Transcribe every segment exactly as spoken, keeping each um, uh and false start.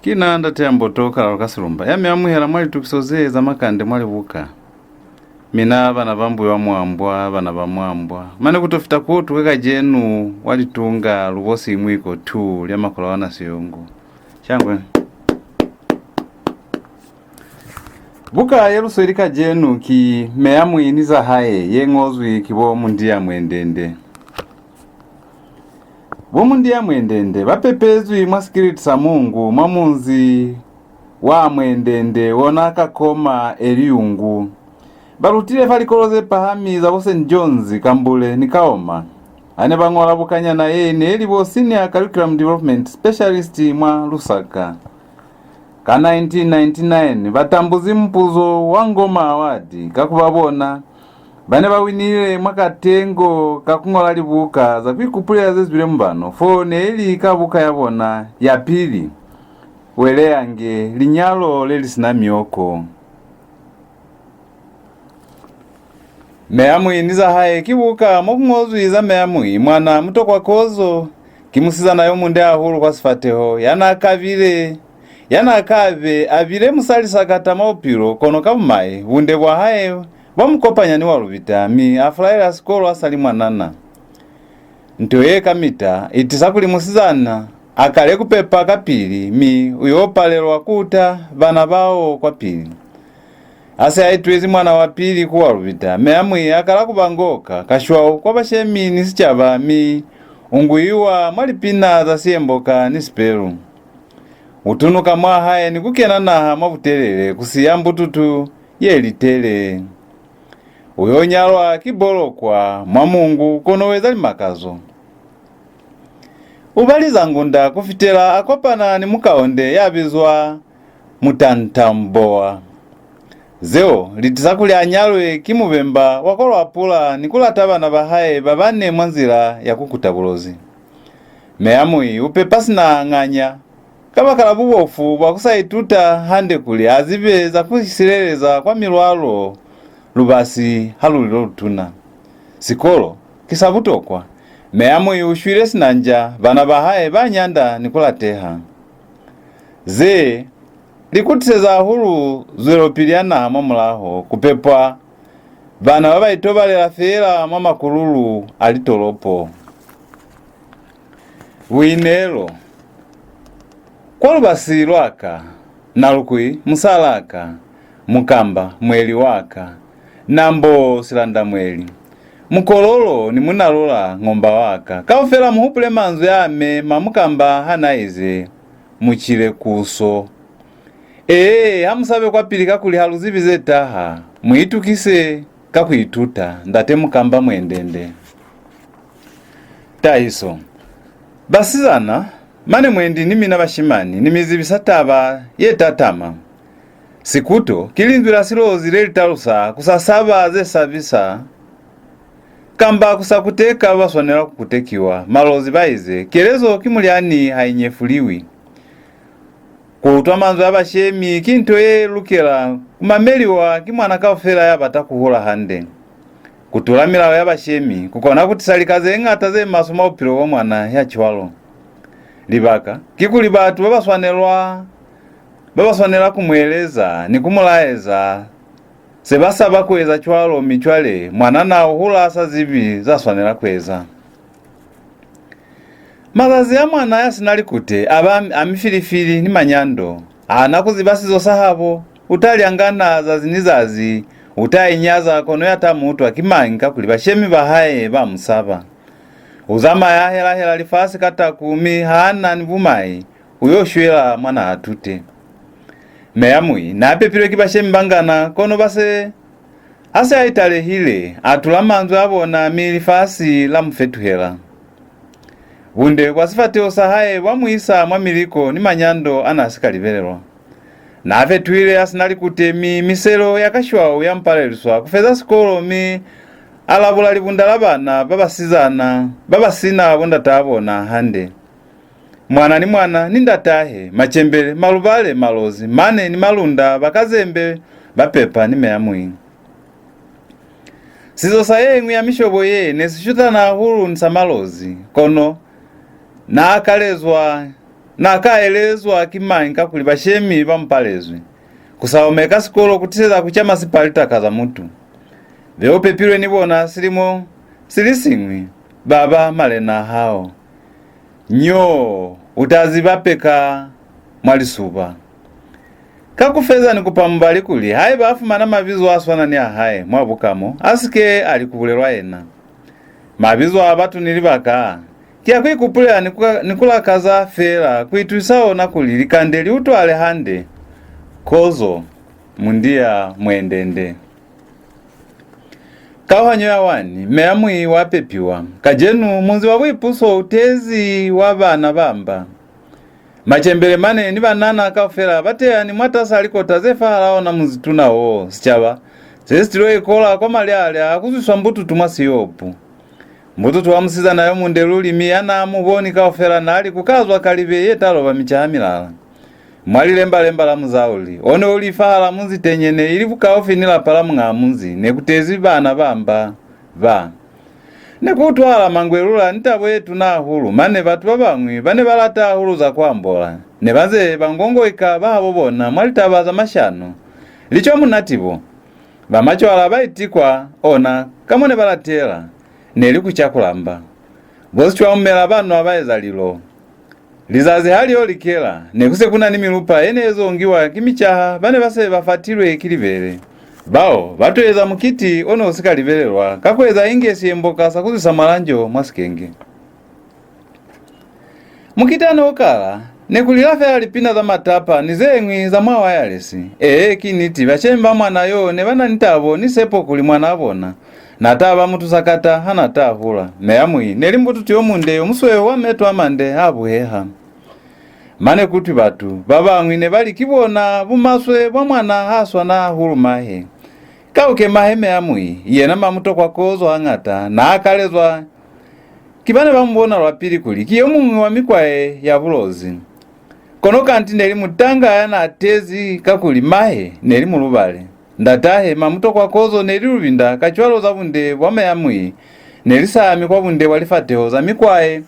Ki na ndate ya mboto Kalalo ka Silumba, ya mi amuhela mwa litukiso ze za makande mwa libuka. Mina bana ba Mbuyu wa Mwambwa, bana ba Mwambwa. Mane ku to fita ku tuke kacenu wa litunga Lubosi Imwiko two lya Makolawana Siyongo. Shangwe. Buka ye lu sweli kacenu ki Meamui ni za hae ye ñozwi ki bo Mundia Mwendende. Bo Mundia Mwendende ba pepezwi mwa sikiliti sa Mungu mwa munzi wa Mwendende wona Kakoma Eliungu. Ba lutile fa likolo ze pahami za bo Saint John's, Kambule ni Kaoma. Ha ne ba ñola bukanyana ye ne li bo Senior Curriculum Development Specialist mwa Lusaka. Ka nineteen ninety-nine ba tambuzi mupuzo wa Ngoma Award ka ku ba bona ba ne ba winile mwa katengo ka ku ñola libuka za ku ikupulela ze zwile mubano, fo ne li ka buka ya bona ya pili, Weleyange, Linyalo le li si na mioko. Meamui ni za hae ki buka mo ku ñozwi za Meamui, mwana Mutokwa Kozo. Ki musizana yo munde hahulu kwa sifateho, ya n'a kabile, ya n'a ka be a bile musali sakata mwa bupilo, kono ka bumai, bunde bwa hae bwa mu kopanya ni Walubita, mi a fulaela sikolo a sa li mwanana. Nto ye kamita i tisa kuli musizana a kale ku pepa kapili, mi u yo palelwa ku uta bana bao kwapili. Ha se a itwezi mwana wa pili ku Walubita, Meamui a kala ku ba ngoka, kashwau kwa bashemi ni sicaba, mi u nguiwa mwa lipina za Siemboka ni Sipelu. U tunuka mwa hae ni ku kena naha mwa butelele, ku siya mbututu ye litele. U yo nyalwa ki Bolokwa mwa Mungu, kono u eza limakazo. U baliza ngunda ku fitela a kopana ni Mukaonde ya bizwa Mutantamboa. Zeo li tisa kuli a nyalwe ki Mubemba wa kwa Lwapula ni ku lata bana ba hae ba bane mwa nzila ya ku kuta Bulozi. Meamui u pepa sina nganya kabakala bubofu bwa ku sa ituta hande kuli a zibe za ku isileleza kwa milwalo lubasi ha lu li lo lutuna. Sikolo ki sa butokwa. Meamui u shwile sina nja, bana ba hae ba nyanda ni ku lateha. Ze li kutiseza hahulu zwelopili ya naha mwa mulaho, ku pepwa bana ba ba itobalela feela mwa makululu a litolopo. Buineelo. Kwa lubasi lwa ka, Nalukwi, musalaa ka, Mukamba, mweli wa ka, Nambo, silandamweli, Mukololo ni Munalula, ngomba wa ka. Kaufela mu hupule manzwi a me ma Mukamba ha n'a ize, Mu cile kuso. Ee, ha mu sabe kwapili kakuli ha lu zibi ze taha. Mu itukise ka ku ituta. Ndate Mukamba Mwendende. Tahiso. Basizana, mane mwendi ni mina bashimani, ni mi zibisa taba ye tatama. Sikuto ki linzwi la Silozi le li talusa ku sa saba ze sabisa, kamba ku sa kuteka ba swanela ku kutekiwa. Malozi ba ize, kelezo ki mulyani, ha i nyefuliwi. Ku utwa manzwi a bashemi ki nto ye lukela ku mameliwa ki mwana kaufela ya bata ku hula hande. Ku tula milao ya bashemi ku kona ku tisa lika ze ñata ze maswe mwa bupilo bwa mwana ya cwalo. Libaka kikuli batu ba ba swanelwa, ba ba swanela ku mu eleza ni ku mu laeza se ba saba ku eza cwalo, mi cwale mwanana u hula a sa zibi za swanela ku eza. Mazazi a mwana ya si na likute a ba a mifilifili ni manyando. Ha na ku ziba sizo sa habo. U ta lyangana zazi ni zazi. U ta inyaza, kono ya ta mu utwa ki mañi, kakuli bashemi ba hae ba mu saba? U zamaya a hela-hela lifasi ka taku, mi ha na ni bumai, u yo shwela mwa naha tute. Meamui n'a pepilwe ki bashemi ba ngana, kono ba se Ha se a italehile, a tula manzwi a bona, mi lifasi la mu fetuhela. Bunde bwa sifateho sa hae bwa mu isa mwa miliko ni manyando a n'a si ka libelelwa. N'a fetuhile a si na likute, mi miselo ya kashwau ya mu paleliswa ku feza sikolo, mi a labula libunda la bana ba basizana ba ba si na bondataa bona hande. Mwana ni mwana ni ndatahe, Macembele, Malubale, Malozi, mane ni Malunda ba Kazembe ba pepa ni Meamui. Sizo sa ye ñwi ya mishobo ye ne si shutana hahulu ni sa Malozi, kono n'a akalezwa Na ka elezwa ki mañi kakuli bashemi ba mu palezwi? Ku sa omeka sikolo ku tiseza ku ca masipali taka za mutu. Be u pepilwe ni bona silimo si li siñwi, ba ba malena a hao. Nyoo, u ta ziba peka mwa lisuba. Ka ku feza ni kupa mubali kuli haiba a fumana mabizo a swana ni a hae mwa buka mo, a si ke a li ku bulelwa yena. Mabizo a batu ni libaka ki a ku ikupulela ni ku, ni ku lakaza feela ku itusisa ona kuli likande li utwale hande. Kozo, Mundia, Mwendende. Kauhanyo ya wani, Meamui wa pepiwa. Kacenu, munzi wa Buipuso u tezi wa bana ba mba. Macembele mane ni banana kaufela ba teyani mwatas'a likota ze fahal'a ona munzi tuna wo. Sicaba se si til'o ikola kwa malyalya a ku zwiswa mbututu mwa siyopu. Mbututu wa musizana yo munde luli, mi ya n'a mu boni kaufela n'a li ku ka zwa kalibe ye ta loba micaha milala. Mwa lilemba-lemba la muzauli, o ne u li fahal'a munzi tenyene ili bukaufi ni lapa la muñ'a munzi, ne ku tezi bana ba mba ba. Ne ku utwahala mangwelula ni tabo ye tuna hahulu, mane batu ba bañwi ba ne ba lata hahulu za ku ambola ne ba nze ba ngongoika bahabo bona mwa litaba za mashano. Licwa munati bo ba macwala ba itikwa ona ka mo ne ba latela, ne li ku ca ku lamba. Bo sicwa mumela ba nwa ba eza lilo. Lizazi ha li yo likela, ne ku se ku na ni milupa ye ne zo ngiwa ki micaha ba ne ba se ba fatilwe ki libele. Bao ba to eza mukiti o ne u si ka libelelwa ka ku eza inge siemboka sa ku zwisa mwalanjo mwa sikenge. Mukiti ha ne u kala, ne ku lila fela lipina za matapa ni ze ñwi za mwa wayalesi. Ee, ki niti, bashemi ba mwana yo ne ba na ni tabo ni sepo kuli mwanaa bona na ta ba mutu sakata ha na ta hula. Meamui ne li mbututu yo munde yo musweu wa meto a mande a buheha. Mane kutwi batu ba bañwi ne ba li ki bona bumaswe bwa mwana ha swana hahulu mahe. Kauke mahe Meamui, yena Mamutokwa Kozo hañata na akalezwa ki ba ne ba mu bona lwa pili kuli ki yo muñwi wa mikwae ya Bulozi. Kono kanti ne li mutanga ya n'a tezi kakuli mahe ne li mulubale. Ndatahe Mamutokwa Kozo ne li lubinda, kacwalo za bunde bwa Meamui ne li sa ami kwa bunde bwa lifateho za mikwae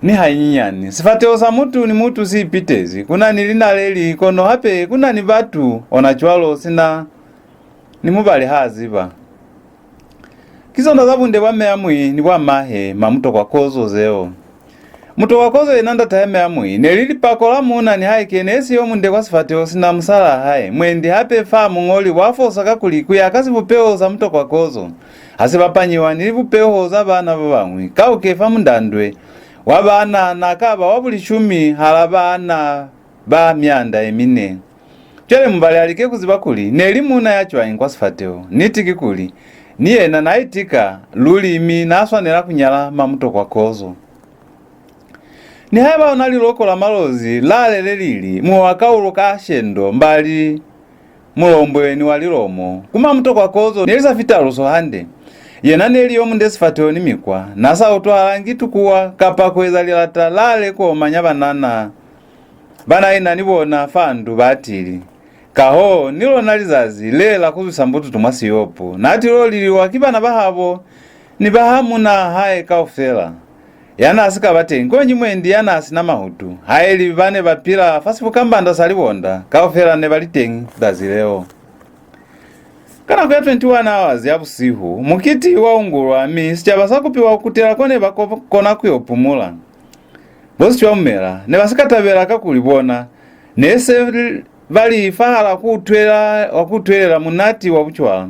ni hanyinyani. Sifateho sa mutu ni mutu si ipitezi, ku na ni linaleli, kono hape ku na ni batu, ona cwalo sina ni mubali ha ziba. Ki zona za bunde bwa Meamui ni bwa mahe Mamutokwa Kozo zeo. Mutokwa Kozo yena ndatahe Meamui ne li lipako la muuna nihaike ne si yo munde kwa sifateho sina musalaa hae, mwendi hape fa muñoli wa fosa kakuli ku ya ka sibupeho sa Mutokwa Kozo ha si bapanyiwa ni libupeho za baana ba bañwi, kauke fa mundandwe wa baana n'a ka ba wa bulishumi hala baana ba mianda ye mine. Cwale mubali a like ku ziba kuli ne li muuna ya cwañi kwa sifateho. Niti kikuli, ni yena n'a itika luli mi n'a swanela ku nyala Mamutokwa Kozo. Nihaiba ona liloko la Malozi lale le li li, muwa kaulo ka shendo, mbali, mulombwe ni wa lilomo, ku Mamutokwa Kozo ne li sa fi taluso hande. Yena ne li yo munde sifateho ni mikwa, n'a sa utwahalangi tukuwa kapa ku eza lilata lale ku omanya banana ba n'a ina ni bona fa ndu batili. Kahoo, ni lona lizazi le la ku zwisa mbututu mwa siyopu, n'a til'o liliwa ki bana bahabo ni ba ha munaa hae kaufela. Ya n'a si ka ba teñi konji mwendi ya n'a si na mahutu, haili ba ne ba pila fa sibukambanda sa libonda, kaufela ne ba li teñi zazi leo. Ka nako ya twenty-one hours ya busihu, mukiti wa ungulwa, mi sicaba sa kupiwa ku kutela ko ne ba ko-, kona ku yo pumula. Bo Sicwamumela ne ba si ka tabela, kakuli bona ne se ba li fahala ku utwela, wa ku utwelela munati wa bucwala.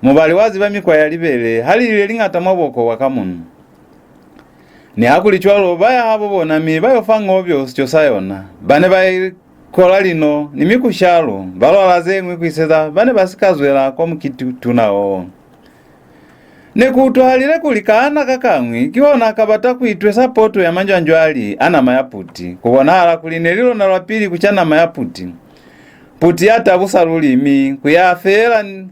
Mubali wa ziba mikwa ya libele ha li lile liñata mwa boko bwa kamunu. Nihakulicwalo, ba ya habo bona mi ba yo fa ngobyo sico sa yona. Ba ne ba ikola lino ni mikushalo, ba lwala ze ñwi ku iseza ba ne ba si ka zwela kwa mukiti tuna wo. Ne ku utwahalile kuli kaana ka kañwi kihona ka bata ku itwesa poto ya manjwanjwali a nama ya puti. Ku bonahala kuli ne li lona lwa pili ku ca nama ya puti. Puti ya tabusa luli, mi ku ya feela n-,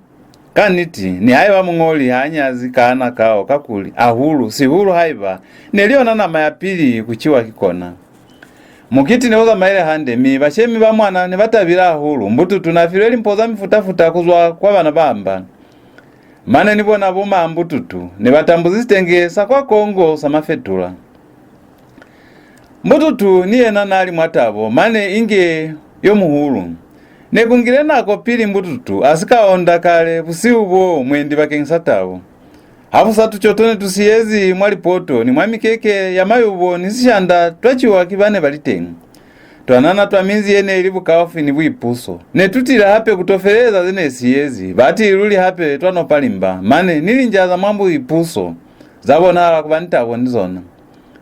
ka niti, nihaiba muñoli ha nyazi kaana kao, kakuli, ahulu, sihulu haiba ne li yona nama ya pili ku ciwa ki kona. Mukiti ne u zamaile hande, mi bashemi ba mwana ne ba tabile hahulu. Mbututu n'a filwe limpo za mifuta-futa ku zwa kwa bana ba mba. Mane ni bona bo ma mbututu ne ba tambuzi sitenge sa kwa Kongo sa mafetula. Mbututu ni yena n'a li mwa tabo, mane inge yo muhulu. Ne ku ngile nako pili Mbututu a si ka onda kale busihu bo mwendi bakeñisa tabo. Ha bu sa, tuco to ne tu siyezi mwa lipoto ni mwa mikeke ya mayubo ni sishanda twa ciwa ki ba ne ba li teñi. Twanana twa minzi ye ne li bukaufi ni buipuso. Ne tu tile hape ku to feleleza ze ne siyezi. Batili luli hape twa nopa limba, mane ni linja za mwa buipuso za bonahala ku ba ni tabo ni zona.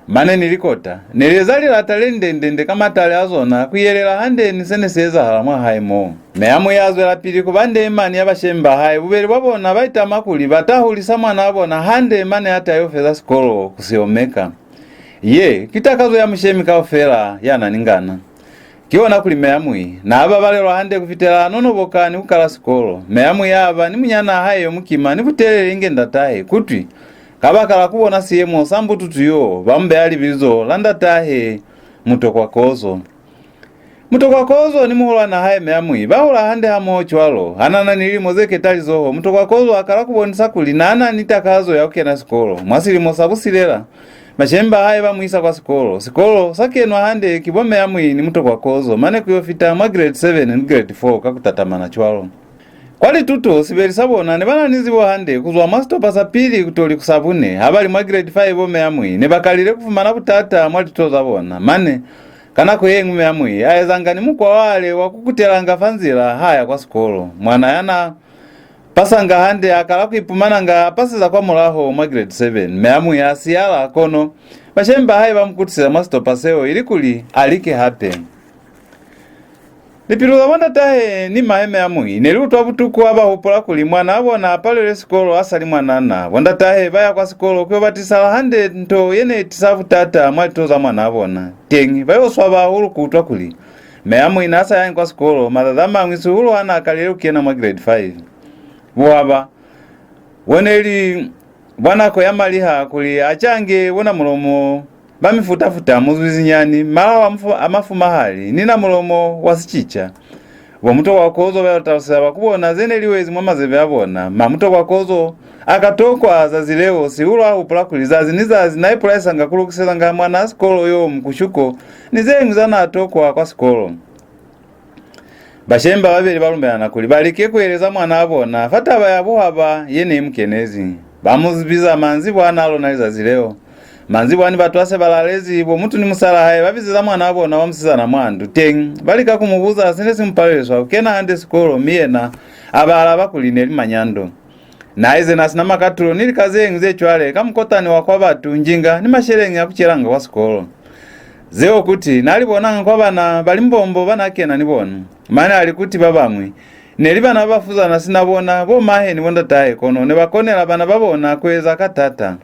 Mane ni likota ne li eza lilata le lindendende ka matali a zona ku yelela hande ni se ne si ezahala mwa hae mo. Meamui a zwelapili ku ba ndemani ya bashemi ba hae. Bubeli bwa bona ba itama kuli ba ta hulisa mwanaa bona hande mane a ta yo feza sikolo ku si omeka. Ye ki takazo ya mushemi kaufela ya na ni ngana. Ki ona kuli Meamui n'a babalelwa hande ku fitela a nonoboka ni ku kala sikolo. Meamui a ba ni munyanaa hae yo mukima ni butelele inge ndatahe, kutwi kabakala ku bona siyemo sa Mbututu yo, ba mu beya libizo la ndatahe Mutokwakozo. Mutokwakozo ni muhulwanaa hae Meamui ba hula hande hamoho cwalo. Ha n'a na ni lilimo ze ketalizoho, Mutokwakozo a kala ku bonisa kuli n'a na ni takazo ya ku kena sikolo. Mwa silimo sa busilela, bashemi ba hae ba mu isa kwa sikolo. Sikolo sa kenwa hande ki bo Meamui ni Mutokwakozo, mane ku yo fita mwa grade seven ni grade four ka ku tatamana cwalo. Kwa lituto, sibeli sa bona ne ba na ni zibo hande ku zwa mwa sitopa sa pili ku to li ku sa bune. Ha ba li mwa grade five, bo Meamui ne ba kalile ku fumana butata mwa lituto za bona. Mane, ka nako ye ñwi Meamui a ezanga ni mukwa wale wa ku kutelanga fa nzila ha ya kwa sikolo. Mwana ya n'a pasanga hande a kala ku ipumananga a paseza kwa mulaho mwa grade seven. Meamui a siyala, kono bashemi ba hae ba mu kutiseza mwa sitopa seo ilikuli a like hape. Lipilu za bo ndatahe ni mahe Meamui ne li utwa butuku ha ba hupula kuli mwanaa bona a palelwe sikolo a sa li mwanana. Bo ndatahe ba ya kwa sikolo ku yo batisala hande nto ye ne i tisa butata mwa lituto za mwanaa bona. Teñi, ba yo swaba hahulu ku utwa kuli Meamui n'a sa yangi kwa sikolo mazazi a mañwi sihulu ha n'a kalile ku kena mwa grade five. Buhaba bo ne li bwa nako ya maliha kuli a cange bo namulomo ba mifuta-futa, muzwizinyani, malaho a mafu-, a mafumahali, ni namulomo wa sicica. Bo Mutokwakozo ba yo taluseza ba ku bona ze ne li wezi mwa mazebe a bona. Ma Mutokwakozo a ka tokwa zazi leo, sihulu a hupula kuli zazi ni zazi n'a ipulaisanga ku lukisezanga mwanaa sikolo yo mukushuko ni ze ñwi za n'a tokwa kwa sikolo. Bashemi ba babeli ba lumelana kuli ba like ku eleza mwanaa bona fa taba ya buhaba ye ne i mu kenezi. Ba mu biza manzibwana a lona lizazi leo. Manzibwani batu ha se ba lalezi, bo mutu ni musalaa hae ba bizeza mwanaa bona wa musizana mwa ndu. Teñi, ba lika ku mu buza se ne si mu paleliswa ku kena hande sikolo, mi yena a ba alaba kuli ne li manyando. N'a ize n'a si na makatulo ni lika ze ñwi ze cwale ka mukotani wa kwa batu, njinga, ni masheleñi a ku celanga kwa sikolo. Zeo kuti n'a li bonanga kwa bana ba limbombo ba n'a kena ni bona. Mane a li kuti ba bañwi ne li bana ba bafuzana sina bona bo mahe ni bo ndatahe, kono ne ba konela bana ba bona ku eza ka taata.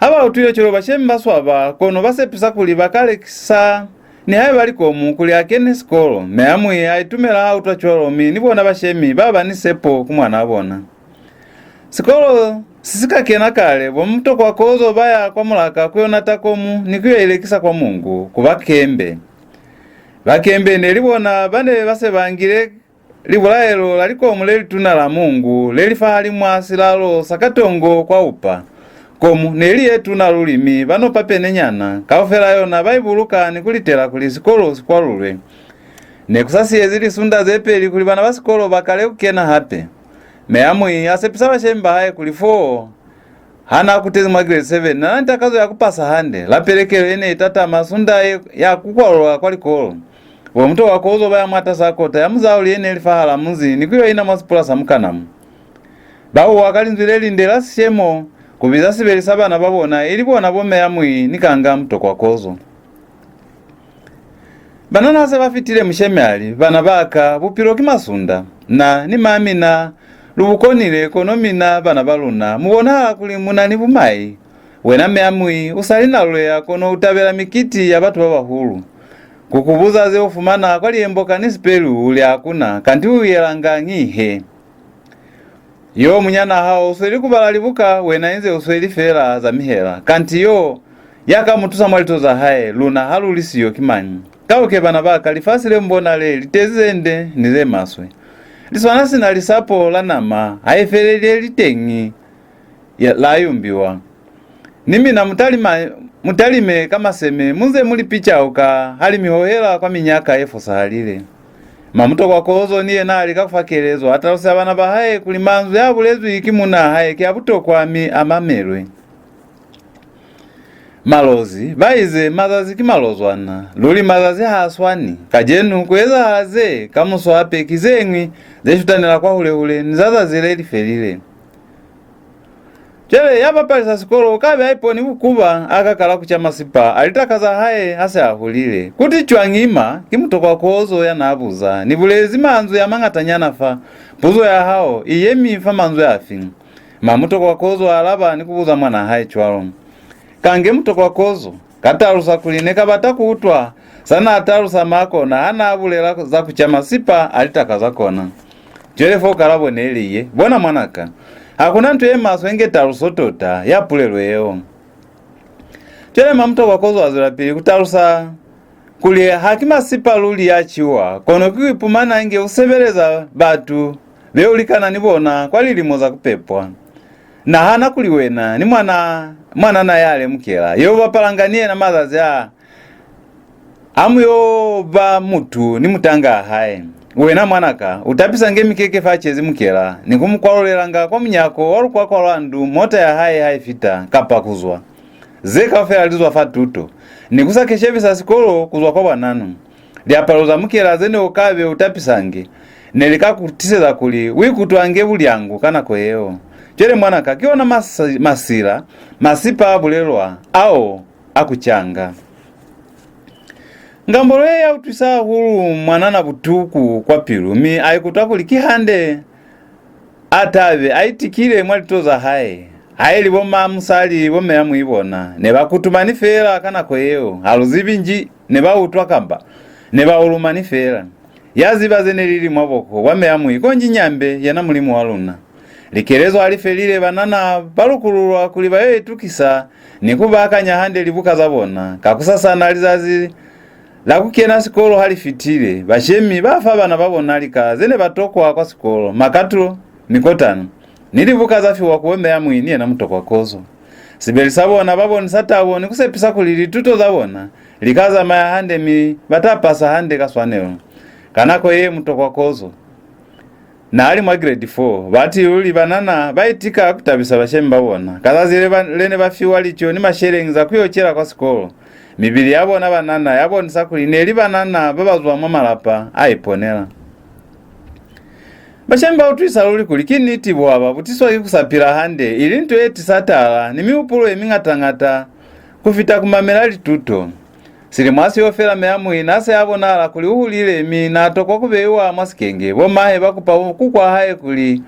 Ha ba utwile cwalo, bashemi ba swaba, kono ba sepisa kuli ba ka lekisa nihaiba likomu kuli a kene sikolo. Meamui a itumela ha utwa cwalo, mi ni bona bashemi ba ba ni sepo ku mwanaa bona. Sikolo si si ka kena kale, bo Mutokwakozo ba ya kwa mulaka ku yo nata komu ni ku yo i lekisa kwa Mungu, ku Bakembe. Bakembe ne li bona ba ne ba se ba ngile libulaelo la likomu le lituna la Mungu le li fahalimw'a silalo sa Katongo kwa Upa. Komu ne li ye tuna luli, mi ba nopa penenyana kaufela yona ba i buluka ni ku litela kuli sikolo si kwalulwe. Ne ku sa siyezi lisunda ze peli kuli bana ba sikolo ba kale ku kena hape. Meamui a sepisa bashemi ba hae kuli foo ha n'a kutezi mwa grade seven, n'a na ni takazo ya ku pasa hande. La pelekelo ye ne i tatama sunda ye ya ku kwalulwa kwa likolo, bo Mutokwakozo ba ya mwatas'a kota ya muzauli ye ne li fahal'a munzi ni ku yo ina mwa sipula sa mukanamu. Ba huwa ka linzwi le linde la sishemo ku biza sibeli sa bana ba bona, ili bona bo Meamui ni Kanga Mutokwakozo. Banana ha se ba fitile, mushemi a li, "Bana ba ka, bupilo ki masunda. Na ni ma mina lu bu konile, kono mina bana ba luna mu bonahala kuli mu na ni bumai. Wena Meamui, u sa li naluleya, kono u tabela mikiti ya batu ba bahulu. Ku ku buza ze u fumana kwa Liemboka ni Sipelu, u li hakuna, kanti u yelanga ñi he?" Yo munyanaa hao u sweli ku bala libuka, wena inze u sweli feela za mihela. Kanti yo ya ka mu tusa mwa lituto za hae, luna ha lu li siyo ki mañi? Kauke, bana ba ka, lifasi le mu bona le, li tezi ze nde ni ze maswe. Li swana sina lisapo la nama, ha i feleli ye li teñi ya, la yumbiwa. Ni mina mu talima, mu talime ka maseme, mu nze mu li picauka ha li mi hohela kwa minyaka ye fosahalile. Mamutokwa Kozo ni yena a lika ku fa kelezo, a taluseza bana ba hae kuli manzwi a bulezwi ki munaa hae ki a butokwa mi a mamelwe. Malozi ba ize, mazazi ki malozwana. Luli mazazi ha a swani. Kacenu ku ezahala ze, kamuso hape ki ze ñwi ze shutanela kwahule-hule ni za zazi le li felile. Cwale ya bapalisa sikolo u ka be a iponi bukuba, a ka kala ku ca masipa a litaka za hae ha se a hulile. Kuti cwañi ima? Ki Mutokwa Kozo ya n'a buza. Ni bulezi manzwi a mañatanyana fa. Puzo ya hao i yemi fa manzwi afi? Mamutokwa Kozo a alaba ni ku buza mwanaa hae cwalo. Kange Mutokwa Kozo ka talusa kuli ne ka bata ku utwa sa n'a talusa Makona ha n'a bulela za ku ca masipa a litaka za kona. Cwale fo kalabo ne li ye, bona mwanaka, ha ku na nto ye maswe inge taluso tota ya pulelo yeo. Cwale Mamutokwa Kozo a zwelapili ku talusa kuli ha ki masipa luli ya ciwa, kono ki ku ipumana inge u sebeleza batu be u likana ni bona kwa lilimo za ku pepwa. Nahana kuli wena ni mwana, mwanana ya lemukela, yo bapalanga ni yena mazazi a, a mu yo ba mutu ni mutangaa hae. Wena mwanaka, u tapisange mikeke fa cezi mukela, ni ku mu kwalulelanga kwa munyako wa lukwakwa lwa ndu mota ya hae ha i fita, kapa ku zwa. Ze kaufela li zwa fa tuto, ni ku sa keshebisa sikolo ku zwa kwa bwanana. Liapalo za mukela ze ne u ka be u tapisange ne li ka ku tiseza kuli u ikutwange bulyangu ka nako yeo. Cwale mwanaka, ki ona masi-, masila, masipa a bulelwa, ao a ku canga. Ngambolo ye ya utwisa hahulu mwanana butuku kwa pilu, mi a ikutwa kuli ki hande a tabe a itikile mwa lituto za hae. Haili bo ma musali bo Meamui bona ne ba kutumani feela ka nako yeo, ha lu zibi nji ne ba utwa kamba ne ba ulumani feela. Ya ziba ze ne li li mwa boko bwa Meamui konji Nyambe, yena Mulimu wa luna. Likelezo ha li felile, banana ba lukululwa kuli ba yo itukisa ni ku baakanya hande libuka za bona. Kakusasana lizazi la ku kena sikolo ha li fitile, bashemi ba fa bana ba bona lika ze ne ba tokwa kwa sikolo, makatulo, mikotano, ni libuka za fiwa ku bo Meamui ni yena Mutokwa Kozo. Sibeli sa bona ba bonisa tabo ni ku sepisa kuli lituto za bona li ka zamaya hande mi ba ta pasa hande ka swanelo. Ka nako ye Mutokwa Kozo n'a li mwa grade four, bati luli banana ba itika ku tabisa bashemi ba bona. Ka zazi le ba, le ne ba fiwa lico ni masheleñi za ku yo cela kwa sikolo, mibili ya bona banana ya bonisa kuli ne li banana ba ba zwa mwa malapa a iponela. Bashemi ba utwisa luli kuli ki niti buhaba bu tiswa ki ku sa pila hande, ili nto ye tisa tala ni mihupulo ye miñata-ñata ku fita ku mamela lituto. Silimo ha si yo fela, Meamui n'a se a bonahala kuli u hulile, mi n'a tokwa ku beiwa mwa sikenge. Bo mahe ba kupa bo kukw'a hae kuli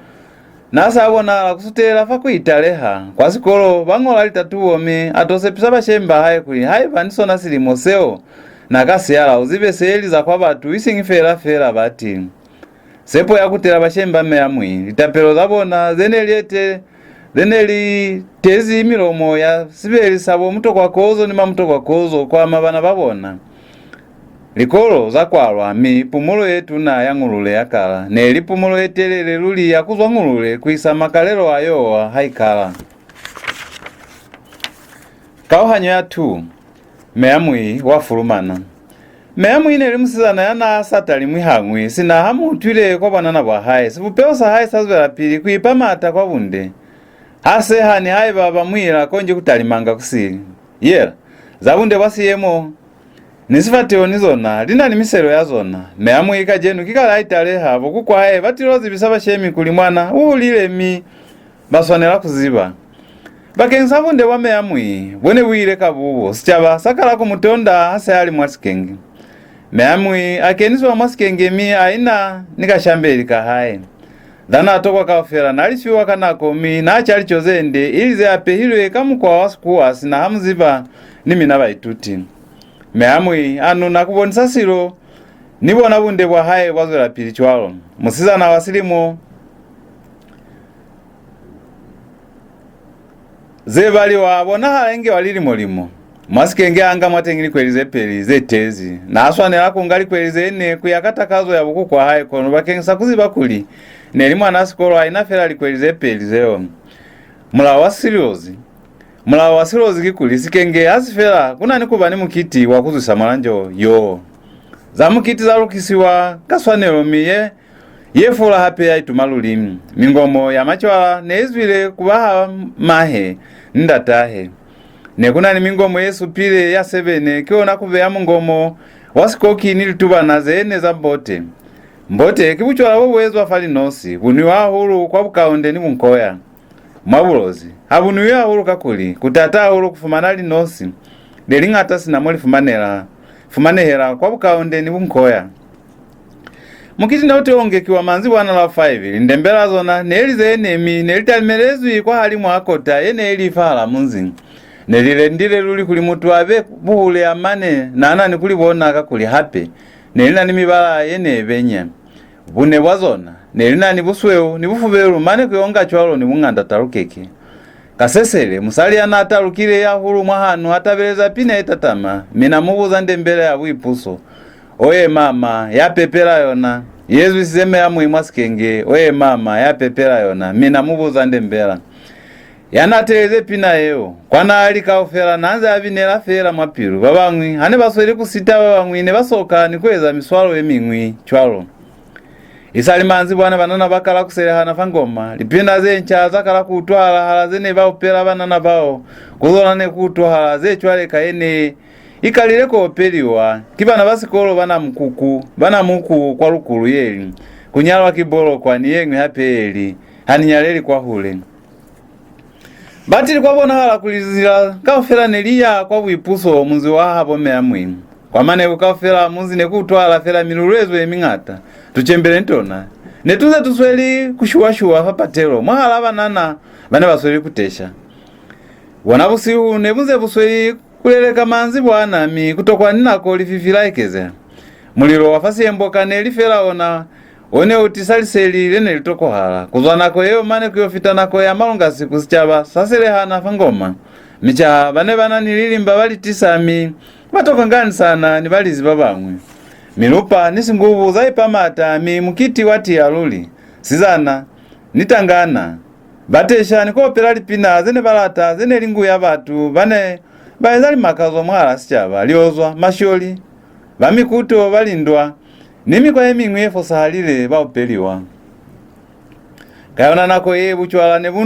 n'a sa bonahala ku sutelela fa ku italeha. Kwa sikolo, ba ñola litatubo, mi a to sepisa bashemi ba hae kuli haiba ni sona silimo seo n'a ka siyala, u zibe se li za kwa batu, isiñi feela-feela bati. Sepo ya kutela bashemi ba Meamui, litapelo za bona ze ne li ete, ze ne li tezi milomo ya sibeli sa bo Mutokwa Kozo ni ma Mutokwa Kozo kwa ama bana ba bona. Likolo za kwalwa, mi pumulo ye tuna ya Ñulule ya kala. Ne li pumulo ye telele luli ya ku zwa Ñulule ku isa makalelo a yowa ha i kala. Kauhanyo ya two. Meamui wa fulumana. Meamui ne li musizana ya n'a sa talimwi hañwi, sina ha mu utwile kwa bwanana bwa hae. Sibupeho sa hae sa zwelapili ku ipa maata kwa bunde. Ha seha nihaiba ba mu ila konji ku talimanga ku sili. Yela, za bunde bwa siyemo ni sifateho ni zona li na ni miselo ya zona. Meamui kacenu ki kale a italeha, bo kukw'a hae ba tilo zibisa bashemi kuli mwana u hulile, mi ba swanela ku ziba. Bakeñisa bunde bwa Meamui bo ne bu ile ka bubo, sicaba sa kala ku mu tonda ha se a li mwa sikenge. Meamui a keniswa mwa sikenge mi a ina ni kashambeli ka hae. Za n'a tokwa kaufela n'a li fiwa ka nako, mi n'a ca lico ze nde, ili ze apehilwe ka mukwa wa Sikuwa, sina ha mu ziba ni mina baituti. Meamui a nuna ku bonisa silo, ni bona bunde bwa hae bwa zwelapili cwalo. Musizana wa silimo ze bali wa bonahala inge wa lilimo-limo. Mwa sikenge a nga mwateñi likweli ze peli ze tezi. N'a swanela ku nga likweli ze ne ku ya ka takazo ya bo kukw'a hae, kono bakeñisa ku ziba kuli ne li mwan'a sikolo a ina fela likweli ze peli zeo. Mulao wa Silozi Mulao wa Silozi kikuli sikenge ha si fela ku na ni ku ba ni mukiti wa ku zwisa mwalanjo yo. Za mukiti za lukisiwa ka swanelo, mi ye ye fula hape ya ituma luli. Mingomo ya macwala ne i zwile ku ba ha mahe ni ndatahe. Ne ku na ni mingomo ye supile. Ya sebene ki ona ku beya mungomo wa sikoki ni litubana ze ne za mbote. Mbote ki bucwala bo bu ezwa fa linosi, bu nwiwa hahulu kwa Bukaonde ni Bunkoya. Mwa Bulozi, ha bu nwiwi hahulu kakuli ku taata hahulu ku fumana linosi le liñata sina mo li fumanela, fumanehela kwa Bukaonde ni Bunkoya. Mukiti ne u to ongekiwa manzibwana la five. Lindembela zona ne li ze ne, mi ne li talimelezwi kwahalimu a kota ye ne i li fahal'a munzi. Ne li lendile luli kuli mutu a be buhule a mane n'a na ni ku li bona, kakuli hape ne li na ni mibala ye ne benya. Bune bwa zona ne li na ni busweu ni bufubelu, mane ku yo nga cwalo ni bunganda talukeke. Ka sesele, musali ya n'a talukile hahulu mwahanu a tabeleza pina ye tatama, mi na mu buza ndembela ya buipuso, "Oye mama, ya pepela yona, ye zwisize meamui mwa sikenge, oye mama, ya pepela yona," mi na mu buza ndembela. Ya n'a teeleze pina yeo, kwa n'a li kaufela n'a nze a binela feela mwa pilu. Ba bañwi ha ne ba sweli ku sita, ba bañwi ne ba soka ni ku eza miswalo ye miñwi cwalo. Isali manzibwana banana ba kala ku selehana fa ngoma, lipina ze nca za kala ku utwahala hala ze ne ba upela banana bao. Ku zona ne ku utwahala ze cwale ka ye ne i kalile ku opeliwa ki bana ba sikolo ba Namukuku, ba Namuku kwa Lukulu, ye li, "Ku nyalwa ki Bolokwa," ni ye ñwi hape ye li, "Ha ni nyaleli kwahule." Batili kwa bonahala kuli lizila kaufela ne li ya kwa buipuso, munzi wa habo Meamui. Kwa maneku kaufela munzi ne ku utwahala fela miluluezo ye miñata. Tucembele ni tona ne tu nze tu sweli ku shuwa-shuwa fa patelo mwahal'a banana ba ne ba sweli ku tesha. Bona busihu ne bu nze bu sweli ku leleka manzibwana, mi ku tokwa ni nako lififi la ekezeha. Mulilo wa fa siemboka ne li fela ona o ne u tisa liseli le ne li tokohala. Ku zwa nako yeo mane ku yo fita nako ya malungasiku, sicaba sa selehana fa ngoma. Micaha ba ne ba na ni lilimba ba li tisa, mi ba to kanganisana ni balizi ba bañwi. Milupa ni singubu za ipa maata, mi mukiti wa tiya luli. Sizana ni tangana ba tesha ni ku opela lipina ze ne ba lata, ze ne li ngu ya batu ba ne ba eza limakazo mwahal'a sicaba, liozwa, masholi, ba mikuto, ba lindwa, ni mikwa ye miñwi ye fosahalile ba opeliwa. Ka yona nako ye, bucwala ne bu,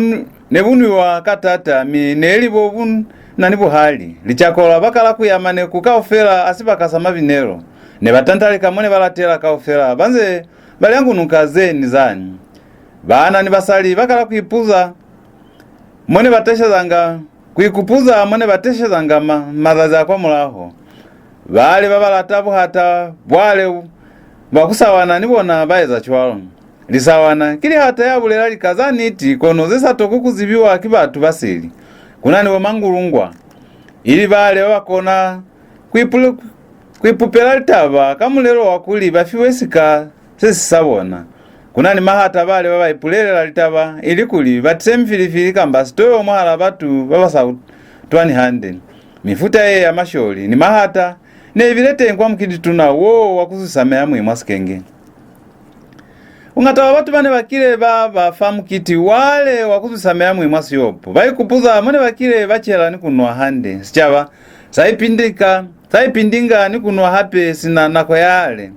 ne bu nwiwa ka taata, mi ne li bo bu na ni buhali. Licakola ba kala ku ya maneku kaufela a sibaka sa mabinelo. Ne ba tantalika mo ne ba latela kaufela, ba nze ba lyangunuka ze ni zani. Baana ni basali ba kala ku ipuza mo ne ba teshezanga, ku ikupuza mo ne ba teshezanga ma, mazazi a kwa mulaho. Bale ba ba lata buhata bwale bwa ku sawana ni bona ba eza cwalo. Lisawana ki lihata ya bulela lika za niti, kono ze sa tokwi ku zibiwa ki batu ba sili. Ku na ni bo mangulungwa, ili bale ba ba kona ku ipule, ku ipupela litaba ka mulelo wa kuli ba fiwe sika se si sa bona. Ku na ni mahata bale ba ba ipulelela litaba, ili kuli ba tise mifilifili kamba sitoyo mwahal'a batu ba ba sa utwani hande. Mifuta ye ya masholi ni mahata ne i bile teñi kwa mukiti-tuna wo wa ku zwisa Meamui mwa Sikenge. Buñata bwa batu ba ne ba kile ba ba fa mukiti wale wa ku zwisa Meamui mwa Siyopo ba ikupuza mo ne ba kile ba cela ni ku nwa hande. Sicaba sa ipindika, sa ipindinga ni ku nwa hape sina nako yale.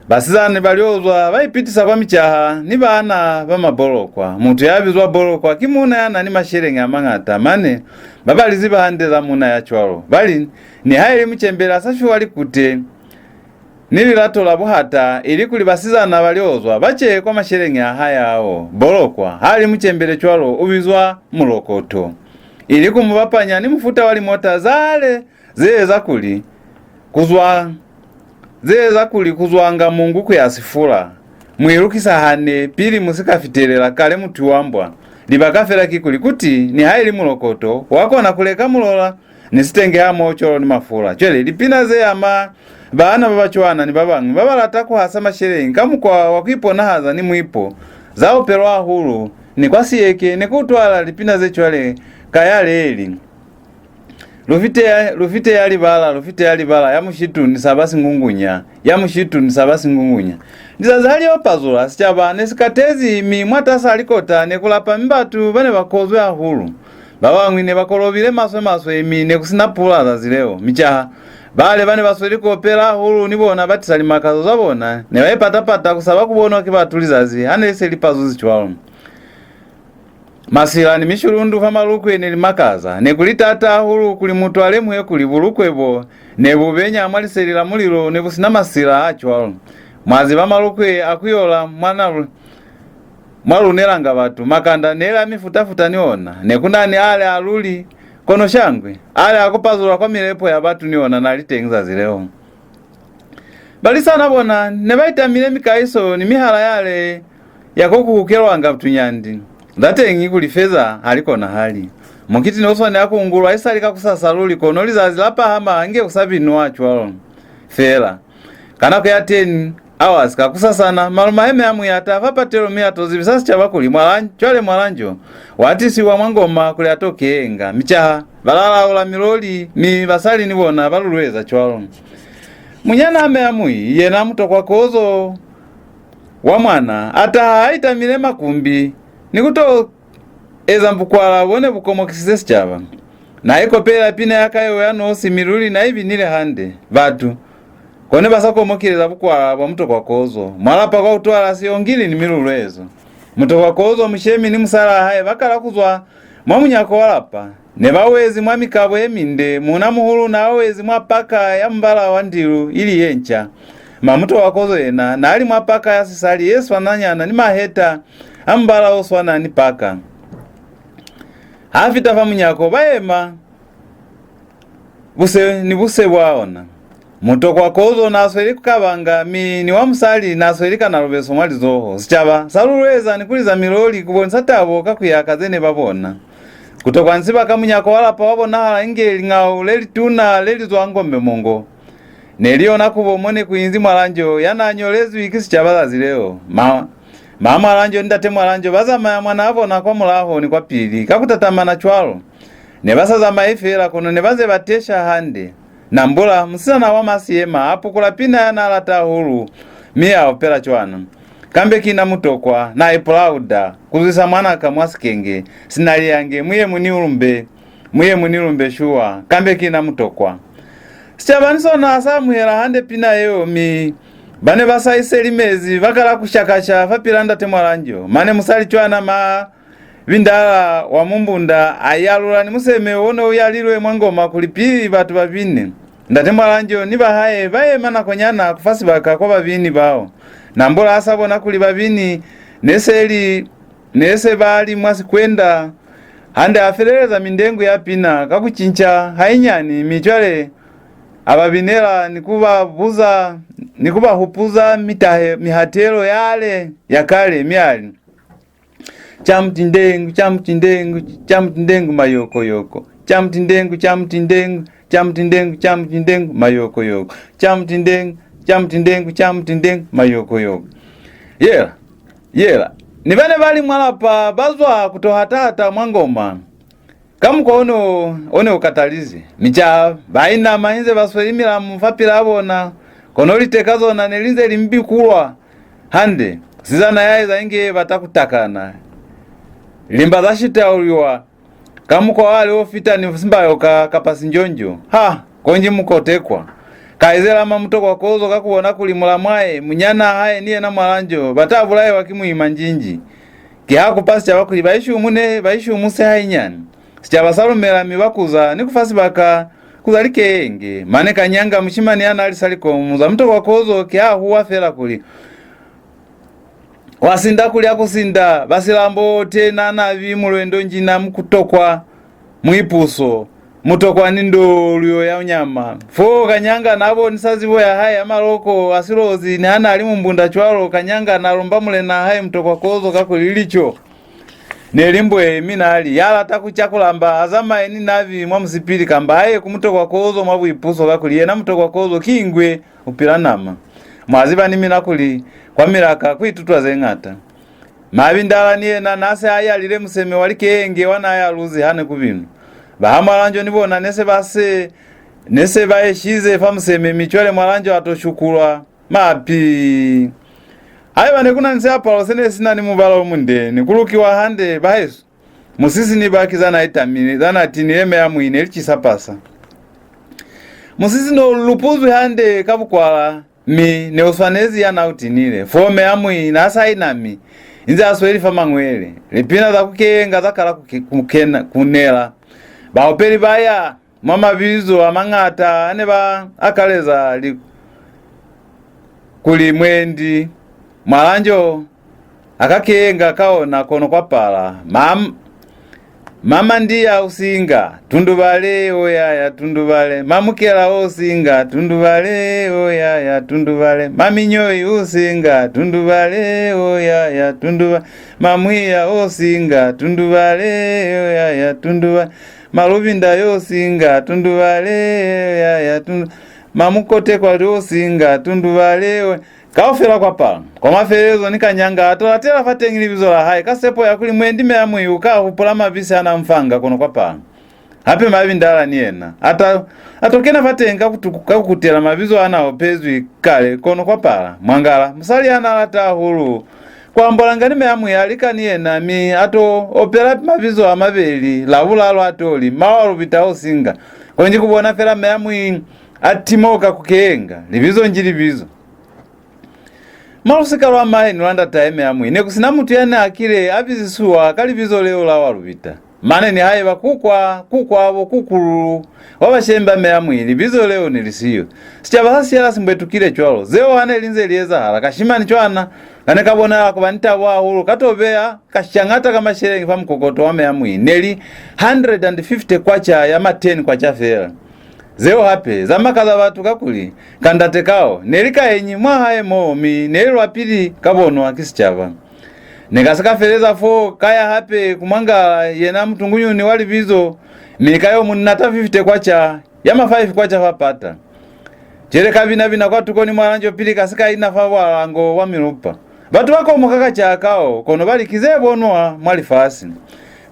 Basizana ni balyozwa ba ipitisa kwa micaha ni baana ba mabolokwa. Mutu ya bizwa bolokwa ki muuna ya na ni masheleñi a mañata, mane ba ba li ziba hande za muuna ya cwalo. Ba li, nihaili mucembele a sa fiwa likute ni lilato la buhata, ili kuli basizana balyozwa ba ce kwa masheleñi a hae ao. Bolokwa ha li mucembele cwalo u bizwa mulokoto, ili ku mu bapanya ni mufuta wa limota zale ze eza kuli ku zwa, ze eza kuli ku zwanga Mongu ku ya Sifula. Mu ilukisa hande pili mu si ka fitelela kale mutu wa mbwa. Libaka fela kikuli kuti nihaili mulokoto wa kona ku leka mulola ni sitenge hamoho cwalo ni mafula. Cwale, lipina ze ama baana ba ba cwana ni ba bañwi ba ba lata ku hasa masheleñi ka mukwa wa ku iponahaza ni muipo za opelwa hahulu ni kwa siyeke ne ku utwahala lipina ze cwale ka ya le li, "Lu fite ya, lu fite ya libala, lu fite ya libala, ya mushitu ni saba singungunya, ya mushitu ni saba singungunya." Lizazi ha li yo pazula, sicaba ne si katezi, mi mwatas'a likota ne ku lapami batu ba ne ba kozwi hahulu. Ba bañwi ne ba kolobile maswe-maswe, mi ne ku si na pula zazi leo. Micaha bale ba ne ba sweli ku opela hahulu ni bona ba tisa limakazo za bona, ne ba ipata-pata ku saba ku bonwa ki batu lizazi ha ne li se li pazuzi cwalo. Masila ni mishulundu fa malukwe ne li makaza. Ne ku li taata hahulu kuli mutu a lemuhe kuli bulukwe bo ne bu benya mwa liseli la mulilo ne bu si na masila a cwalo. Mwa ziba malukwe a ku yola mwa na lu-, mwa lunelanga batu, makanda ne li a mifuta-futa ni ona. Ne ku na ni ale a luli, kono shangwe, ale a ku pazulwa kwa milepo ya batu ni ona n'a li teñi zazi leo. Balisana bona ne ba itamile mikaiso ni mihala yale ya ko ku hukelwanga tunyandi. Za teñi ku li feza ha li konahali. Mukiti ne u swanela ku ungulwa isali kakusasa luli, kono lizazi la pahama inge ku sa binwa cwalo fela. Ka nako ya ten hours kakusasana, malumahe Meamui a taha fa patelo mi a to zibisa sicaba kuli mwalan-, cwale mwalanjo wa tisiwa mwa ngoma kuli a to kenga. Micaha ba lalaula miloli, mi basali ni bona ba lulueza cwalo. Munyanaa Meamui, yena Mutokwa Kozo wa mwana, a taha a itamile makumbi ni ku to eza bukwala bo ne bu komokisize sicaba. Na ikopela pina ya ka yeo ya nosi, mi luli na i binile hande. Batu ko ne ba sa komokile za bukwala bwa Mutokwa Kozo. Mwa lapa kwa utwahala siongili ni miluluezo. Mutokwa Kozo, mushemi ni musalaa hae ba kala ku zwa mwa munyako wa lapa. Ne ba wezi mwa mikabo ye minde, muuna-muhulu n'a wezi mwa paka ya mubala wa ndilu ili ye nca. Ma Mutokwa Kozo yena n'a li mwa paka ya sisali ye swananyana ni maheta a mubala o swana ni paka. Ha fita fa munyako, ba yema buse ni buse bwa ona. Mutokwa Kozo n'a sweli ku kabanga, mi ni wa musali n'a sweli ka nalubeso mwa lizoho. Sicaba sa lulueza ni ku liza miloli ku bonisa tabo ka ku ya ka ze ne ba bona. Ku tokwa nsiba ka munyako wa lapa wa bonahala inge liñau le lituna le li zwa ngombe mongo. Ne li yona kubo mo ne ku inzi mwalanjo ya n'a nyolezwi ki sicaba zazi leo. Ma, ma mwalanjo ni ndate mwalanjo ba zamaya mwanaa bona kwa mulaho ni kwa pili ka ku tatamana cwalo. Ne ba sa zamayi feela, kono ne ba nze ba tesha hande. Nambula, musizana wa Masiyema, a pukula pina ya n'a lata hahulu, mi a opela cwana: Kambe ki na Mutokwa, na ipulauda, ku zwisa mwanaka mwa sikenge, sina liyange, muyemu ni ulumbe, muyemu ni lumbe shuwa, kambe ki na Mutokwa. Sicaba ni sona sa amuhela hande pina yeo, mi ba ne ba sa iseli mezi ba kala ku shakasha fapil'a ndate mwalanjo, mane musali cwana ma Bindala wa Mumbunda a yalula ni museme wo ne u yalilwe mwa ngoma kuli pili batu ba bine. Ndate mwalanjo ni ba hae ba yema nakonyana ku fa sibaka kwa babini bao. Nambula a sa bona kuli babini ne se li, ne se ba li mwa sikwenda hande, a feleleza mindengu ya pina ka ku cinca hainyani, mi cwale a ba binela ni ku ba buza, ni ku ba hupuza mitahe, mihatelo yale ya kale, mi a li: Chamutindengu, chamutindengu, chamutindengu, mayokoyoko. Chamutindengu, chamutindengu, chamutindengu, chamutindengu, mayokoyoko. Chamutindengu, chamutindengu, chamutindengu, mayokoyoko. Yela, yela. Ni ba ne ba li mwa lapa ba zwa ku to hata-hata mwa ngoma. Ka mukwa o ne, o ne u katalize, micaha ba inama inze ba sweli milamu fapilaa bona, kono liteka zona ne li nze li mbikulwa hande. Sizana ya eza inge bata ku takana. Limba za shitauliwa ka mukwa wale o fita ni simbayoka kapa sinjonjo. Ha! Konji mukotekwa. Kaizela ma Mutokwa Kozo ka ku bona kuli mulamwae, munyanaa hae ni yena mwalanjo ba ta bulaiwa ki muimanjinji. Ki ha kupa sicaba kuli ba ishumune, ba ishumuse hainyani. Sicaba sa lumela mi ba kuza ni ku fa sibaka ku za likeenge. Mane Kanyanga, mushimani ya n'a lisa likomu za Mutokwa Kozo, ki ha huwa fela kuli: Wa sinda kuli a ku sinda, ba silambo te na nabi mulwendo njina mu kutokwa, mu ipuso, mutokwa ni ndo luyo ya nyama. Fo Kanyanga n'a bonisa zibo ya hae ya maloko a Silozi, ni ha n'a li Mumbunda cwalo, Kanyanga n'a lomba mulenaa hae Mutokwa Kozo kakuli lico ne li mbwe, mi n'a li, ya lata ku ca ku lamba, a zamaye ni nabi mwa musipili, kamba a ye ku Mutokwa Kozo mwa buipuso, kakuli yena Mutokwa Kozo ki ngwe, u pila nama. Mwa ziba ni mina kuli kwa milaka ku itutwa ze ñata. Mabindala ni yena n'a se a yalile museme wa likeenge wa n'a yaluzi ha ne ku binwa. Ba ha mwalanjo ni bona ne se ba se, ne se ba eshize fa museme, mi cwale mwalanjo a to shukulwa mapi. Haiba ne ku na ni siapalo se ne si na ni mubala o munde ni ku lukiwa hande, bahesu, Musisi ni baki za n'a itamile, za n'a tinile Meamui ne li cisa pasa. Musisi no lupuzwi hande ka bukwala, mi ne u swanezi ya n'a u tinile. Fo Meamui n'a sa inami, inze a sweli fa mañwele. Lipina za ku kenga za kala ku ke-, ku kena, ku nela. Baopeli ba ya mwa mabizo a mañata a ne ba akaleza li-, kuli mwendi mwalanjo a ka kenga ka ona kono kwa pala. Mam-, Mamandiya u singa, tundubale, o yaya, tundubale. Mamukela o singa, tundubale, o yaya, tundubale. Maminyoi u singa, tundubale, o yaya, tundubale. Mamwiya o singa, tundubale, o yaya, tundubale. Malubinda yo singa, tundubale, o yaya, tundu-, Mamukotekwa yo singa, tundubale, o Kaufela kwa pala. Kwa mafelelezo ni kanyanga a to latela fateñi libizo la hae ka sepo ya kuli mwendi Meamui u ka hupula mabisi a n'a mu fanga kono kwa pala. Hape Mabindala ni yena a ta, a to kena fateñi ka kutu-, ka ku kutela mabizo a n'a opezwi kale kono kwa pala. Mwangala, musali ya n'a lata hahulu ku ambolanga ni Meamui a lika ni yena mi a to opela mabizo a mabeli, la bulalu a to li, Mawalubita o singa. Konji ku bona fela Meamui a timoka ku kenga, libizo nji libizo. Mwa lusika lwa mahe ni lwa ndatahe Meamui, ne ku si na mutu ya n'a kile a bizisiwa ka libizo leo la Walubita. Mane nihaiba kukwa, kukwabo, kukululu wa bashemi ba Meamui, libizo leo ne li siyo. Sicaba sa siyala si mbwetukile cwalo. Zeo ha ne li nze li ezahala, kashimani cwana ka ne ka bonahala ku ba ni tabo hahulu ka to beya kashañata ka masheleñi fa mukokoto wa Meamui ne li hundred and fifty kwacha ya ma ten kwacha fela. Zeo hape za makaza batu, kakuli ka ndate kao ne li kaenyi mwa hae moo, mi ne li lwa pili ka bonwa ki sicaba. Ne ka si ka feleza fo, ka ya hape ku Mwangala, yena mutungunyuni wa libizo, mi ka yo mu nata fifty kwacha, ya ma five kwacha fa pata. Cwale ka bina-bina kwatuko ni mwalanjo pili ka si ka ina fa bwalango bwa milupa. Batu ba komoka ka cakao, kono ba li ki ze bonwa mwa lifasi.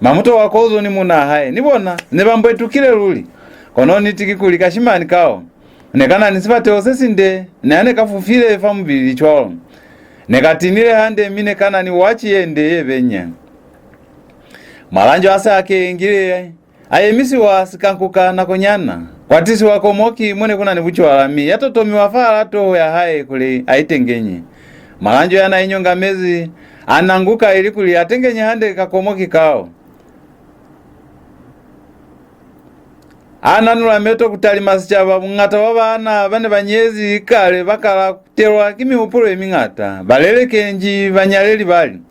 Mamuto wa Kozo ni munaa hae, ni bona, ne ba mbwetukile luli. Kono niti kikuli, kashimani kao ne ka na ni sifateho se sinde, ne a ne ka fufile fa mubili cwalo. Ne ka tinile hande, mi ne ka na ni waci ye nde ye benya. Mwalanjo a se a kengile, a yemisiwa sikankuka nakonyana. Kwa tisiwa komoki mo ne ku na ni bucwala, mi ya totomiwa fahal'a toho ya hae kuli a itengenye. Mwalanjo ya n'a inyongamezi a nanguka ilikuli a tengenye hande ka komoki kao. A nanula meto ku talima sicaba. Buñata bwa baana ba ne ba nyezi kale ba kala ku telwa ki mihupulo ye miñata. Balelekenji, banyaleli ba li,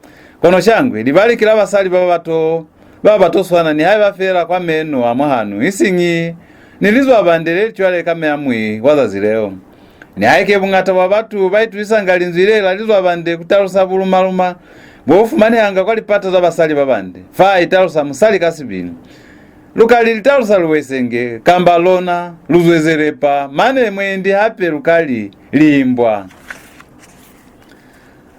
kono shangwe, libali ki la basali ba ba to ba ba to swana nihaiba feela kwa meno a mwahanu, isiñi ni lizwabande le li cwale ka Meamui wa zazi leo. Nihaike buñata bwa batu ba itusisanga linzwi le la lizwabande ku talusa bulumaluma bo fumanehanga kwa lipata za basali ba bande, fa i talusa musali ka sibili. Lu ka li li talusa luwesenge, kamba lona luzwezelepa, mane mwendi hape lu ka li limbwa.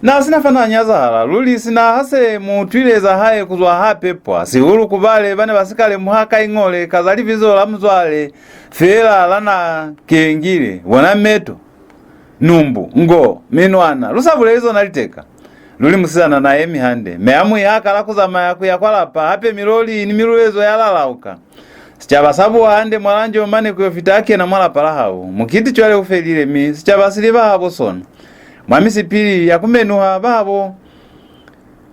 Na sina fa na nyazahala luli sina ha se mu utwile za hae ku zwa ha pepwa, sihulu ku bale ba ne ba si ka lemuha ka iñole ka za libizo la muzwale feela la na kengile. Bona meto, numbu, ngo, minwana, lu sa buleli zona liteka. Luli musizana na yemi hande. Meamui ha kala ku zamaya ku ya kwa lapa, hape miloli ni milubezo ya lalauka. Sicaba sa buha hande mwalanjo mane ku yo fita a kena mwa lapa la habo. Mukiti cwale u felile, mi sicaba si liba habo sona. Mwa misipili ya ku menuha ba habo,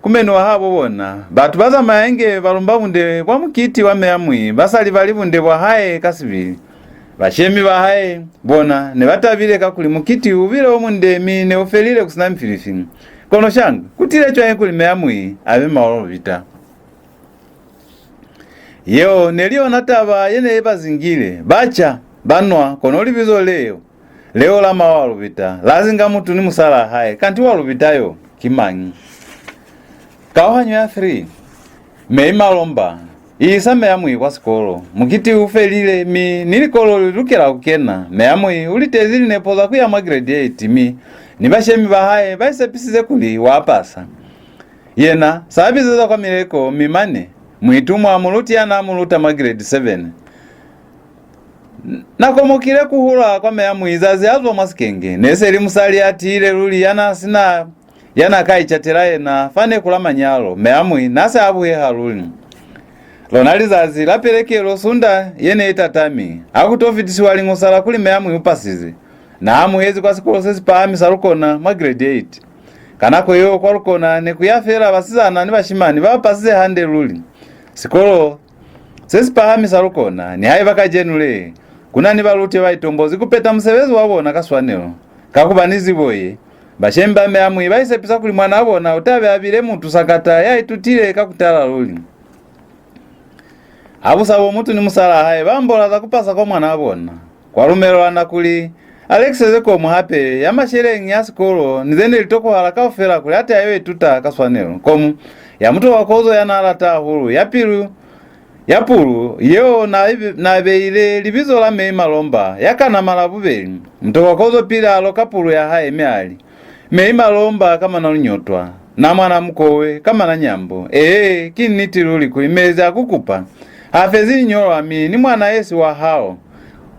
ku menuha habo bona, batu ba zamaya inge ba lumba bunde bwa mukiti wa Meamui, ba sa libali bunde bwa hae ka sibili. Bashemi ba hae bona ne ba tabile kakuli mukiti u bile o munde, mi ne u felile ku si na mifilifili. Kono shangwe, ku tile cwañi kuli Meamui a be Mawalubita? Yeo ne li yona taba ye ne i ba zingile. Ba ca, ba nwa, kono libizo leo, leo la Mawalubita, la zinga mutu ni musalaa hae. Kanti Walubita yo ki mañi? Kauhanyo ya three. Mei Malomba i isa Meamui kwa sikolo. Mukiti u felile, mi ni likolo li lukela ku kena. Meamui u litezi linepo za ku ya mwa grade eight, mi ni bashemi ba hae ba isepisize kuli wa pasa. Yena sa bizeza kwa mileko, mi mane muitumwa muluti ya n'a mu luta mwa grade seven. N-, na komokile ku hula kwa Meamui zazi a zwa mwa sikenge. Ne se li musali ya tiile luli ya n'a si na ya n'a ka icatela yena fa neku la manyalo. Meamui n'a se a buheha luli. Lona lizazi la pelekelo, sunda ye ne i tatami, ha ku to fitisiwa liñusa la kuli Meamui u pasize. Na amuhezi kwa sikolo se si pahami sa Lukona mwa grade eight. Ka nako yeo kwa Lukona ne ku ya fela basizana ni bashimani ba ba pasize hande luli. Sikolo se si pahami sa Lukona, nihaiba kacenu le, ku na ni baluti ba ba itombozi ku peta musebezi wa bona ka swanelo. Ka ku ba ni zibo ye, bashemi ba Meamui ba isepisa kuli mwanaa bona u ta be a bile mutu sakata ya itutile ka ku tala luli. Habusa bo mutu ni musalaa hae ba ambola za ku pasa kwa mwanaa bona. Kwa lumelelwana kuli a lekiseze komu hape ya masheleñi a sikolo ni ze ne li tokohala kaufela kuli a te a yo ituta ka swanelo. Komu ya Mutokwakozo ya n'a lata hahulu, ya pilu ya pulu, yeo n'a ibe-, n'a beile libizo la Mei Malomba, ya kanama la bubeli. Mutokwakozo pili a loka pulu ya hae mi a li, Mei Malomba ka mana lunyotwa, na mwana mukowe ka mana nyambo. Ee, ki niti luli kuli mezi a ku kupa ha fezi linyolwa, mi ni mwana ye si wa hao,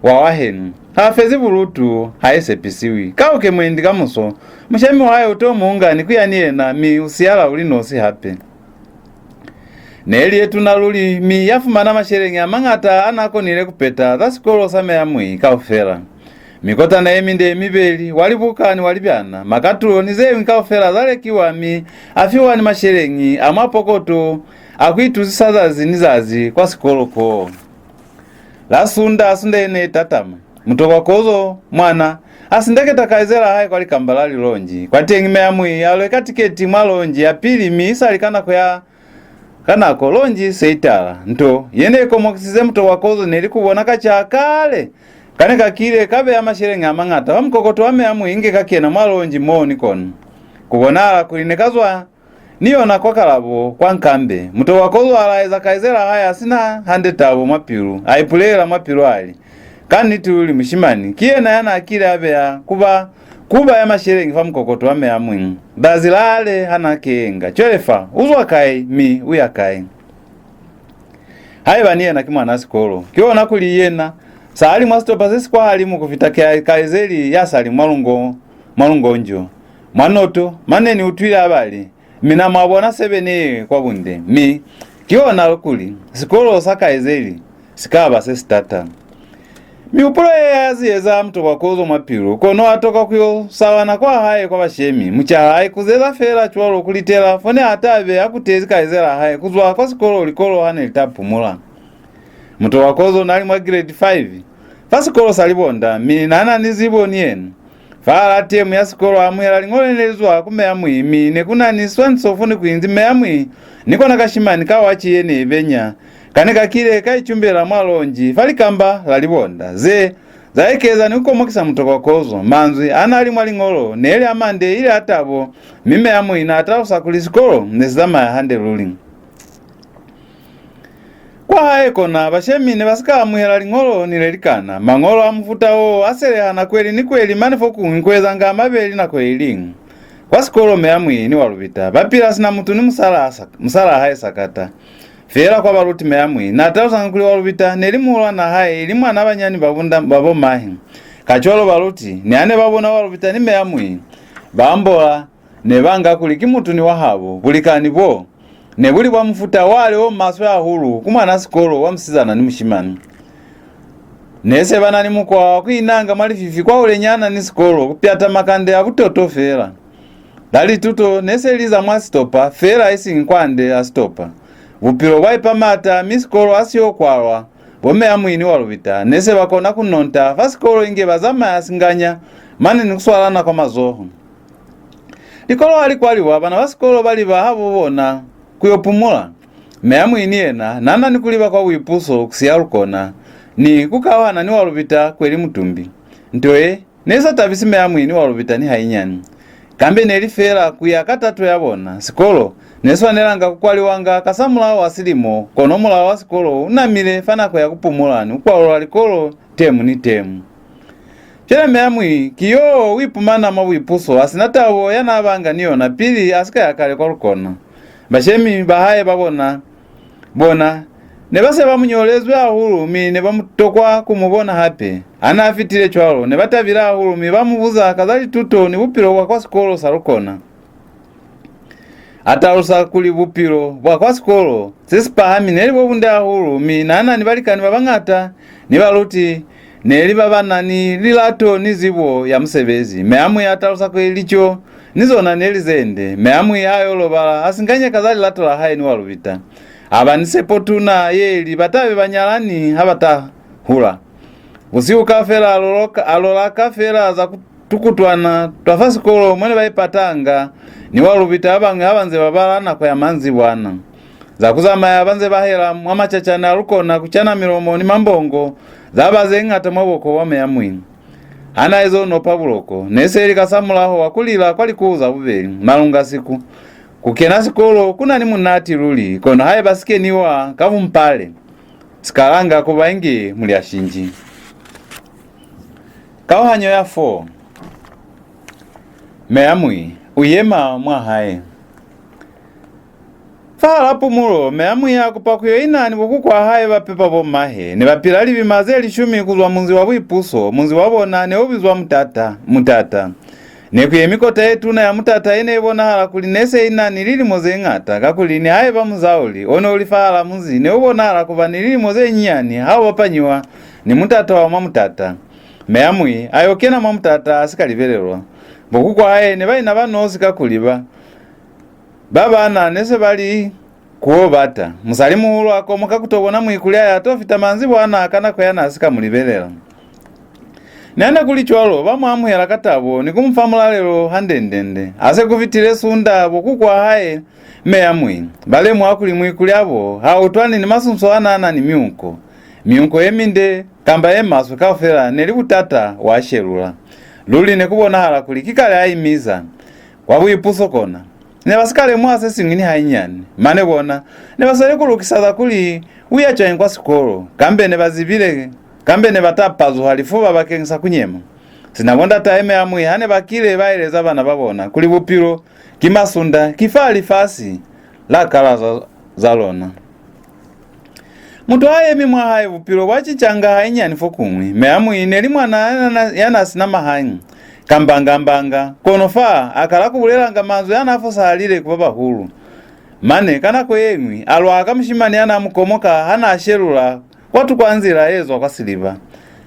wa wahenu, ha fezi bulutu, ha i sepisiwi. Kauke mwendi kamuso, mushemi wa hae u to mu nga ni ku ya ni yena, mi u siyala u li nosi hape. Ne li ye tuna luli, mi ya fumana masheleñi a mañata a n'a konile ku peta za sikolo sa Meamui kaufela. Mikotana ye minde ye mibeli, wa libuka ni wa libyana, makatulo ni ze ñwi kaufela za lekiwa, mi a fiwa ni masheleñi a mwa pokoto a ku itusisa zazi ni zazi kwa sikolo koo. La Sunda, sunda ye ne i tatama, Mutokwakozo, mwana, a sindeketa kaizelaa hae kwa likamba la lilonji. Kwateñi Meamui a lweka tiketi mwa lonji ya pili, mi isali ka nako ya, ka nako, lonji se i tala. Nto ye ne i komokisize Mutokwakozo ne li ku bona kaca kale ka ne ka kile ka beya masheleñi a mañata fa mukokoto wa Meamui inge ka kena mwa lonji moo ni kona. Ku bonahala kuli ne ka zwa ni yona kwa Kalabo kwa nkambe. Mutokwakozo a laeza kaizelaa hae a si na hande tabo mwa pilu, a ipulelela mwa pilu a li, Ka niti luli mushimani ki yena ya n'a kile a beya kuba, kuba ya masheleñi fa mukokoto wa Meamui. Zazi lale ha n'a kenga. Cwale fa, u zwa kai, mi u ya kai? Haiba ni yena ki mwan'a sikolo, ki ona kuli yena sa li mwa sitopa se si kwahalimu ku fita ka-, kaizeli ya sa li mwa lungo, mwa lungonjo, mwa noto, mane ni utwile a bali, Mina mwa bona sebene ye kwa bunde, mi ki ona kuli sikolo sa kaizeli si ka ba se si tata. Mihupulo ye ya ziyeza Mutokwakozo mwa pilu, kono a tokwa ku yo sawana kwa hae kwa bashemi. Mucaha a ikuzeza feela cwalo ku litela fo ne a ta be a kutezi kaizelaa hae ku zwa kwa sikolo, likolo ha ne li ta pumula. Mutokwakozo n'a li mwa grade five fa sikolo sa Libonda, mi n'a na ni zibo ni yena. Fahal'a temu ya sikolo a amuhela liñolo le ne li zwa ku Meamui, mi ne ku na ni siswaniso fo ne ku inzi Meamui ni kona kashimani ka waci ye ne i benya, ka ne ka kile ka icumbela mwa lonji fa likamba la Libonda. Ze za ekeza ni ku komokisa Mutokwakozo. Manzwi a n'a li mwa liñolo ne li a mande ili a tabo, mi Meamui n'a talusa kuli sikolo ne si zamaya hande luli. Kwa hae kona, bashemi ne ba si ka amuhela liñolo ni le likana. Mañolo a mufuta wo a selehana kweli ni kweli, mane fokuñwi ku ezanga a mabeli nako i liñwi. Kwa sikolo, Meamui ni Walubita ba pila sina mutu ni musala sa-, musalaa hae sakata. Feela kwa baluti, Meamui n'a talusanga kuli Walubita ne li muhulwan'a hae, ili mwan'a banyani ba bunda, ba bo mahe. Kacwalo baluti, niha ne ba bona Walubita ni Meamui ba ambola, ne ba nga kuli ki mutu ni wahabo. Bulikani bo ne bu li bwa mufuta wale o maswe hahulu ku mwan'a sikolo wa musizana ni mushimani. Ne se ba na ni mukwa wa ku inanga mwa lififi kwahulenyana ni sikolo, ku pyata makande a butoto feela. La lituto ne se li za mwa sitopa feela, isiñi kwande a sitopa. Bupilo bwa ipa maata, mi sikolo ha si yo kwalwa, bo Meamui ni Walubita ne se ba kona ku nonta fa sikolo inge ba zamaya singanya, mane ni ku swalana kwa mazoho. Likolo ha li kwaliwa, bana ba sikolo ba liba habo bona ku yo pumula. Meamui ni yena n'a na ni ku liba kwa buipuso ku siya Lukona ni ku kauhana ni Walubita kweli mutumbi. Nto ye ne i sa tabisi Meamui ni Walubita ni hainyani. Kambe ne li feela ku ya ka tato ya bona. Sikolo ne si swanelanga ku kwaliwanga kasamulaho wa silimo, kono mulao wa sikolo u namile fa nako ya ku pumula ni ku kwalula likolo temu ni temu. Cwale Meamui ki yo u ipumana mwa buipuso, a si na tabo ya n'a banga ni yona pili a si ka ya kale kwa Lukona. Bashemi ba hae ba bona, bona ne ba se ba mu nyolezwi hahulu, mi ne ba mu tokwa ku mu bona hape. Ha n'a fitile cwalo, ne ba tabile hahulu, mi ba mu buza ka za lituto ni bupilo bwa kwa sikolo sa Lukona. A talusa kuli bupilo bwa kwa sikolo se si pahami ne li bo bunde hahulu, mi n'a na ni balikani ba bañata ni baluti ne li ba ba na ni lilato ni zibo ya musebezi. Meamui a talusa kuli lico ni zona ne li ze nde. Meamui a yo lobala, a singanyeka za lilato la hae ni Walubita. A ba ni sepo tuna ye li ba ta be ba nyalani ha ba ta hula. Busihu kaufela a loloka, a lolaka fela za ku tukutwana twa fa sikolo mo ne ba ipatanga ni Walubita ba bañwi ha ba nze ba bala nako ya manzibwana. Za ku zamaya ba nze ba hela mwa macacani a lukona ku cana milomo ni mambongo za ba ze ñata mwa boko bwa Meamui. Ha n'a izo nopa buloko, ne se li kasamulaho wa ku lila kwa likuhu za bubeli, malungasiku. Ku kena sikolo ku na ni munati luli, kono haiba si keniwa ka bumpale, si kalanga ku ba inge mulyashinji. Kauhanyo ya four. Meamui u yema mwa hae. Fahal'a pumulo, Meamui a kupa ku yo ina ni bo kukwa hae ba pepa bo mahe. Ne ba pila libima ze lishumi ku zwa munzi wa Buipuso, munzi wa bona ne u bizwa Mutata, Mutata. Ne ku yemi kota ye tuna ya mutata ye ne i bonahala kuli ne se i na ni lilimo ze ñata, kakuli nihaiba muzauli o ne u li fahal'a munzi ne u bonahala ku ba ni lilimo ze nyinyani ha u bapanyiwa ni mutata wa mwa mutata. Meamui a yo kena mwa mutata a si ka libelelwa. Bo kukwa hae ne ba ina ba nosi kakuli ba, ba bana ne se ba li ku yo bata. Musali-muhulu a komoka ku to bona muikulya ya to fita manzibwana ka nako ya n'a si ka mu libelela. Niha ne ku li cwalo, ba mu amuhela ka tabo ni ku mu fa mulalelo hande-ndende. Ha se ku fitile sunda, bo kukwa hae Meamui ba lemuha kuli muikulya bo ha utwani ni masunso a n'a na ni miunko. Miunko ye minde kamba ye maswe kaufela ne li butata wa shelula. Luli ne ku bonahala kuli ki kale a imiza. Kwa Buipuso kona, ne ba si ka lemuha se siñwi ni hainyani. Mane bona ne ba sweli ku lukisa za kuli u ya cwañi kwa sikolo, kambe ne ba zibile, kambe ne ba ta pazuha lifuba bakeñisa ku nyema. Sina bo ndatahe Meamui ha ne ba kile ba eleza bana ba bona kuli bupilo ki masunda, ki fa lifasi la kala za, za lona. Mutu ha yemi mwa hae bupilo bwa cincanga hainyani fokuñwi. Meamui ne li mwana ya na, ya na si na mahañi, kambanga-mbanga, kono fa a kala ku bulelanga manzwi a n'a fosahalile ku ba bahulu. Mane, ka nako ye ñwi, a lwa ka mushimani ya n'a mu komoka ha n'a shelula kwatuko a nzila ye zwa kwa siliba.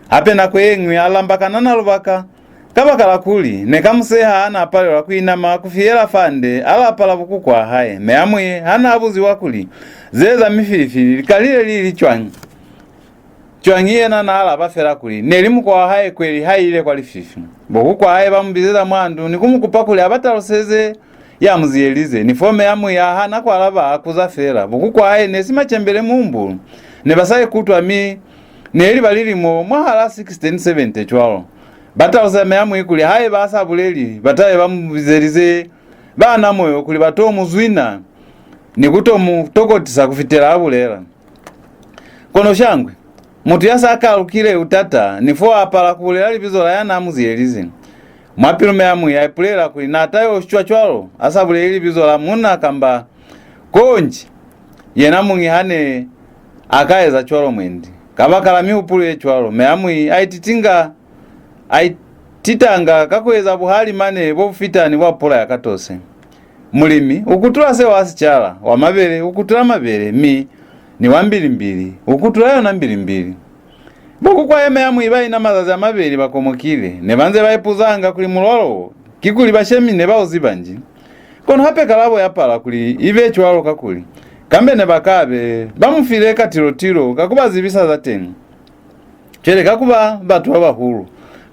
Hape nako ye ñwi a lamba kanana lubaka. Kabakala kuli ne ka mu seha, n'a palelwa ku inama ku fiyela fande a lapa la bo kukwa hae. Meamui ha n'a buziwa kuli ze za mifilifili li kalile li li cwañi, cwañi, yena n'a alaba fela kuli ne li mukwa wa hae kweli ha ile kwa lififi. Bo kukwa hae ba mu bizeza mwa ndu ni ku mu kupa kuli a ba taluseze ya mu ziyelize. Ni fo Meamui a hana ku alaba, a kuza fela. Bo kukwa hae ne si macembele mumbulu, ne ba sa ikutwa, mi ne li ba lilimo mwahal'a sixty ni seventy cwalo. Ba talusa Meamui kuli haiba a sa buleli, ba ta be ba mu bizelize ba na moyo kuli ba to mu zwina ni ku to mu tokotisa ku fitela a bulela. Kono shangwe, mutu ya sa kalukile u tata, ni fo a pala ku bulela libizo la ya n'a mu ziyelize. Mwa pilu Meamui a ipulela kuli n'a ta yo shwa cwalo a sa buleli libizo la muuna kamba konji yena muñi ha ne a ka eza cwalo mwendi. Kabakala mihupulo ye cwalo, Meamui a ititinga, a ititanga ka ku eza buhali mane bo bu fita ni bwa pula ya katose. Mulimi u kutula seo a si cala, wa mabele u kutula mabele, mi ni wa mbilimbili u kutula yona mbilimbili. Bo kukwa Meamui ba ina mazazi a mabeli ba komokile, ne ba nze ba ipuzanga kuli mulwalo wo kikuli bashemi ne ba u ziba nji. Kono hape kalabo ya pala kuli i be cwalo, kakuli kambe ne ba ka be ba mu file katilotilo ka ku ba zibisa za teñi. Cwale ka ku ba batu ba bahulu,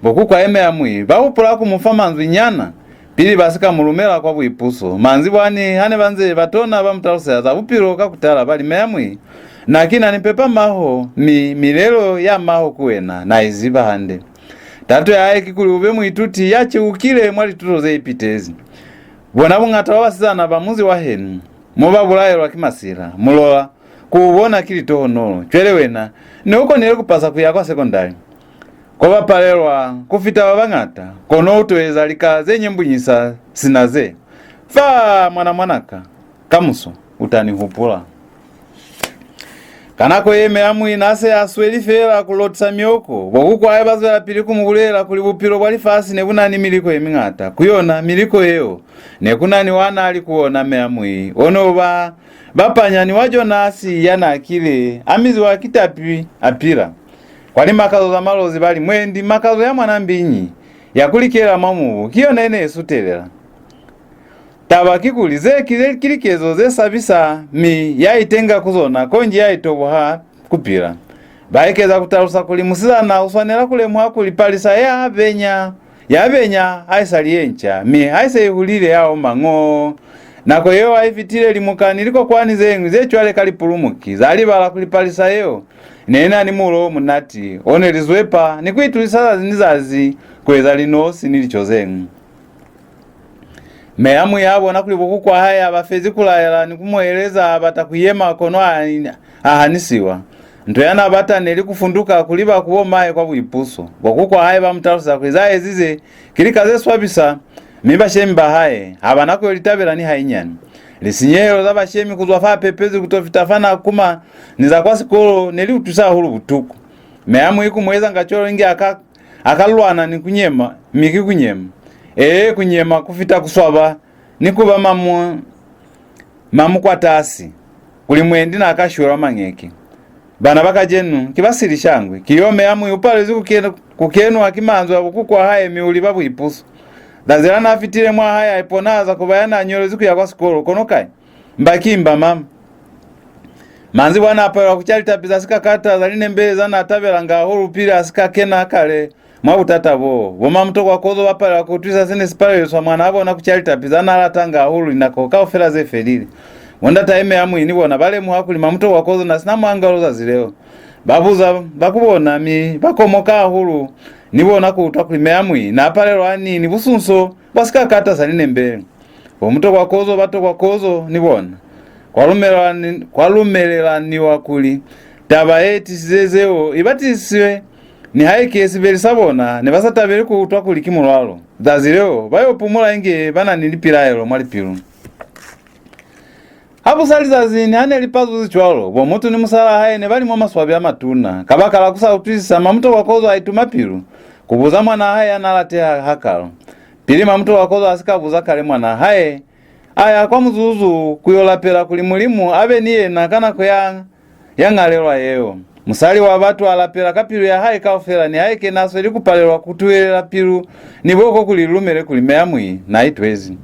bo kukwa Meamui ba hupula ku mu fa manzwinyana pili ba si ka mu lumela kwa Buipuso. Manzibwani ha ne ba nze ba tona ba mu talusela za bupilo ka ku tala, ba li, Meamui, na ki na ni pepa maho, mi milelo ya maho ku wena na i ziba hande. Tato ya hae kikuli u be muituti ya ciukile mwa lituto ze ipitezi. Bona buñata bwa basizana ba munzi wa henu, mo ba bulaelwa ki masila, mulola, ku u bona ki litohonolo. Cwale wena, ne u konile ku pasa ku ya kwa sekondari. Ko ba palelwa ku fita ba bañata, kono u to eza lika ze nyembunyisa sina ze. Fa, mwana, mwanaka, kamuso u ta ni hupula. Ka nako ye, Meamui n'a se a sweli feela ku lotisa mioko, bo kuku hae ba zwelapili ku mu bulelela kuli bupilo bwa lifasi ne bu na ni miliko ye miñata. Ku yona miliko yeo, ne ku na ni wa n'a li ku ona Meamui, o n'o ba bapanya ni wa Jonasi ya n'a kile a miziwa ki tapi a pila. Kwa limakazo za Malozi ba li, mwendi makazo ya mwana mbiñi ya ku likela mwa mubu ki yona ye ne i sutelela. Taba kikuli, ze ki, ze ki likezo ze sabisa, mi ya itenga ku zona konji ya itoboha ku pila. Ba ekeza ku talusa kuli musizana u swanela ku lemuha kuli palisa ya benya, ya benya ha i sa li ye nca, mi ha i se i hulile ya oma ñoo. Nako yeo ha i fitile, limuka ni likokwani ze ñwi ze cwale ka lipulumuki za libala kuli palisa yeo ne i na ni mulo o munati o ne li zwepa ni ku itusisa zazi ni zazi ku eza linosi ni lico ze ñwi. Meamui ha bona kuli bo kuku wa hae ha ba fezi ku laela ni ku mu eleza, a bata ku yema, kono a, a hanisiwa. Nto ya n'a bata ne li ku funduka ku liba ku bo mahe kwa buipuso. Bo kuku wa hae ba mu taluseza kuli za ezize ki lika ze swabisa, mi bashemi ba hae ha ba na ku yo li tabela ni hainyani. Lisinyehelo za bashemi ku zwa fa pepezi ku to fita fa n'a kuma ni za kwa sikolo ne li utwisa hahulu butuku. Meamui ku mu ezanga cwalo inge a ka a ka lwana ni ku nyema, mi ki ku nyema. Ee, ku nyema ku fita ku swaba ni ku ba mamu, mamukwatasi, kuli mwendi n'a ka shwelwa mañeke. Bana ba kacenu ki ba sili shangwe. Ki yo Meamui u palezwi ku kena, ku kenwa ki manzwi a bo kuku wa hae, mi u liba buipuso. Zazi la n'a fitile mwa hae, a iponahaza ku ba ya n'a nyolezwi ku ya kwa sikolo, kono kai? Mba ki mba mama. Manzibwana a palelwa ku ca litapi za sikakata za linembele za n'a tabelanga hahulu pili a si ka kena kale mwa butata boo. Bo Mamutokwakozo ba palelwa ku utwisa se ne si paleliswa mwanaa bona ku ca litapi za n'a latanga hahulu linako kaufela ze felile. Bo ndatahe Meamui ni bona ba lemuha kuli Mamutokwakozo n'a si na mwangalo zazi leo. Ba buza ba ku bona, mi ba komoka hahulu ni bona ku utwa kuli Meamui n'a palelwa ni, ni busunso bwa sikakata sa linembele. Bo Mutokwakozo ba Tokwakozo ni bona, kwa lumelelani-, kwa lumelelaniwa kuli taba ye tisize zeo i batisiswe, nihaike sibeli sa bona ne ba sa tabeli ku utwa kuli ki mulwalo. Zazi leo, ba yo pumula inge ba na ni lipilaelo mwa lipilu. Ha bu sa lizazi, niha ne li pazuzi cwalo, bo mutu ni musalaa hae ne ba li mwa maswabi a matuna. Kabakala ku sa utwisisa, Mamutokwakozo a ituma pilu ku buza mwanaa hae ya n'a lateha hakalo. Pili Mamutokwakozo a si ka buza kale mwanaa hae, a ya kwa muzuzu ku yo lapela kuli Mulimu a be ni yena ka nako ya, ya ñalelwa yeo. Musali wa batu a lapela ka pilu ya hae kaufela, nihaike n'a sweli ku palelwa ku tuhelela pilu ni boko kuli li lumele kuli Meamui n'a itwezi.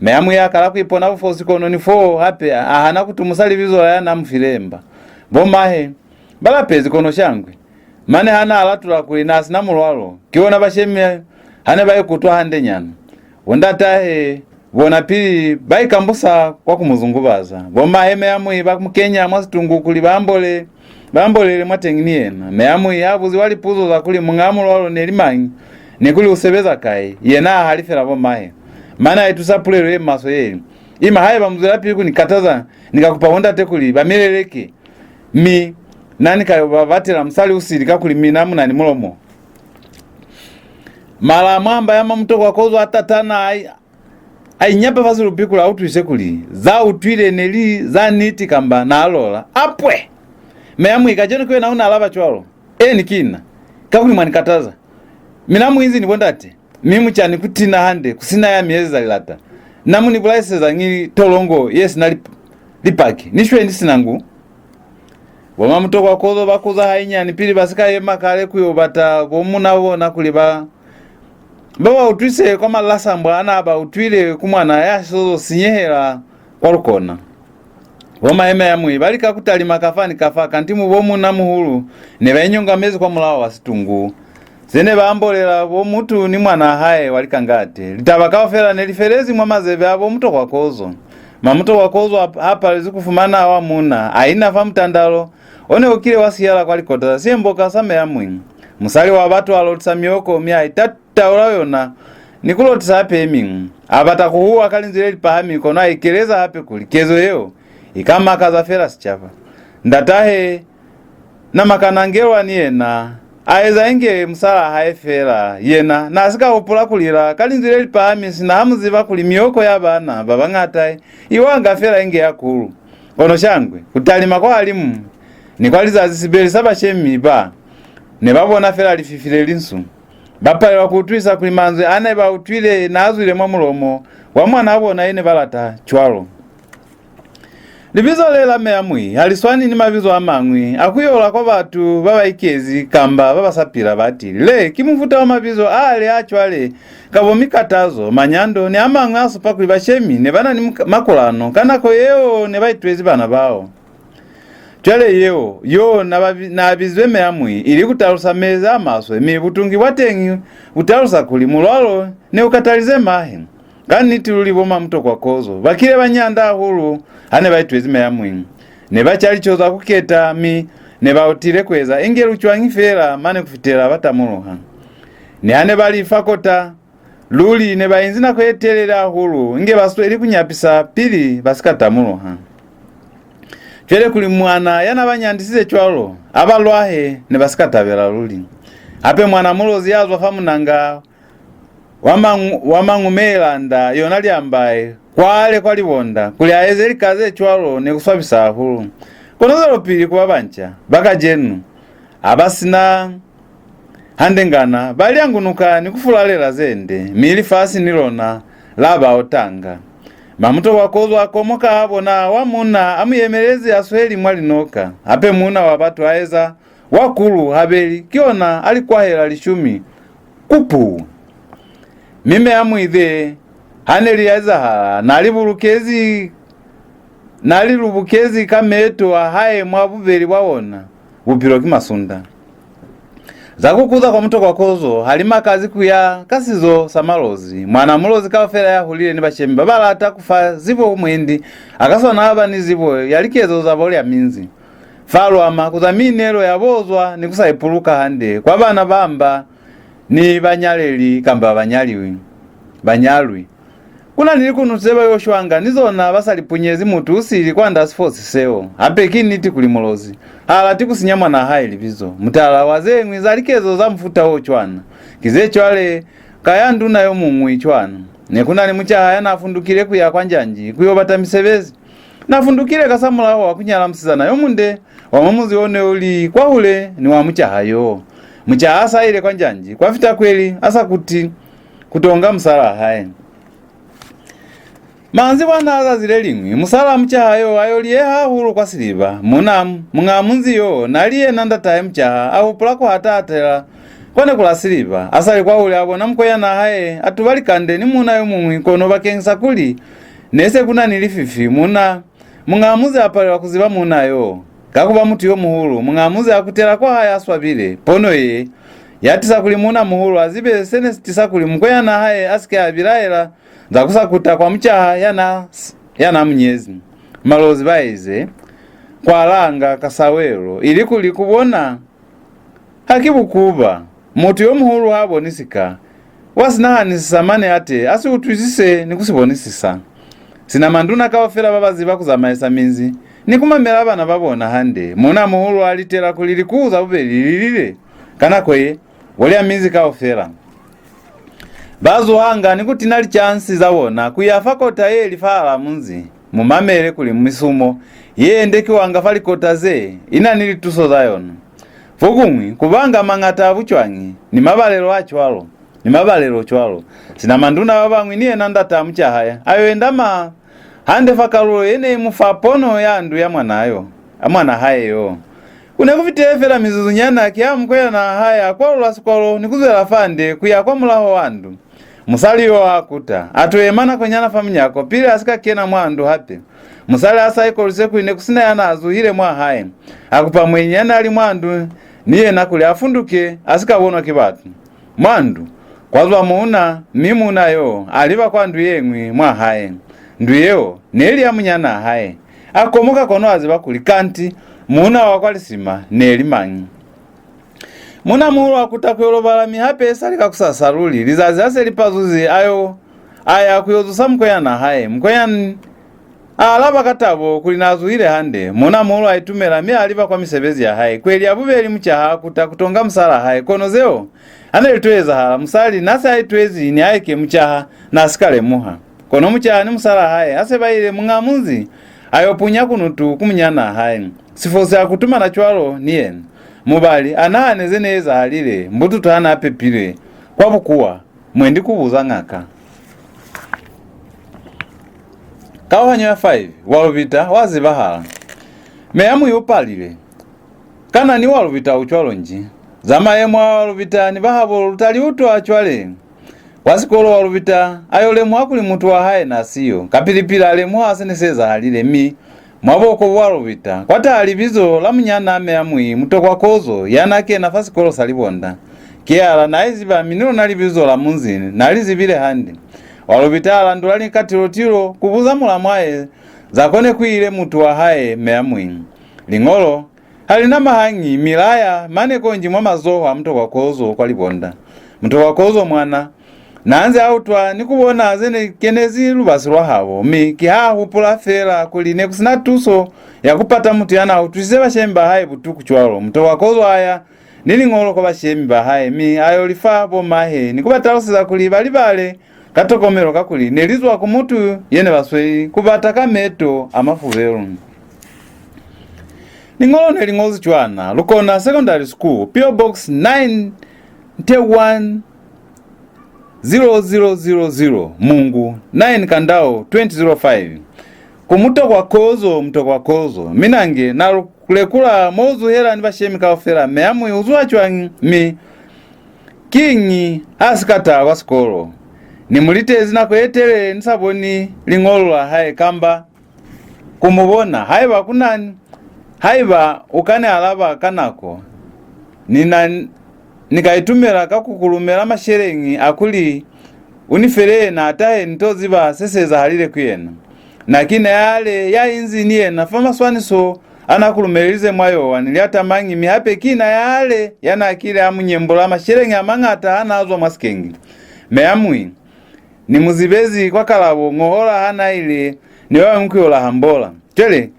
Meamui a kala ku ipona bufosi, kono ni foo hape a hana ku tumusa libizo la ya n'a mu file mba. Bo mahe ba lapezi, kono shangwe. Mane ha n'a latula kuli n'a si na mulwalo, ki ona bashemi ha ne ba ikutwa handenyana. Bo ndatahe bona pili ba ikambusa kwa ku mu zungubaza. Bo mahe Meamui ba mu kenya mwa situngu kuli ba ambole, ba ambolele mwateñi ni yena. Meamui ha buziwa lipuzo za kuli muñaa mulwalo ne li mañi, ni kuli u sebeza kai, yena a halifela bo mahe. Mane a itusa pulelo ye maswe ye li, "Ima, haiba mu zwelapili ku ni kataza, ni ka kupa bo ndate kuli ba mi leleke." Mi na ni ka yo ba batela musali usili, kakuli mina mu na ni mulomo. Mala a mwa mba ya Mamutokwakozo a tatana, a, a inyapa fa silupi kuli a utwise kuli za utwile ne li za niti kamba n'a lola. Apwe! Meamui, kacenu ki wena u ni alaba cwalo? Eni, ki na. Kakuli mwa ni kataza. Mina mu inzi ni bo ndate, mi mu ca ni ku tina hande, ku si na ya mi ezeza lilata. Na mu ni bulaiseza ñi tolongo ye si na lip-, lipaki? Ni shwe ni si na ngu. Bo Mamutokwakozo ba kuza hainyani pili ba si ka yema kale ku yo bata bo muuna bona kuli ba, ba ba utwise kwa malasambwa a n'a ba utwile ku mwana ya sizo sinyehela kwa lukona. Bo mahe Meamui ba lika ku talima kafa ni kafa, kanti mu bo muuna muhulu ne ba inyongamezi kwa mulaho wa situngu. Ze ne ba ambolela bo mutu ni mwanaa hae wa likangate, litaba kaufela ne li felezi mwa mazebe a bo Mutokwakozo. Mamutokwakozo ha, ha palezwi ku fumana wa muuna, a ina fa mutandalo o ne u kile wa siyala kwa likota za siemboka sa Meamui. Musali wa batu a lotisa mioko, mi a itata taula yona, ni ku lotisa hape ye miñwi. A bata ku huwa ka linzwi le li pahami, kono a ikeleza hape kuli kezo yeo i ka makaza fela sicaba. Ndatahe Namakanangelwa ni yena a eza inge musalaa hae fela. Yena n'a si ka hupula ku lila ka linzwi le li pahami, sina ha mu ziba kuli mioko ya baana ba bañata i wanga fela inge ya kulu. Kono shangwe, ku talima kwahalimu Ni kwa lizazi sibeli sa bashemi ba ne ba bona fela lififi le linsu. Ba palelwa ku utwisa kuli manzwi a ne ba utwile n'a zwile mwa mulomo wa mwanaa bona ye ne ba lata cwalo. Libizo le la Meamui ha li swani ni mabizo a mañwi a ku yola kwa batu ba ba ikezi kamba ba ba sa pila. Batili, le ki mufuta wa mabizo ale a cwale ka bo mikatazo, manyando, ni a mañwi a supa kuli bashemi ne ba na ni muka-, makulano ka nako yeo ne ba itwezi bana bao. Cwale yeo, yo na ba bi-, na bizwe Meamui, ili ku talusa mezi a maswe, mi butungi bwa teñi bu talusa kuli mulwalo ne u katalize mahe. Ka niti luli, bo Mamutokwakozo ba kile ba nyanda hahulu ha ne ba itwezi Meamui. Ne ba ca lico za ku keta, mi ne ba utile ku eza inge lucwañi fela mane ku fitela ba tamuluha. Niha ne ba li fa kota, luli ne ba inzi nako ye telele hahulu inge ba sweli ku nyapisa pili ba si ka tamuluha. Cwale kuli mwana ya na ba nyandisize cwalo a ba lwahe, ne ba si ka tabela luli. Hape mwana Mulozi ya zwa fa munanga wa mañu-, wa mañumelanda yona Lyambai kwale kwa Libonda kuli a eze lika ze cwalo ne ku swabisa hahulu. Kono zwelopili ku ba banca ba kacenu ha ba si na hande ngana, ba lyangunuka ni ku fulalela ze nde, mi lifasi ni lona la ba otanga. Mamutokwakozo a komoka ha bona wa muuna a mu yemelezi a sweli mwa linoka. Hape muuna wa batu a eza wa kulu habeli, ki ona a li kwahela lishumi. Kupu! Mi Meamui ze ha ne li ezahala, na li bulukezi, na li lubukezi ka meto a hae mwa bubeli bwa ona, bupilo ki masunda. Za ku kuza kwa Mutokwakozo ha li makazi ku ya ka sizo sa Malozi. Mwana Mulozi kaufela ya hulile ni bashemi ba ba lata ku fa zibo mwendi a ka swana a ba ni zibo ya likezo za bo Lyaminzi. Fa lwama ku za miinelo ya bozwa ni ku sa ipuluka hande kwa bana ba mba ni banyaleli kamba banyaliwi, banyalwi. Ku na ni likunutu ze ba yo shwanga ni zona ba sa li punyezi mutu u sili kwand'a sifosi seo. Hape ki niti kuli Mulozi ha lati ku sinya mwan'a hae libizo. Mutala wa ze ñwi za likezo za mufuta o cwana ki ze cwale ka ya nduna yo muñwi cwana. Ne ku na ni mucaha ya n'a fundukile ku ya kwa njanji ku yo bata misebezi. N'a fundukile kasamulaho wa ku nyala musizana yo munde wa mwa munzi o ne u li kwahule ni wa mucaha yo. Mucaha a sa ile kwa njanji, kwa fita kweli a sa kuti ku to nga musal'a hae. Manzibwana a zazi le liñwi, musal'a mucaha yo a yo liyeha hahulu kwa siliba. Muuna, muñ'a munzi yo, n'a li yena ndatahe mucaha, a hupula ku hata-hatela kwa neku la siliba. A sa li kwahule a bona mukwenyan'a hae a tuba likande ni muuna yo muñwi, kono bakeñisa kuli ne se ku na ni lififi, muuna, muñ'a munzi a palelwa ku ziba muuna yo. Ka ku ba mutu yo muhulu, muñ'a munzi a kutela kwa hae a swabile. Pono ye, ya tisa kuli muuna-muhulu a zibe se ne si tisa kuli mukwenyan'a hae a si ke a bilaela za ku sa kuta kwa mucaha ya n'a, ya n'a mu nyezi. Malozi ba ize, kwa langa ka sawelo, ilikuli ku bona ha ki bukuba. Mutu yo muhulu ha boni sika, wa si nahanisisa mane a te a si utwisise ni ku si bonisisa. Sina manduna kaufela ba ba ziba ku zamaisa minzi ni ku mamela bana ba bona hande, muuna-muhulu a litela kuli likuhu za bubeli li lile ka nako ye, bo Lyaminzi kaufela ba zuhanga ni ku tina licansi za bona ku ya fa kota ye li fahal'a munzi. Mu mamele kuli misumo ye endekiwanga fa likota ze i na ni lituso za yona. Fokuñwi, ku banga mañata a bucwañi ni mabalelo a cwalo, ni mabalelo cwalo. Sina manduna ba bañwi ni yena ndata mucaha a yo endama hande fa kalulo ye ne i mu fa pono ya ndu ya mwana yo, a mwana hae yo. Ku ne ku fitile fela mizuzunyana ki ha mukwenyan'a hae a kwalula sikwalo ni ku zwela fande ku ya kwa mulaho wa ndu. Musali yo a kuta, a to yema nakonyana fa munyako pili a si ka kena mwa ndu hape. Musali a sa ikolwise kuli ne ku si na ya n'a zuhile mwa hae, a kupa muenyi ya n'a li mwa ndu ni yena kuli a funduke a si ka bonwa ki batu. Mwa ndu, kwa zwa muuna, mi muuna yo a liba kwa ndu ye ñwi mwa hae. Ndu yeo ne li ya munyan'a hae. A komoka kono a ziba kuli kanti muuna wa kwa lisima ne li mañi. Muuna-muhulu a kuta ku yo lobala, mi hape isali kakusasa luli, lizazi ha se li pazuzi, a yo, a ya ku yo zusa mukwenyan'a hae. Mukwenyana a alaba ka tabo kuli n'a zuhile hande. Muuna-muhulu a itumela, mi a liba kwa misebezi ya hae. Kweli ya bubeli mucaha a kuta ku to nga musal'a hae, kono zeo ha ne li to ezahala, musali n'a se a itwezi nihaike mucaha n'a si ka lemuha. Kono mucaha ni musal'a hae ha se ba ile, muñ'a munzi a yo punya kunutu ku munyan'a hae. Sifosi a kutumana cwalo ni yena. Mubali a nahane ze ne ezahalile, mbututu ha n'a pepilwe kwa bukuwa, mwendi ku buza ngaka. Kauhanyo ya five, Walubita wa zibahala. Meamui u palile. Kana ni Walubita u cwalo nji? Za mayemo a Walubita ni bahabo lu ta li utwa cwale. Kwa sikolo Walubita a yo lemuha kuli mutu wa hae n'a siyo. Kapili-pili a lemuha se ne si ezahalile, mi mwa boko bwa Walubita kwa taha libizo la munyan'a Meamui, Mutokwakozo, ya n'a kena fa sikolo sa Libonda. Kiala n'a iziba, mi ni lona libizo la munzi n'a li zibile hande. Walubita a landula likatilo-tilo ku buza mulamwae za ko ne ku ile mutu wa hae Meamui. Liñolo ha li na mahañi, mi la ya mane konji mwa mazoho a Mutokwakozo kwa Libonda. Mutokwakozo mwana n'a nze a utwa ni ku bona ze ne kenezi lubasi lwa habo, mi ki ha a hupula feela kuli ne ku si na tuso ya ku pata mutu ya n'a utwisize bashemi ba hae butuku cwalo. Mutokwakozo a ya ni liñolo kwa bashemi ba hae, mi a yo li fa bo mahe ni ku ba taluseza kuli ba li bale ka tokomelo, kakuli ne li zwa ku mutu ye ne ba sweli ku bata ka meto a mafubelu. Liñolo ne li ñozwi cwana: Lukona Secondary School, P O Box nine one zero zero zero zero, Mungu, nine Kandao twenty zero five. Ku Mutokwakozo, Mutokwakozo. Mina nge na lu-, lekula mo u zuhela ni bashemi kaufela, Meamui u zuha cwañi, mi kiñi ha si ka taha kwa sikolo? Ni mu litezi nako ye telele ni sa boni liñolo la hae kamba ku mu bona. Haiba ku na ni, haiba u ka ni alaba ka nako, ni na, ni ka itumela ka ku ku lumela masheleñi a kuli u ni fe yena, a tahe ni to ziba se si ezahalile ku yena. Na ki na yale ya inzi ni yena fa maswaniso a na ku lumelelize mwa Yowa ni Liatamanyi, mi hape ki na yale ya na kile a mu nyembula masheleñi a mañata ha na zwa mwa sikenge. Meamui, ni mu zibezi kwa Kalabo ñohola ha na ile ni ba bañwi ku yo laha mbola. Cwale,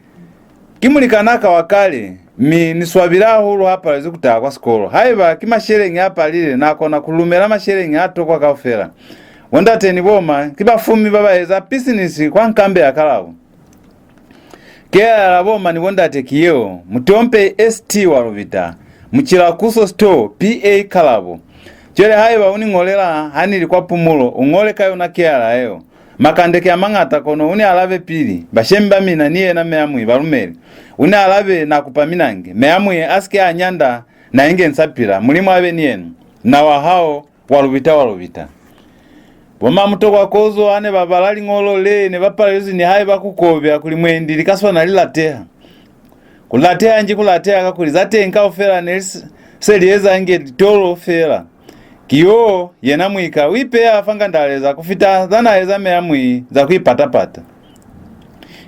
ki mulikanaa ka wa kale, mi ni swabile hahulu ha palezwi ku taha kwa sikolo. Haiba ki masheleñi a palile, na kona ku lumela masheleñi a tokwa kaufela. Bo ndate ni bo ma ki bafumi ba ba eza pisinisi kwa nkambe ya Kalabo. Kela la bo ma ni bo ndate ki yeo: Mutompe S T Walubita, Mucilakuso Store, P A Kalabo. Cwale haiba u ni ñolela ha ni li kwa pumulo, u ñole ka yona kela yeo. Makande ki a mañata, kono u ni alabe pili. Bashemi ba mina ni yena Meamui ba lumele. U ni alabe, na kupa mina nge. Meamui a si ke a nyanda, na inge ni sa pila. Mulimu a be ni yena. Na wa hao, Walubita, Walubita. Bo ma Mutokwakozo ha ne ba bala liñolo le, ne ba palezwi nihaiba ku kobya kuli mwendi li ka swana li lateha. Ku lateha nji ku lateha, kakuli za teñi kaufela ne li s-, se li eza inge litolo fela. Ki yo yena muika u ipeya fa ngandaleza ku fita za na eza Meamui za ku ipata-pata.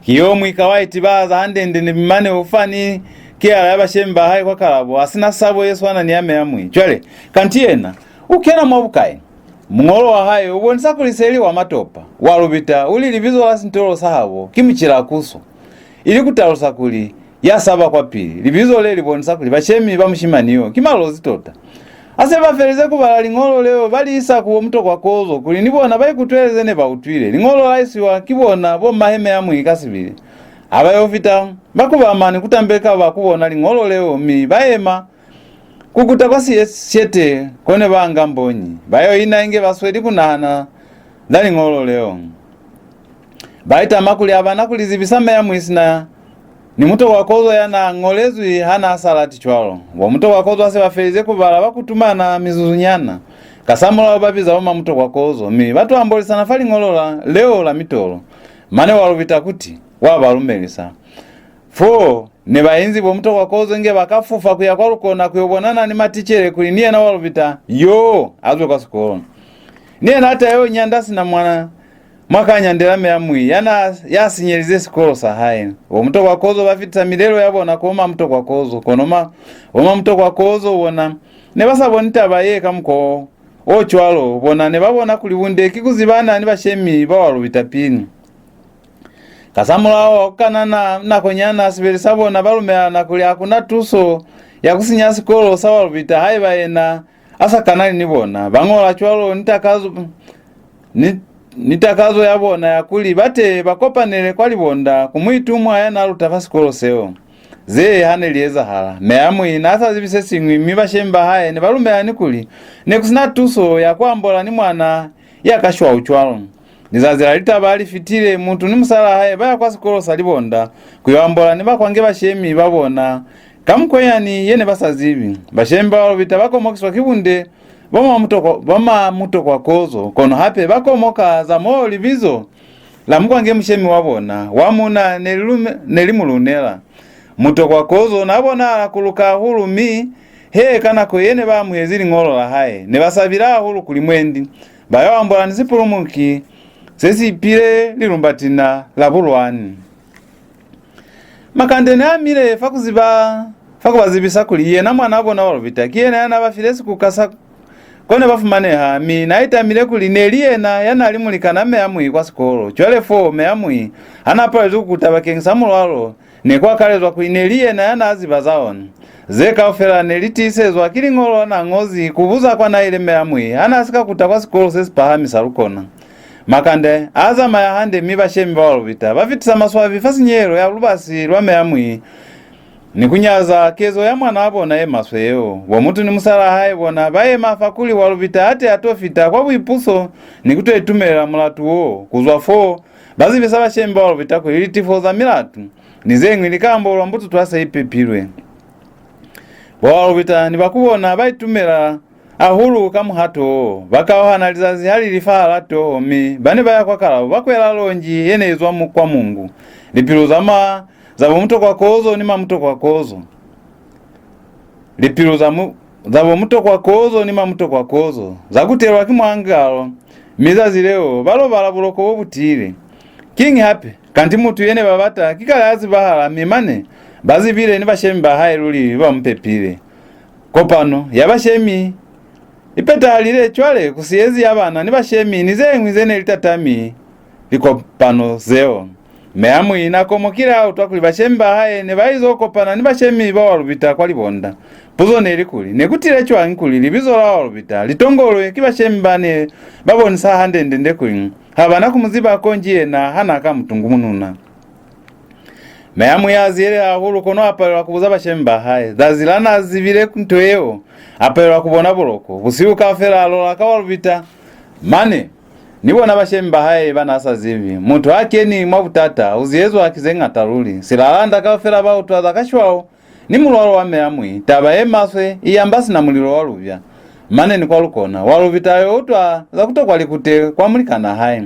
Ki yo muika wa itibahaza hande-nde ni mane u fa ni kiala ya bashemi ba hae kwa Kalabo, a si na sabo ye swana ni ya Meamui. Cwale, kanti yena u kena mwa bukai? Muñolo wa hae u bonisa kuli se li wa matopa. Walubita u li libizo la sintolo sa habo ki Mucilakuso, ili ku talusa kuli ya saba kwapili. Libizo le li bonisa kuli bashemi ba mushimani yo ki Malozi tota. Ha se ba felize ku bala liñolo leo, ba li isa ku bo Mutokwakozo kuli ni bona ba ikutwele ze ne ba utwile. Liñolo la isiwa ki bona bo mahe Meamui ka sibili. Ha ba yo fita, ba kubama ni ku tambeka ba ku bona liñolo leo, mi ba yema ku kuta kwa siye-, siyete ko ne ba nga mbonyi. Ba yo ina inge ba sweli ku nahana za liñolo leo. Ba itama kuli ha ba na ku li zibisa Meamui sina ni Mutokwakozo ya na ñolezwi ha na sa lati cwalo. Bo Mutokwakozo ha se ba felize ku bala, ba kutumana mizuzunyana. Kasamulaho ba biza bo ma Mutokwakozo, mi ba to ambolisana fa liñolo la, leo la mitolo. Mane Walubita kuti wa ba lumelisa. Fo ne ba inzi bo Mutokwakozo inge ba ka fufa ku ya kwa Lukona ku yo bonana ni maticele kuli ni yena Walubita yo a zwe kwa sikolo. Ni yena a ta yo nyanda sina mwana mwa ka nyandela Meamui ya na, ya sinyelize sikolo sa hae. Bo Mutokwakozo ba fitisa milelo ya bona ku bo ma Mutokwakozo, kono ma, bo ma Mutokwakozo bona ne ba sa boni taba ye ka mukwa o, o cwalo. Bona ne ba bona kuli bunde ki ku zibana ni bashemi ba Walubita pili. Kasamulaho wa ku kanana nakonyana, sibeli sa bona ba lumelana kuli ha ku na tuso ya ku sinya sikolo sa Walubita haiba yena a sa kanani ni bona. Ba ñola cwalo ni takazo, ni, ni takazo ya bona ya kuli ba te ba kopanele kwa Libonda ku muitumwa ya na luta fa sikolo seo. Ze ha ne li ezahala, Meamui n'a sa zibi se siñwi, mi bashemi ba hae ne ba lumelani kuli ne ku si na tuso ya ku ambola ni mwana ya ka shwau cwalo. Lizazi la litaba ha li fitile, mutu ni musalaa hae ba ya kwa sikolo sa Libonda ku yo ambola ni bakwange bashemi ba bona ka mukwenyani ye ne ba sa zibi. Bashemi ba Walubita ba komokiswa ki bunde bwa ma Mutokwa, bwa ma Mutokwa Kozo, kono hape ba komoka za mo libizo la mukwange mushemi wa bona wa muuna ne li lume-, ne li mu lunela. Mutokwa Kozo n'a bonahala ku luka hahulu, mi he ka nako ye ne ba amuhezi liñolo la hae, ne ba sabile hahulu kuli mwendi ba yo ambola ni sipulumuki se si ipile lilumbatina la bulwani. Makande ne a mile fa ku ziba, fa ku ba zibisa kuli yena mwanaa bona Walubita ki yena ya n'a ba file sikuka sa ko ne ba fumaneha, mi n'a itamile kuli ne li yena ya n'a li mulikan'a Meamui kwa sikolo. Cwale fo, Meamui ha n'a palezwi ku kuta bakeñisa mulwalo, ne ku akalezwa kuli ne li yena ya n'a ziba za ona. Ze kaufela ne li tiisezwa ki liñolo n'a ñozi ku buza kwa n'a ile Meamui ha n'a si ka kuta kwa sikolo se si pahami sa Lukona. Makande a zamaya hande, mi bashemi ba Walubita ba fitisa maswabi fa sinyehelo ya lubasi lwa Meamui ni ku nyaza kezo ya mwanaa bona ye maswe yeo. Bo mutu ni musalaa hae bona ba yema fa kuli Walubita a te a to fita kwa buipuso ni ku to itumelela mulatu wo. Ku zwa fo, ba zibisa bashemi ba Walubita kuli litifo za milatu ni ze ñwi li ka ambolwa mbututu ha se i pepilwe. Bo Walubita ni ba ku bona ba itumela hahulu ka muhato wo. Ba kauhana lizazi ha li li fahal'a toho, mi ba ne ba ya kwa Kalabo ba kwela lonji ye ne i zwa mu-, kwa Mungu. Lipilu za ma, za bo Mutokwa Kozo ni ma Mutokwa Kozo. Lipilu za mu-, za bo Mutokwa Kozo ni ma Mutokwa Kozo za kutelwa ki mwangalo, mi zazi leo ba lobala buloko bo bu tiile. Kiñi hape? Kanti mutu ye ne ba bata ki kale a zibahala, mi mane ba zibile ni bashemi ba hae luli ba mu pepile. Kopano ya bashemi i petahalile cwale ku siyezi ya bana ni bashemi ni ze ñwi ze ne li tatami likopano zeo. Meamui n'a komokile ha utwa kuli bashemi ba hae ne ba izo kopana ni bashemi ba Walubita kwa Libonda. Puzo ne li kuli, ne ku tile cwañi kuli libizo la Walubita li tongolwe ki bashemi ba ne ba bonisa hande-ndende kuli ha ba na ku mu ziba konji yena ha n'a ka mu tungumununa? Meamui a ziyeleha hahulu, kono a palelwa ku buza bashemi ba hae. Zazi la n'a zibile nto yeo, a palelwa ku bona buloko. Busihu kaufela a lola ka Walubita. Mane, ni bona bashemi ba hae ba n'a sa zibi. Mutu ha keni mwa butata, u ziyezwa ki ze ñata luli. Silalanda kaufela ba utwa za kashwau ni mulwalo wa Meamui. Taba ye maswe i yamba sina mulilo wa lubya. Mane ni kwa Lukona, Walubita a yo utwa za ku tokwa likute kwa mulikan'a hae.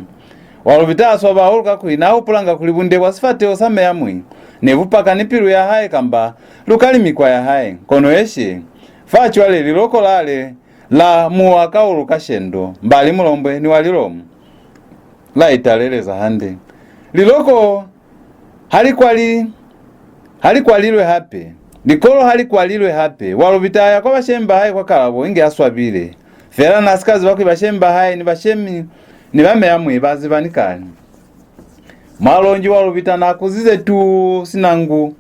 Walubita a swaba hahulu kakuli n'a hupulanga kuli bunde bwa sifateho sa Meamui ne bu paka ni pilu ya hae kamba lu ka li mikwa ya hae. Kono eshe, fa cwale liloko lale la muwa ka ulu ka shendo, mbali mulombwe ni wa lilomo, la italeleza hande. Liloko ha li kwali-, ha li kwalilwe hape. Likolo ha li kwalilwe hape. Walubita a ya kwa bashemi ba hae kwa Kalabo inge a swabile. Fela n'a si ka ziba kuli bashemi ba hae ni bashemi ni ba Meamui ba zibani kale. Mwa lonji Walubita n'a kuzize tuu sina ngu.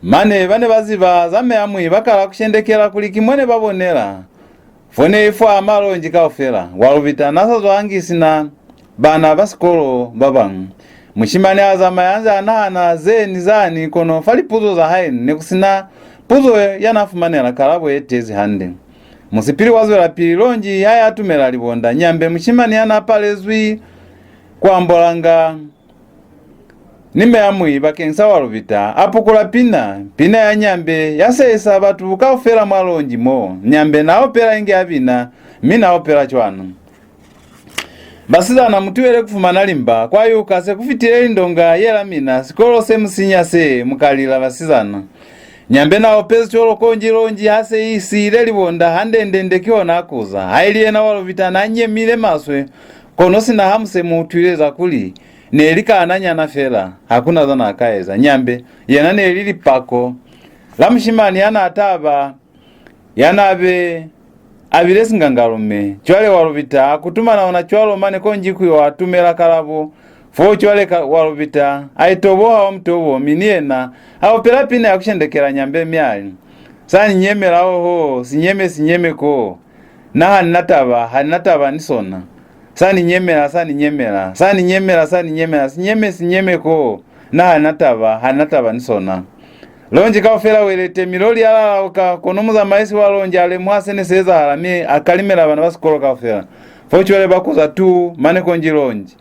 Mane ba ne ba ziba za Meamui ba kala ku shendekela kuli ki mo ne ba bonela. Fo ne i fwa malonji kaufela, Walubita n'a sa zwangi sina bana ba sikolo ba bañwi. Mushimani a zamaya a nze a nahana ze ni zani, kono fa lipuzo za hae ne ku si na puzo ya n'a fumanela kalabo ye tezi hande. Musipili wa zwelapili lonji ha ya tumela Libonda, Nyambe, mushimani ya n'a palezwi ku ambolanga ni Meamui bakeñisa Walubita, a pukula pina, pina ya Nyambe, ya sehisa batu kaufela mwa lonji mo. Nyambe n'a opela inge a bina, mi n'a opela cwana. Basizana, mu tuhele ku fumana limba, kwa yuka, se ku fitile lindonga ye la mina, sikolo se mu sinya se, mu ka lila basizana. Nyambe n'a opezi cwalo konji lonji ha se i siile Libonda hande-ndende, kihona a kuza. Haili yena Walubita n'a nyemile maswe, kono sina ha mu se mu utwile za kuli ne li kaananyana fela, ha ku na za n'a ka eza. Nyambe, yena ne li lipako la mushimani ya n'a taba, ya n'a be a bile singangalume. Cwale Walubita a kutumana ona cwalo mane konji ku yo atumela Kalabo. Fo cwale ka Walubita a itoboha wa mutobo, mi ni yena a opela pina ya ku shendekela Nyambe, mi a li, "Sa ni nyemela, oho, sinyeme, sinyeme ko. Na ha ni na taba, ha ni na taba ni sona. Sa ni nyemela, sa ni nyemela, sa ni nyemela, sa ni nyemela, sinyeme, sinyeme ko. Na ha ni na taba, ha ni na taba ni sona." Lonji kaufela welete, mi loli ya lalauka, kono muzamaisi wa lonji a lemuha se ne si ezahala, mi a kalimela bana ba sikolo kaufela. Fo cwale ba kuza tuu, mane konji lonji.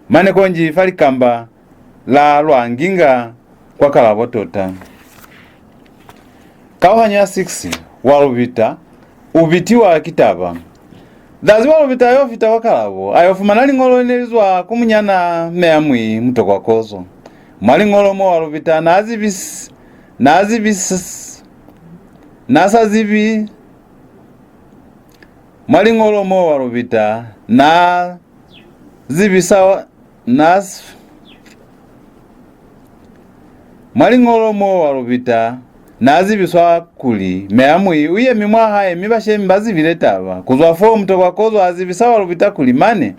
Mane konji fa likamba la Lwanginga kwa Kalabo tota. Kauhanyo ya six, Walubita u bitiwa ki taba. Zazi Walubita a yo fita kwa Kalabo, a yo fumana liñolo le ne li zwa ku munyanaa Meamui Mutokwakozo. Mwa liñolo mo Walubita n'a zibis-, n'a zibis-, n'a sa zibi, mwa liñolo mo Walubita n'a zibisa, n'a s-, mwa liñolo mo Walubita n'a zibiswa kuli Meamui u yemi mwa hae, mi bashemi ba zibile taba. Ku zwa fo, Mutokwakozo a zibisa Walubita kuli mane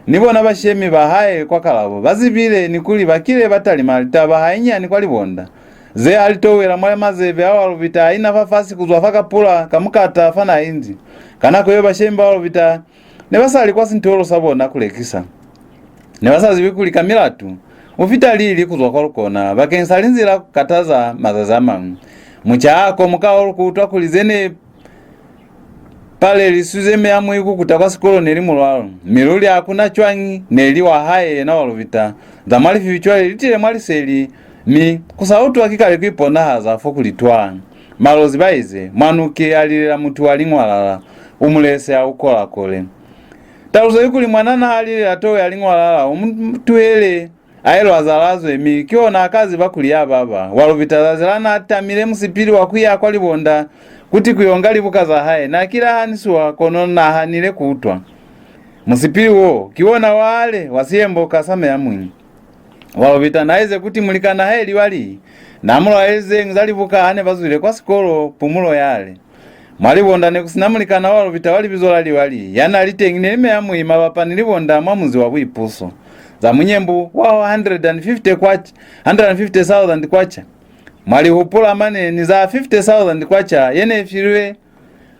ni bona bashemi ba hae kwa Kalabo ba zibile, ni kuli ba kile ba talima litaba hainyani kwa Libonda. Ze ha li to wela mwa mazebe a Walubita, a ina fafasi ku zwa fa kapula ka mukata fa n'a inzi. Ka nako yeo bashemi ba Walubita ne ba sa li kwa sintolo sa bona ku lekisa. Ne ba sa zibi kuli ka milatu u fita lili ku zwa kwa lukona bakeñisa linzila ku kataza mazazi a mañwi. Mucaha a komoka hahulu ku utwa kuli ze ne palelisizwe Meamui ku kuta kwa sikolo ne li mulwalo, mi luli ha ku na cwañi ne li wa hae yena Walubita. Za mwa lififi cwale li tile mwa liseli, mi ku sa utwa ki kale ku iponahaza fo ku li twa. Malozi ba ize, Mwanuke a lilela mutu wa liñwalala, u mu lese a u kolakole. Taluso ki kuli mwanana ha lilela tou ya liñwalala, u mu tuhele a ilwazalazwe, mi ki ona a ka ziba kuli ya baba. Walubita zazi la n'a tamile musipili wa ku ya kwa Libonda kuti ku yo nga libuka za hae, n'a kile a hanisiwa, kono n'a hanile ku utwa. Musipili wo ki ona wale wa siyemboka sa Meamui. Walubita n'a ize kuti mulikan'a hae Liwali n'a mu lwalelize za libuka ha ne ba zwile kwa sikolo pumulo yale. Mwa Libonda ne ku si na mulikan'a Walubita wa libizo la Liwali, ya n'a li teñi ne li Meamui mabapa ni Libonda mwa munzi wa Buipuso. Za munyembu wa hundred and fifty kwacha, hundred and fifty thousand kwacha. Mwa li hupula mane ni za fifty thousand kwacha ye ne filwe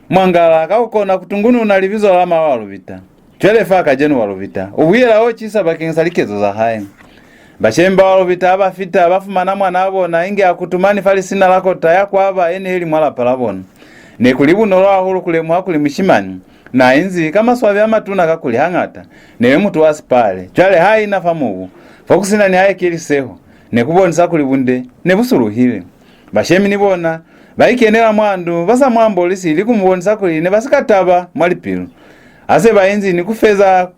Mwangala ka ku kona ku tungununa libizo la ma Walubita. Cwale fa kacenu Walubita u buyela o cisa bakeñisa likezo za hae. Bashemi ba Walubita ha ba fita, ba fumana mwanaa bona inge a kutumani fa lisina la kota ya kwaba ye ne li mwa lapa la bona. Ne ku li bunolo hahulu ku lemuha kuli mushimani n'a inzi ka maswabi a matuna, kakuli hañata ne li mutu wa sipale. Cwale ha ina fa mubu, fo ku si na nihaike liseho, ne ku bonisa kuli bunde ne bu suluhile. Bashemi ni bona ba ikenela mwa ndu, ba sa mu ambolisi ili ku mu bonisa kuli ne ba si ka taba mwa lipilu. Ha se ba inzi ni ku feza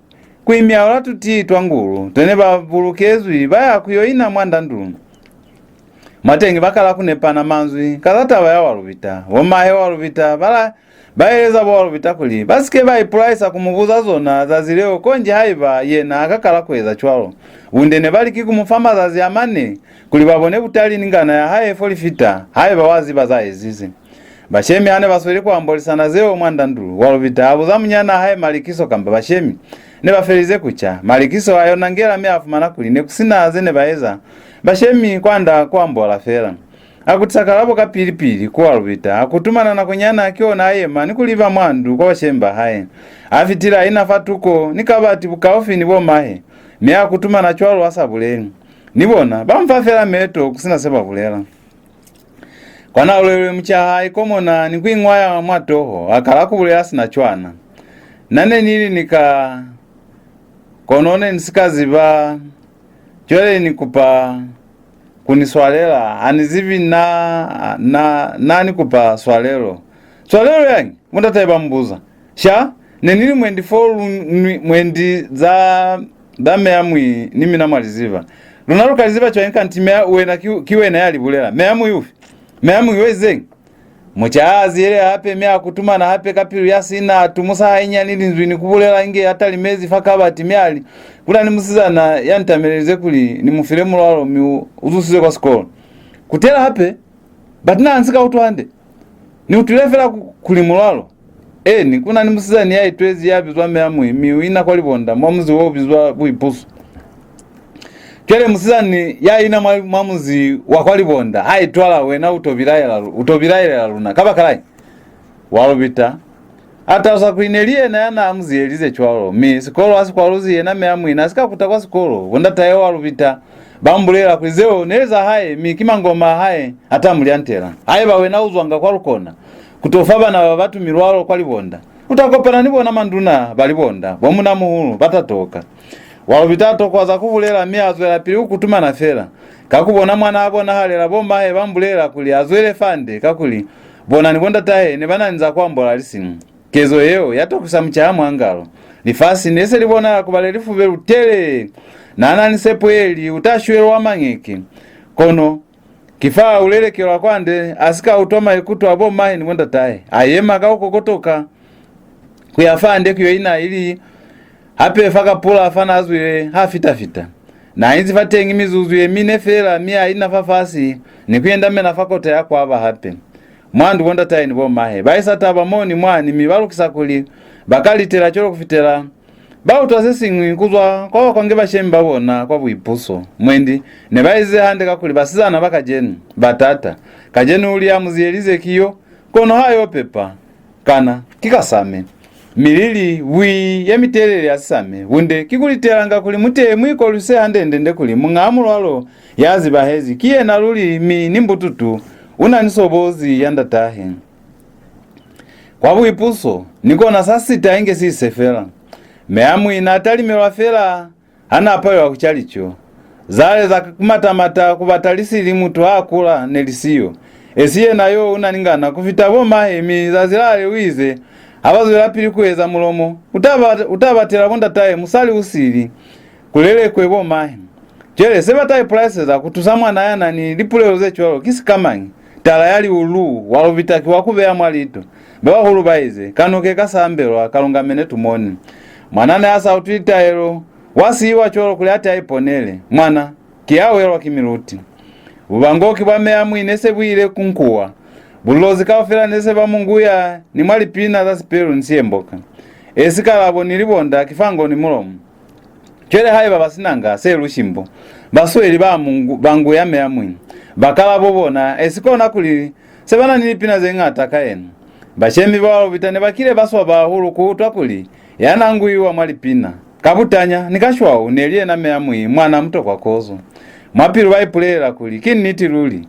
ku imyaula tutii twa ngulu to ne ba bulukezwi, ba ya ku yo ina mwa ndandulu. Mwateñi ba kala ku nepana manzwi ka za taba ya Walubita. Bo mahe Walubita ba la, ba eleza bo Walubita kuli ba si ke ba ipulaisa ku mu buza zona zazi leo, konji haiba yena a ka kala ku eza cwalo. Bunde ne ba li ki ku mu fa mazazi a mane kuli ba bone butali ni ngana ya hae fo li fita, haiba wa ziba za ezize. Bashemi ha ne ba sweli ku ambolisana zeo mwa ndandulu, Walubita a buza munyanaa hae Malikiso kamba bashemi ne ba felize ku ca. Malikiso a yo nangela mi a fumana kuli ne ku si na ze ne ba eza, bashemi kwanda ku ambola fela. A kutisa kalabo kapili-pili ku Walubita, a kutumana nakonyana ki ona a yema ni ku liba mwa ndu kwa bashemi ba hae. A fitile a ina fa tuko ni kabati bukaufi ni bo mahe, mi a kutumana cwalo a sa buleli. Ni bona ba mu fa fela meto ku si na se ba bulela. Kwa nalulelule mucaha a ikomona ni ku iñwaya mwa toho, a kala ku bulela sina cwana. Na ne ni li ni ka, kono ne ni si ka ziba, cwale ni kupa ku ni swalela, ha ni zibi na, na, na ni kupa swalelo. Swalelo yañi? Bo ndatahe ba mu buza. Sha, ne ni li mwendi fo lu nwi mwendi za, za Meamui ni mina mwa li ziba. Luna lu ka li ziba cwañi kanti Mea-, wena ki, ki wena ya li bulela? Meamui ufi? Meamui wa izeñi? Mucaha a ziyele hape mi a kutumana hape ka pilu ya sina, a tumusa hainyani linzwi ni ku bulela inge ya talimezi fa kabati mi a li, Ku na ni musizana ya ni tamelelize kuli ni mu file mulwalo mi u, u zusize kwa sikolo. Kutela hape, bati na ni si ka utwa hande. Ni utwile fela ku, kuli mulwalo. Eeni, ku na ni musizani ya itwezi ya bizwa Meamui, mi u ina kwa Libonda, mwa muzi wo bizwa Buipuso. Cwale musizani ya ina mwa, mwa muzi wa kwa Libonda, ha itwala, wena u to bilaela lu-, u to bilaelela luna. Kabakalañi? Walubita a talusa kuli ne li yena ya n'a mu ziyelize cwalo, mi sikolo ha si kwaluzi yena Meamui n'a si ka kuta kwa sikolo. Bo ndatahe Walubita Ba mu bulela kuli zeo ne li za hae, mi ki mangoma a hae a ta mu lyantela. Haiba wena u zwanga kwa Lukona ku to fa bana ba batu milwalo kwa Libonda, u ta kopana ni bona manduna ba Libonda, bo munamuhulu, ba ta toka. Walubita a tokwa za ku bulela, mi a zwelapili ku kutumana fela. Ka ku bona mwana a bonahalela, bo mahe ba mu bulela kuli a zwele fande, kakuli bona ni bo ndatahe ne ba na ni za ku ambola lisiñwi. Kezo yeo ya tokwisa mucaha mwa ngalo. Lifasi ne se li bonahala ku ba le li fubelu tele. Na na ni sepo ye li u ta shwelwa mañeke. Kono ki fa u lelekelwa kwande, a si ka utwa maikuto a bo mahe ni bo ndatahe. A yema ka ku kokotoka ku ya fande ku yo ina, ili hape fa kapula fa na zwile ha fita-fita. Na inzi fateñi mizuzu ye mine fela, mi a ina fafasi ni ku yendamena fa kota ya kwaba hape. Mwa ndu, bo ndatahe ni bo mahe ba isa taba mo ni mwani, mi ba lukisa kuli ba ka litela cwalo ku fitela ba utwa se siñwi ku zwa kwa bakwange bashemi ba bona kwa buipuso. Mwendi ne ba ezize hande, kakuli basizana ba kacenu ba tata. Kacenu u li ya mu ziyelize ki yo, kono ha yo pepa. Kana ki kasame? Milili, bwi ye mitelele ya sisame. Bunde ki ku litelanga kuli mu te mu ikolwise hande-ndende kuli muñaa mulwalo ya zibahezi ki yena luli, mi ni mbututu u na ni sobozi ya ndatahe. Kwa buipuso, ni kona sa sita inge si ise fela. Meamui na talimelwa fela ha na palelwa ku ca lico. Zale za ku mata-mata ku bata lisili mutu ha kula ne li siyo. Esi yena yo u na ni ngana ku fita bo mahe, mi zazi lale u ize, ha ba zwelapili ku eza mulomo, u ta ba, u ta batela bo ndatahe musali u sili, ku lelekwe bo mahe. Cwale se ba ta ipulaiseza ku tusa mwana ya na ni lipulelo ze cwalo ki sikamañi? Tala ya liulu, Walubita ki wa ku beya mwa liito. Ba bahulu ba ize, "Kanoke ka sa ambelwa ka lungamene tumoni." Mwanana ya sa utwi litaelo, wa siiwa cwalo kuli a te a iponele. Mwana ki ya welwa ki miluti. Bubangoki bwa Meamui ne se bu ile ku nkuwa. Bulozi kaufela ne se ba mu nguya ni mwa lipina za sipelu ni siyemboka. Esi Kalabo ni Libonda ki fango ni mulomo. Cwale haiba ba sinanga se lushimbo, ba sweli ba mungu, ba ngu ya Meamui, ba Kalabo bona, esi kona kuli se ba na ni lipina ze ñata ka yena. Bashemi ba Walubita ne ba kile ba swaba hahulu ku utwa kuli ya na nguiwa mwa lipina. Ka butanya ni ka shwau ne li yena Meamui, mwana mutokwa kozo. Mwa pilu ba ipulelela kuli, "Ki niti luli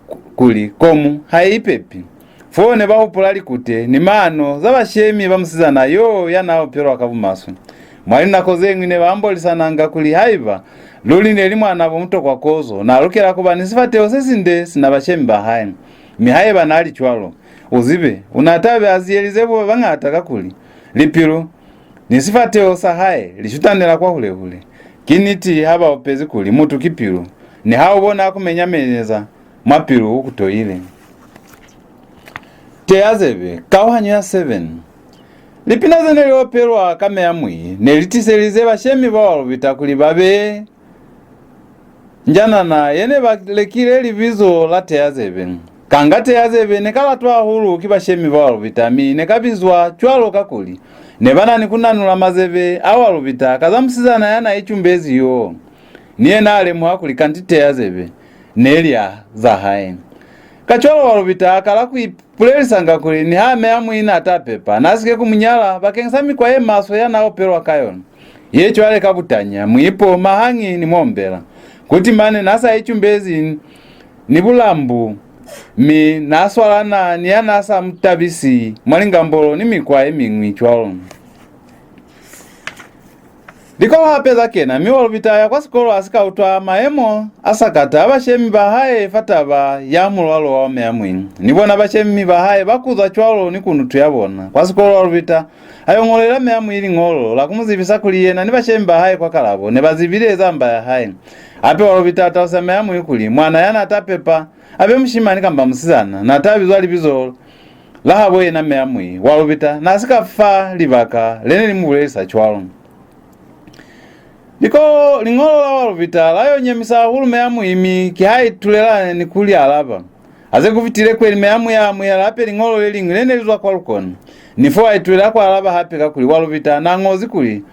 ku-, kuli komu ha i ipepi." Fo ne ba hupula likute ni maano za bashemi ba musizana yo ya na opelwa ka bumaswe. Mwa linako ze ñwi ne ba ambolisananga kuli haiba luli ne li mwanabo mutokwa kozo, na lukela ku ba ni sifateho se sinde sina bashemi ba hae. Mi haiba na li cwalo, u zibe, u na ta be a ziyelize bo ba bañata, kakuli lipilu ni sifateho sa hae li shutanela kwahule-hule. Ki niti ha ba opezi kuli mutu ki pilu, niha u bona a ku menya-menyeza mwa pilu u ku toile. Teya zebe, kauhanyo ya seven. Lipina ze ne li opelwa ka Meamui ne li tiselize bashemi ba Walubita kuli ba beye njanana ye ne ba lekile libizo la Teya zebe. Kanga Teya zebe ne ka latwa hahulu ki bashemi ba Walubita, mi ne ka bizwa cwalo kakuli ne ba na ni ku nanula mazebe a Walubita ka za musizana ya na icumbezi yo. Ni yena a lemuha kuli kanti Teya zebe ne li ya za hae. Kacwalo Walubita a kala ku ipulelisanga kuli niha Meamui na ta pepa, na si ke ku mu nyala bakeñisa mikwa ye maswe ya na opelwa ka yona. Ye cwale ka butanya, muipo, mahañi ni mombela. Kuti mane na sa icumbezi ni bulambu, mi na swalana ni ya na sa mu tabisi mwa lingambolo ni mikwa ye miñwi cwalo. Likolo hape za kena, mi Walubita a ya kwa sikolo a si ka utwa maemo a sakata a bashemi ba hae fa taba ya mulwalo wa Meamui. Ni bona bashemi ba hae ba kuza cwalo ni kunutu ya bona. Kwa sikolo Walubita a yo ñolela Meamui liñolo la ku mu zibisa kuli yena ni bashemi ba hae kwa Kalabo ne ba zibile za mba ya hae. Hape Walubita a talusa Meamui kuli mwana ya na ta pepa, a be mushimani kamba musizana, na ta bizwa libizo la habo yena Meamui. Walubita na si ka fa libaka le ne li mu bulelisa cwalo. Liko, liñolo la Walubita la yo nyemisa hahulu Meamui, mi ki ha itulela ni ku li alaba. Ha se ku fitile kweli, Meamui a amuhela hape liñolo le liñwi le ne li zwa kwa Lukona. Ni fo a itulela ku alaba hape, kakuli Walubita na ñozi kuli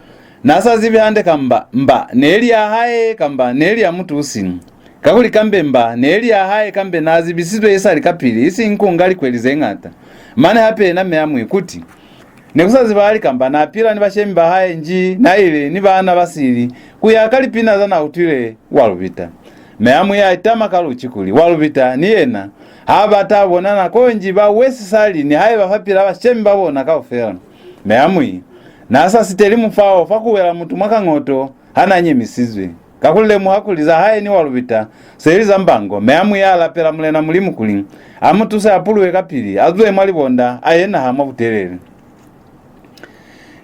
na sa zibi hande kamba mba ne li ya hae kamba ne li ya mutu u sili. Kakuli kambe mba ne li ya hae kambe na zibisizwe isali kapili, isiñi ku nga likweli ze ñata. Mane hape yena Meamui kuti Ne ku sa zibahali kamba n'a pila ni bashemi ba hae nji n'a ile ni baana ba sili, ku ya ka lipina za n'a utwile Walubita. Meamui a itama ka luci kuli Walubita ni yena ha ba ta bonana konji ba we sisali nihaiba fapil'a bashemi ba bona kaufela. Meamui n'a sa siteli mufao fa ku wela mutu mwa kangoto ha n'a nyemisizwe. Ka ku lemuha kuli za hae ni Walubita se li za mbango, Meamui a lapela Mulena Mulimu kuli a mu tuse a puluhe kapili, a zwe mwa libonda, a ye naha mwa butelele.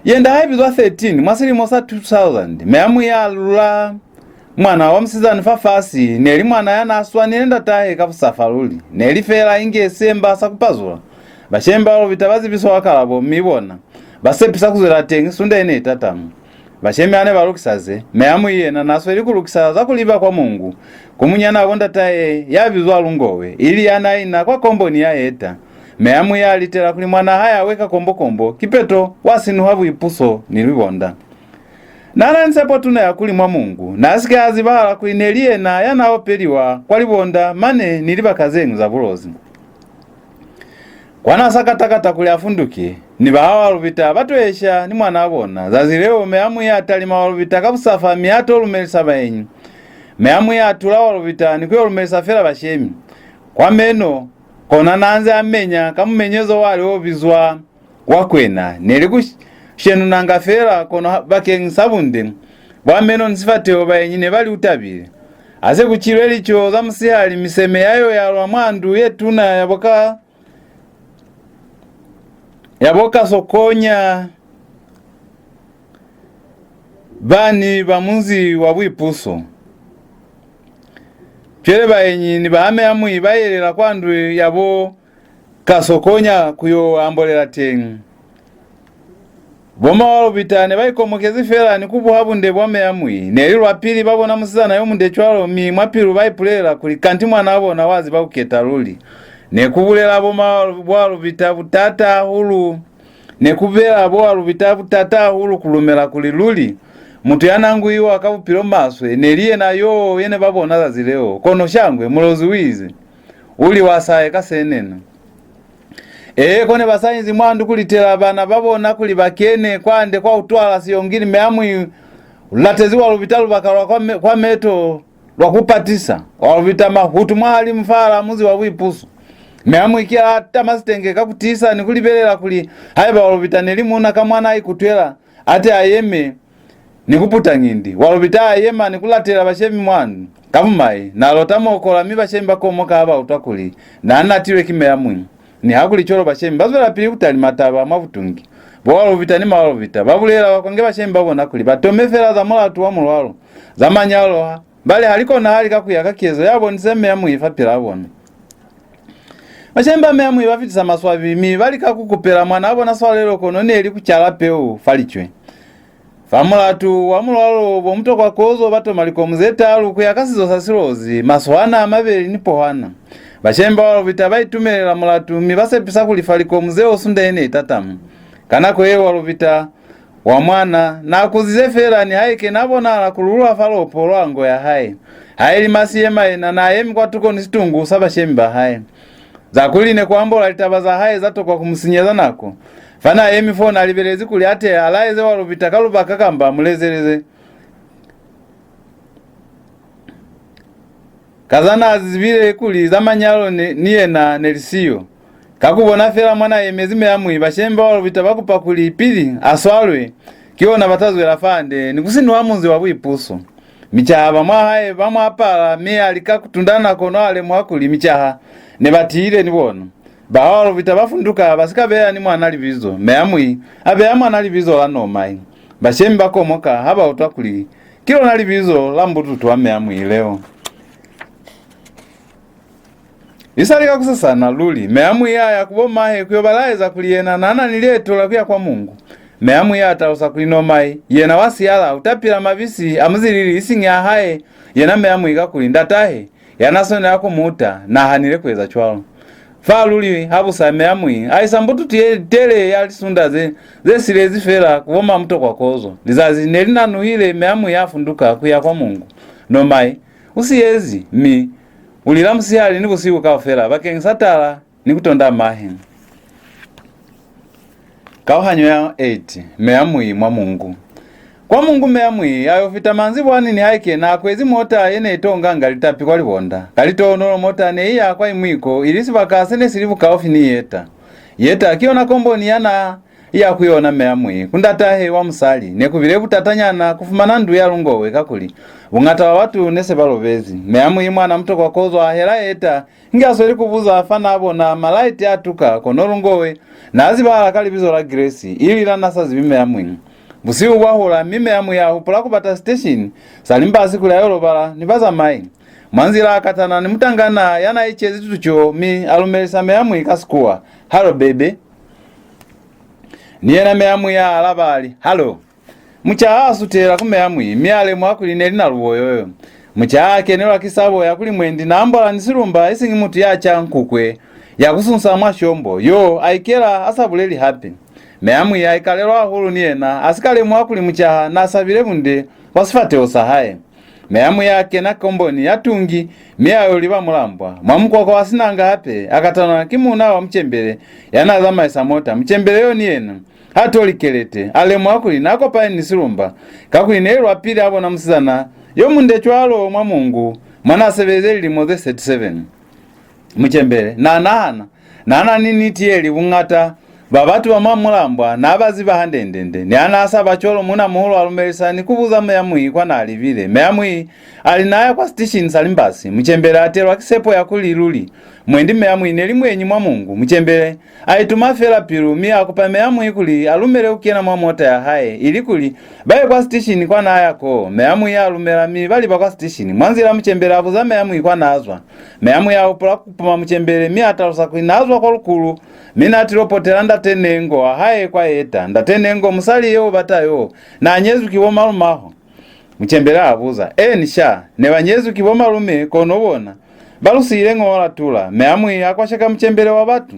Yenda ha i bizwa thirteen mwa silimo sa two thousand, Meamui a lula mwana wa musizana fafasi, ne li mwana ya n'a swanile ndatahe ka busafa luli. Ne li feela inge semba sa ku pazula. Bashemi ba Walubita ba zibiswa ka Kalabo, mi bona ba sepisa ku zwela teñi sunda ye ne i tatama. Bashemi ha ne ba lukisa ze, Meamui yena n'a sweli ku lukisa za ku liba kwa Mongu, ku munyan'a bo ndatahe ya bizwa Lungowe, ili ya n'a ina kwa komboni ya Yeta. Meamui a litela kuli mwan'a hae a we ka kombokombo, kipeto wa sinuha buipuso ni libonda. N'a na ni sepo tuna ya kuli mwa Mongu n'a si ke a zibahala kuli ne li yena ya n'a opeliwa kwa libonda mane ni libaka ze ñwi za Bulozi. Kwa n'a sa kata-kata kuli a funduke, ni ba ha Walubita ba to esha ni mwan'a bona. Zazi leo, Meamui a talima Walubita ka busafa mi a to lumelisa baenyi. Meamui a tula Walubita ni ku yo lumelisa fela bashemi. Kwa meno, kona n'a nze a menya ka mumenyezo wale o bizwa wa kwena. Ne li ku sh-, shenunanga fela, kono ha-, bakeñisa bunde bwa meno ni sifateho, baenyi ne ba li u tabile. Ha se ku cilwe lico za musihali, miseme ya yo yalwa mwa ndu ye tuna ya boka, ya bo Kasokonya bani ba munzi wa Buipuso. Cwale baenyi ni ba Meamui ba yelela kwa ndu ya bo Kasokonya ku yo ambolela teñi. Bo ma Walubita ne ba ikomokezi fela ni ku buha bunde bwa Meamui. Ne li lwa pili ba bona musizana yo munde cwalo, mi mwa pilu ba ipulela kuli kanti mwan'a bona wa ziba ku keta luli. Ne ku bulela bo ma Walubita butata hahulu. Ne ku bela bo Walubita butata hahulu ku lumela kuli luli mutu ya nanguiwa ka bupilo maswe ne li yena yoo ye ne ba bona zazi leo. Kono shangwe, Mulozi u ize, u li wa saye ka senena. Ee, ko ne ba sa inzi mwa ndu ku litela bana ba bona kuli ba kene kwande kwa utwala Siyongi ni Meamui u latezi Walubita lubaka lwa kwa me-, kwa meto lwa ku patisa. Walubita mahutu mwahalimu fahal'a munzi wa Buipuso. Meamui ki a tama sitenge ka ku tiisa ni ku libelela kuli haiba Walubita ne li muuna ka mwa n'a ikutwela, a te a yeme ni ku puta ngindi. Walubita a yema ni ku latela bashemi mwa ndu. Ka bumai, n'a lota mokola, mi bashemi ba komoka ha ba utwa kuli n'a natilwe ki Meamui. Nihakulicwalo, bashemi ba zwelapili ku talima taba mwa butungi. Bo Walubita ni ma Walubita ba bulela bakwange bashemi ba bona kuli ba tome fela za mulatu wa mulwalo, za manyalo, ha, bale ha li konahali ka ku ya ka kezo ya bonise Meamui fapil'a bona. Bashemi ba Meamui ba fitisa maswabi, mi ba lika ku kupela mwan'a bona swalelo, kono ne li ku cala peu fa licwe. Fa mulatu wa mulwalo, bo Mutokwa Kozo ba toma likomu ze talu ku ya ka sizo sa Silozi, maswana a mabeli ni pohwana. Bashemi ba Walubita ba itumelela mulatu, mi ba sepisa ku lifa likomu zeo sunda ye ne i tatama. Ka nako yeo Walubita wa mwana n'a kuzize fela, nihaike n'a bonahala ku lulwa fa lopo lwa ngo ya hae. Haili Masiyema yena n'a yemi kwatuko ni situngu sa bashemi ba hae. Za kuli ne ku ambolwa litaba za hae za tokwa ku mu sinyeza nako. Fa n'a yemi fo, n'a libelezi kuli a te a laeze Walubita ka lubaka kamba a mu lezeleze. Ka za n'a zibile kuli za manyalo ne, ni yena ne li siyo. Ka ku bona fela mwa n'a yemezi Meamui, bashemi ba Walubita ba kupa kuli pili a swalwe, ki ona ba ta zwela fande ni ku sinuha munzi wa Buipuso. Micaha ba mwa hae ba mu apala, mi a lika ku tundana, kono a lemuha kuli micaha ne ba tiile ni bona. Ba Walubita ba funduka ba si ka beya ni mwana libizo. Meamui a beya mwana libizo la Nomai. Bashemi ba komoka ha ba utwa kuli ki lona libizo la mbututu wa Meamui leo. Isali kakusasana luli, Meamui a ya ku bo mahe ku yo ba laeza kuli yena n'a na ni lieto la ku ya kwa Mongu. Meamui a talusa kuli Nomai, yena wa siyala, u ta pila mabisi a muzilili, isiñi a hae yena Meamui, kakuli ndatahe, ya n'a swanela ku mu uta, n'a hanile ku eza cwalo. Fa luli, habusa, Meamui a isa mbututu ye tele ya lisunda ze, ze silezi fela ku bo ma Mutokwa Kozo. Lizazi ne li nanuhile, Meamui a funduka ku ya kwa Mongu. Nomai u siyezi, mi u lila musihali ni busihu kaufela bakeñisa tala ni ku tonda mahe. Kauhanyo ya eight, Meamui mwa Mungu. Kwa Mungu Meamui a yo fita manzibwani nihaike n'a kwezi mota ye ne i to nganga litapi kwa Libonda. Ka litohonolo mota ne i ya kwa Imwiko, ili sibaka se ne si li bukaufi ni Yeta. Yeta ki yona komboni ya n'a ya ku yona Meamui, ku ndat'ahe wa musali. Ne ku bile butatanyana ku fumana ndu ya Lungowe kakuli buñata bwa batu ne se ba lobezi. Meamui mwana mutokwa kozwa a hela Yeta, inge a sweli ku buza fa n'a bona malaiti a tuka, kono Lungowe n'a zibahala ka libizo la Grace, ili la n'a sa zibi Meamui. Busihu bwa hula, mi Meamui a hupula ku bata siteshini sa limbasi kuli a yo lobala ni bazamai. Mwa nzila a katana ni mutangana ya n'a icezi tuco, mi a lumelisa Meamui ka Sikuwa, "Hello, baby." Ni yena Meamui a alaba a li, "Hello." Mucaha a sutela ku Meamui, mi a lemuha kuli ne li nalubo yoyo. Mucaha a kenelwa ki sabo ya kuli mwendi n'a ambola ni silumba, isiñi mutu ya ca nkukwe ya ku sunsa mwa shombo. Yo a ikela a sa buleli hape. Meamui a ikalelwa hahulu ni yena, a si ka lemuha kuli mucaha n'a sabile bunde bwa sifateho sa hae. Meamui a kena komboni ya Tungi, mi a yo liba Mulambwa. Mwa mukwakwa wa Sinanga hape, a katanwa ki muuna wa Mucembele ya n'a zamaisa mota. Mucembele yo ni yena ha to likelete, a lemuha kuli n'a kopani ni silumba, kakuli ne li lwa pili a bona musizana yo munde cwalo mwa Mungu, mwa n'a sebeleze lilimo ze thirty-seven. Mucembele n'a nahana, n'a na ni niti ye li buñata ba batu ba mwa Mulambwa n'a ba ziba hande-ndende. Niha n'a sa ba cwalo, muuna-muhulu a lumelisa ni ku buza Meamui kwa n'a libile. Meamui a li n'a ya kwa sitishini sa limbasi. Mucembele a telwa ki sepo ya kuli luli mwendi Meamui ne li muenyi mwa Mungu. Mucembele a ituma fela pilu, mi a kupa Meamui kuli a lumele ku kena mwa mota ya hae, ili kuli ba ye kwa sitishini kwa n'a ya koo. Meamui a lumela, mi ba liba kwa sitishini. Mwa nzila, Mucembele a buza Meamui kwa n'a zwa. Meamui a hupula ku puma Mucembele, mi a talusa kuli n'a zwa kwa Lukulu, mi n'a tilo potela Ndate Nengo wa hae kwa Yeta. Ndate Nengo, musali yo u bata yo, n'a nyezwi ki bo malumaho? Mucembele a buza. Eeni sha, ne ba nyezwi ki bo malume, kono bona ba lu siile ñola tula. Meamui a kwasheka Mucembele wa batu.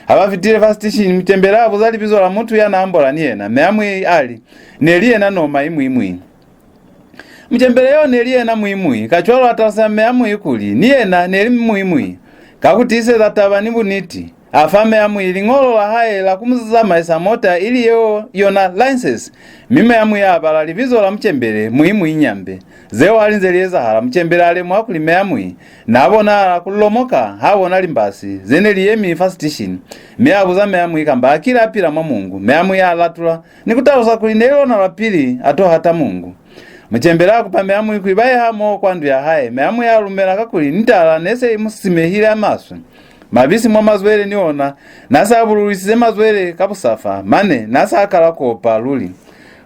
Ha ba fitile fa sitishini, Mucembele a buza libizo la mutu ya n'a ambola ni yena. Meamui a li, ne li yena Noma Imwimwi. Mucembele yo ne li yena Muimui, kacwalo a talusa Meamui kuli ni yena ne li Muimui. Ka ku tiiseza taba ni buniti, a fa Meamui liñolo la hae la ku mu zamaisa mota, ili yeo yona license, mi Meamui a bala libizo la Mucembele, Muimui Nyambe. Zeo ha li nze li ezahala, Mucembele a lemuha kuli Meamui n'a bonahala ku lomoka ha bona limbasi ze ne li yemi fa sitishini, mi a buza Meamui kamba a kile a pila mwa Mungu. Meamui a latula ni ku talusa kuli ne li lona lwa pili a to hata Mungu. Mucembele a kupa Meamui kuli ba ye hamoho kwa ndu ya hae. Meamui a lumela, kakuli ni tala ne se i mu simehile a maswe. Mabisi mwa mazwele ni ona n'a sa bululisize mazwele ka busafa, mane n'a sa kala ku opa luli.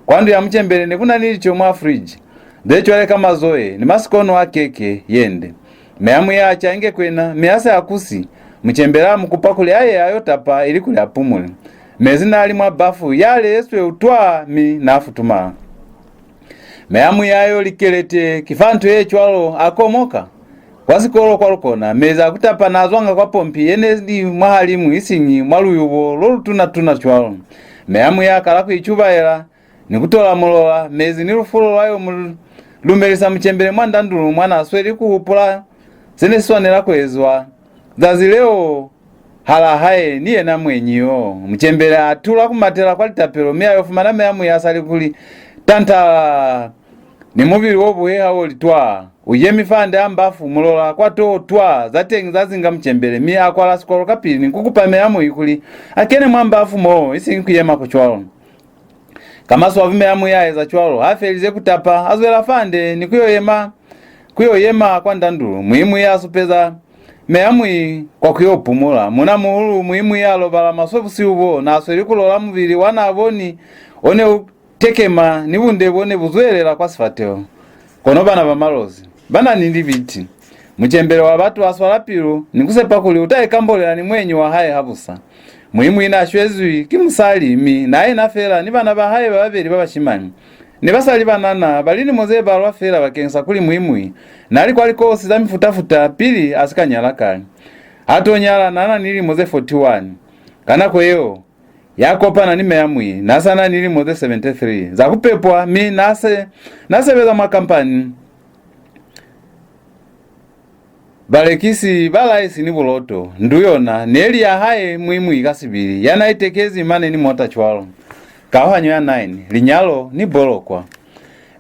Kwa ndu ya Mucembele ne ku na ni lico mwa fridge, ze cwale ka mazoe ni masikono a keke ye nde. Meamui a ca inge kwena, mi ha se a kusi, Mucembele a mu kupa kuli a ye a yo tapa ili kuli a pumule. Mezi n'a li mwa bafu ya leyesweu twa, mi n'a futumala. Meamui a yo likelete ki fa nto ye cwalo a komoka. Kwa sikolo kwa Lukona, mezi a ku tapa n'a zwanga kwa pompi ye ne li mwahalimu, isiñi mwa luyubo lo lu tuna-tuna cwalo. Meamui a kala ku icubaela ni ku tola mulola, mezi ni lufulo lwa yo mu lumelisa Mucembele mwa ndandulu mwa n'a sweli ku hupula ze ne si swanela ku ezwa zazi leo. Hala hae ni yena muenyi yo, Mucembele a tula ku matela kwa litapelo, mi a yo fumana Meamui a sa li kuli tantala ni mubili wo buheha wo li twa. U yemi fande a mbafu, mulola kwa toho twa, za teñi za zinga Mucembele, mi a kwala sikolo kapili ni ku kupa Meamui kuli a kene mwa mbafu moo, isiñi ku yema ko cwalo. Ka maswabi Meamui a eza cwalo. Ha felize ku tapa, a zwela fande ni ku yo yema, ku yo yema kwa ndandulu. Muimui a supeza Meamui kwa ku yo pumula. Muuna-muhulu Muimui a lobala maswe busihu bo, n'a sweli ku lola mubili wa n'a boni o ne u tekema ni bunde bo ne bu zwelela kwa sifateho. Kono bana ba Malozi ba na ni libiti. Mucembele wa batu a swala pilu ni ku sepa kuli u ta ikambolela ni muenyi wa hae habusa. Muimui n'a shwezwi ki musali, mi n'a ina fela ni bana ba hae ba babeli ba bashimani. Ne ba sa li banana, ba lilimo ze balwa fela bakeñisa kuli Muimui n'a li kwa likosi za mifuta-futa pili a si ka nyala kale. Ha to nyala n'a na ni lilimo ze forty-one. Ka nako yeo, ya kopana ni Meamui n'a sa na ni lilimo ze seventy-three za ku pepwa, mi n'a se, n'a sebeza mwa kampani Balekisi ba laisi ni buloto, ndu yona ne li ya hae Muimui Kasibili, ya n'a itekezi mane ni mota cwalo. Kauhanyo ya nine, Linyalo ni Bolokwa.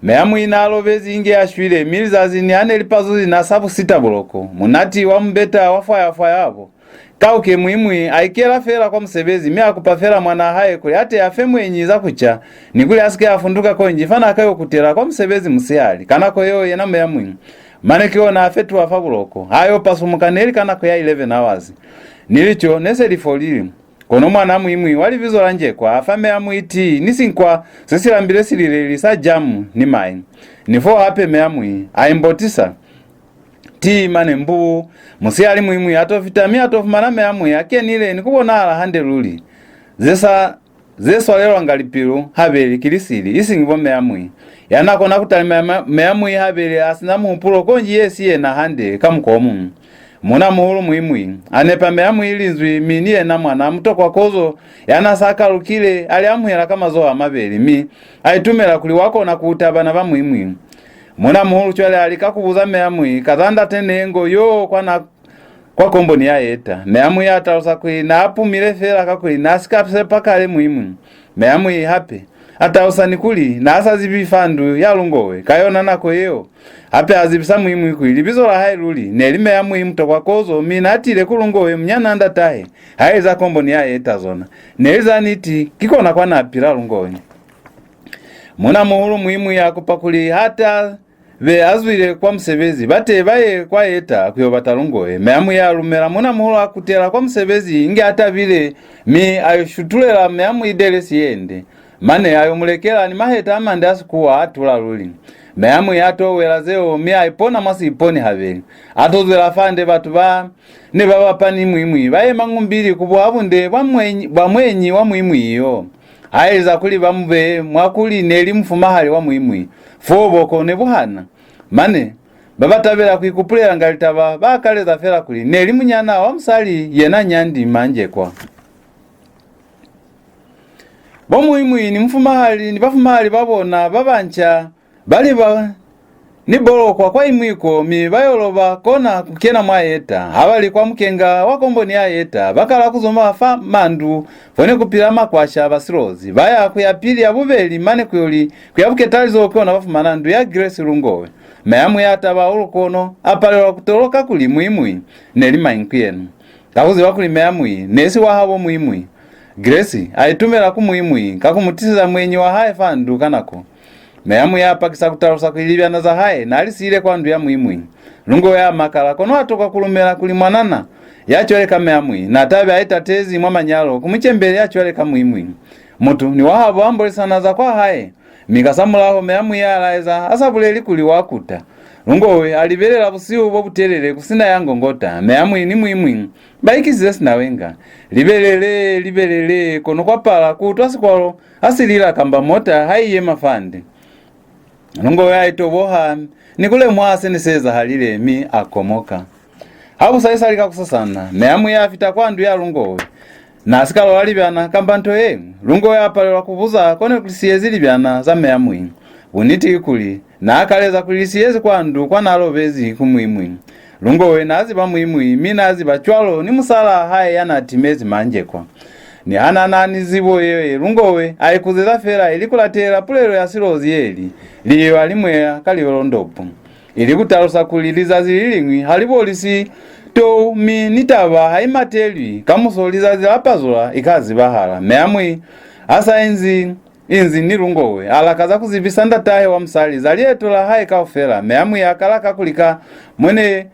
Meamui n'a lobezi inge a shwile, mi lizazi niha ne li pazuzi n'a sa busita buloko. Munati wa mubeta wa fwaya-fwaya bo. Kauke Muimui a ikela feela kwa musebezi, mi a kupa feela mwanaa hae kuli a te a fe muenyi za ku ca, ni kuli a si ke a funduka konji fa n'a ka yo kutela kwa musebezi musihali. Ka nako yeo yena Meamui mane ki ona a fetuha fa buloko. Ha yo pasumuka ne li ka nako ya eleven hours. Ni lico ne se li folile. Kono mwanaa Muimui wa libizo la Njekwa a fa Meamui tii ni sinkwa se si lambile silileli sa jamu ni mai. Ni fo hape Meamui a imbotisa tii mane mbuu. Musihali Muimui a to fita mi a to fumana Meamui a kenile ni ku bonahala hande luli. Ze sa, ze swalelwanga lipilu habeli ki lisili, isiñi bo Meamui. Ya n'a kona ku talima ma-, Meamui habeli a si na muhupulo konji ye si yena hande ka mukwa o muñwi. Muuna-muhulu Muimui a nepa Meamui linzwi, mi ni yena mwanaa mutokwa kozo ya n'a sa kalukile a li amuhela ka mazoho a mabeli, mi a itumela kuli wa kona ku uta bana ba Muimui. Muuna-muhulu cwale a lika ku buza Meamui ka za ndate Nengo yo kwa na, kwa komboni ya Yeta. Meamui a talusa kuli n'a pumile feela kakuli n'a si ka sepa kale Muimui. Meamui hape a talusa ni kuli n'a sa zibi fa ndu ya Lungowe ka yona nako yeo. Hape a zibisa Muimui kuli libizo la hae luli ne li Meamui mutokwa kozo, mi n'a tile ku Lungowe munyanaa ndatahe, ha eza komboni ya Yeta zona. Ne li za niti, ki kona kwa n'a pila Lungowe. Muuna-muhulu Muimui a kupa kuli ha ta be a zwile kwa musebezi, ba te ba ye kwa Yeta ku yo bata Lungowe. Meamui a lumela. Muuna-muhulu a kutela kwa musebezi inge a tabile, mi a yo shutulela Meamui delesi ye nde. Mane a yo mu lekela ni maheta a mande a Sikuwa a tula luli. Meamui a to wela zeo, mi a ipona mwa siiponi habeli. A to zwela fande, batu ba ne ba bapa ni Muimui ba yema ñumbili ku buha bunde bwa muenyi, bwa muenyi wa Muimui yo. A eza kuli ba mu beye mwa kuli ne li mufumahali wa Muimui, foo boko ne bu hana. Mane, ba ba tabela ku ikupulelanga litaba ba akaleza fela kuli ne li munyanaa wa musali yena nyandi Manjekwa. Bo Muimui ni mufumahali ni bafumahali ba bona ba banca ba liba ni Bolokwa kwa Imwiko, mi ba yo loba kona ku kena mwa Yeta. Ha ba li kwa mukenga wa komboni ya Yeta, ba kala ku zuma fa mandu fo ne ku pila makwasha ba Silozi. Ba ya ku ya pili, ya bubeli, mane ku yo li, ku ya buketalizo ki ona ba fumana ndu ya Grace Lungowe. Meamui a taba hahulu kono a palelwa ku toloka kuli Muimui ne li mañi ku yena. Ka ku ziba kuli Meamui ne si wa habo Muimui, Grace a itumela ku Muimui ka ku mu tiseza muenyi wa hae fa ndu ka nako. Meamui a pakisa ku talusa kuli libyana za hae n'a li siile kwa ndu ya Muimui. Lungowe a makala, kono a tokwa ku lumela kuli mwanana ya cwale ka Meamui n'a ta be a itatezi mwa manyalo ku mucembele ya cwale ka Muimui. Mutu ni wahabo a ambolisana za kwa hae, mi kasamulaho Meamui a laeza a sa buleli kuli wa kuta. Lungowe a libelela busihu bo butelele ku si na ya ngongota. Meamui ni Muimui ba ikisize sinawenga. Libelele, libelele, kono kwa pala ku utwa sikwalo ha si lila kamba mota ha i yema fande. Lungowe a itoboha ni ku lemuha se ne si ezahalile, mi a komoka. Ha bu sa isali kakusasana, Meamui a fita kwa ndu ya Lungowe. N'a si ka lola libyana kamba nto ye ñwi. Lungowe a palelwa ku buza ko ne ku siyezi libyana za Meamui. Buniti ki kuli, n'a akaleza kuli li siyezi kwa ndu kwa n'a lobezi ku Muimui. Lungowe n'a ziba Muimui, mi n'a ziba cwalo ni musalaa hae ya n'a timezi Manjekwa. Niha n'a na ni zibo ye, Lungowe a ikuzeza fela ili ku latelela pulelo ya Silozi ye li, "Liyo ha li mweya ka liyo londopu." Ili ku talusa kuli lizazi li liñwi ha li bolisi tou, mi ni taba ha i matelwi, kamuso lizazi la pazula i ka zibahala. Meamui ha sa inzi, inzi ni Lungowe, a lakaza ku zibisa ndatahe wa musali za lieto la hae kaufela. Meamui a kala ka ku lika mo ne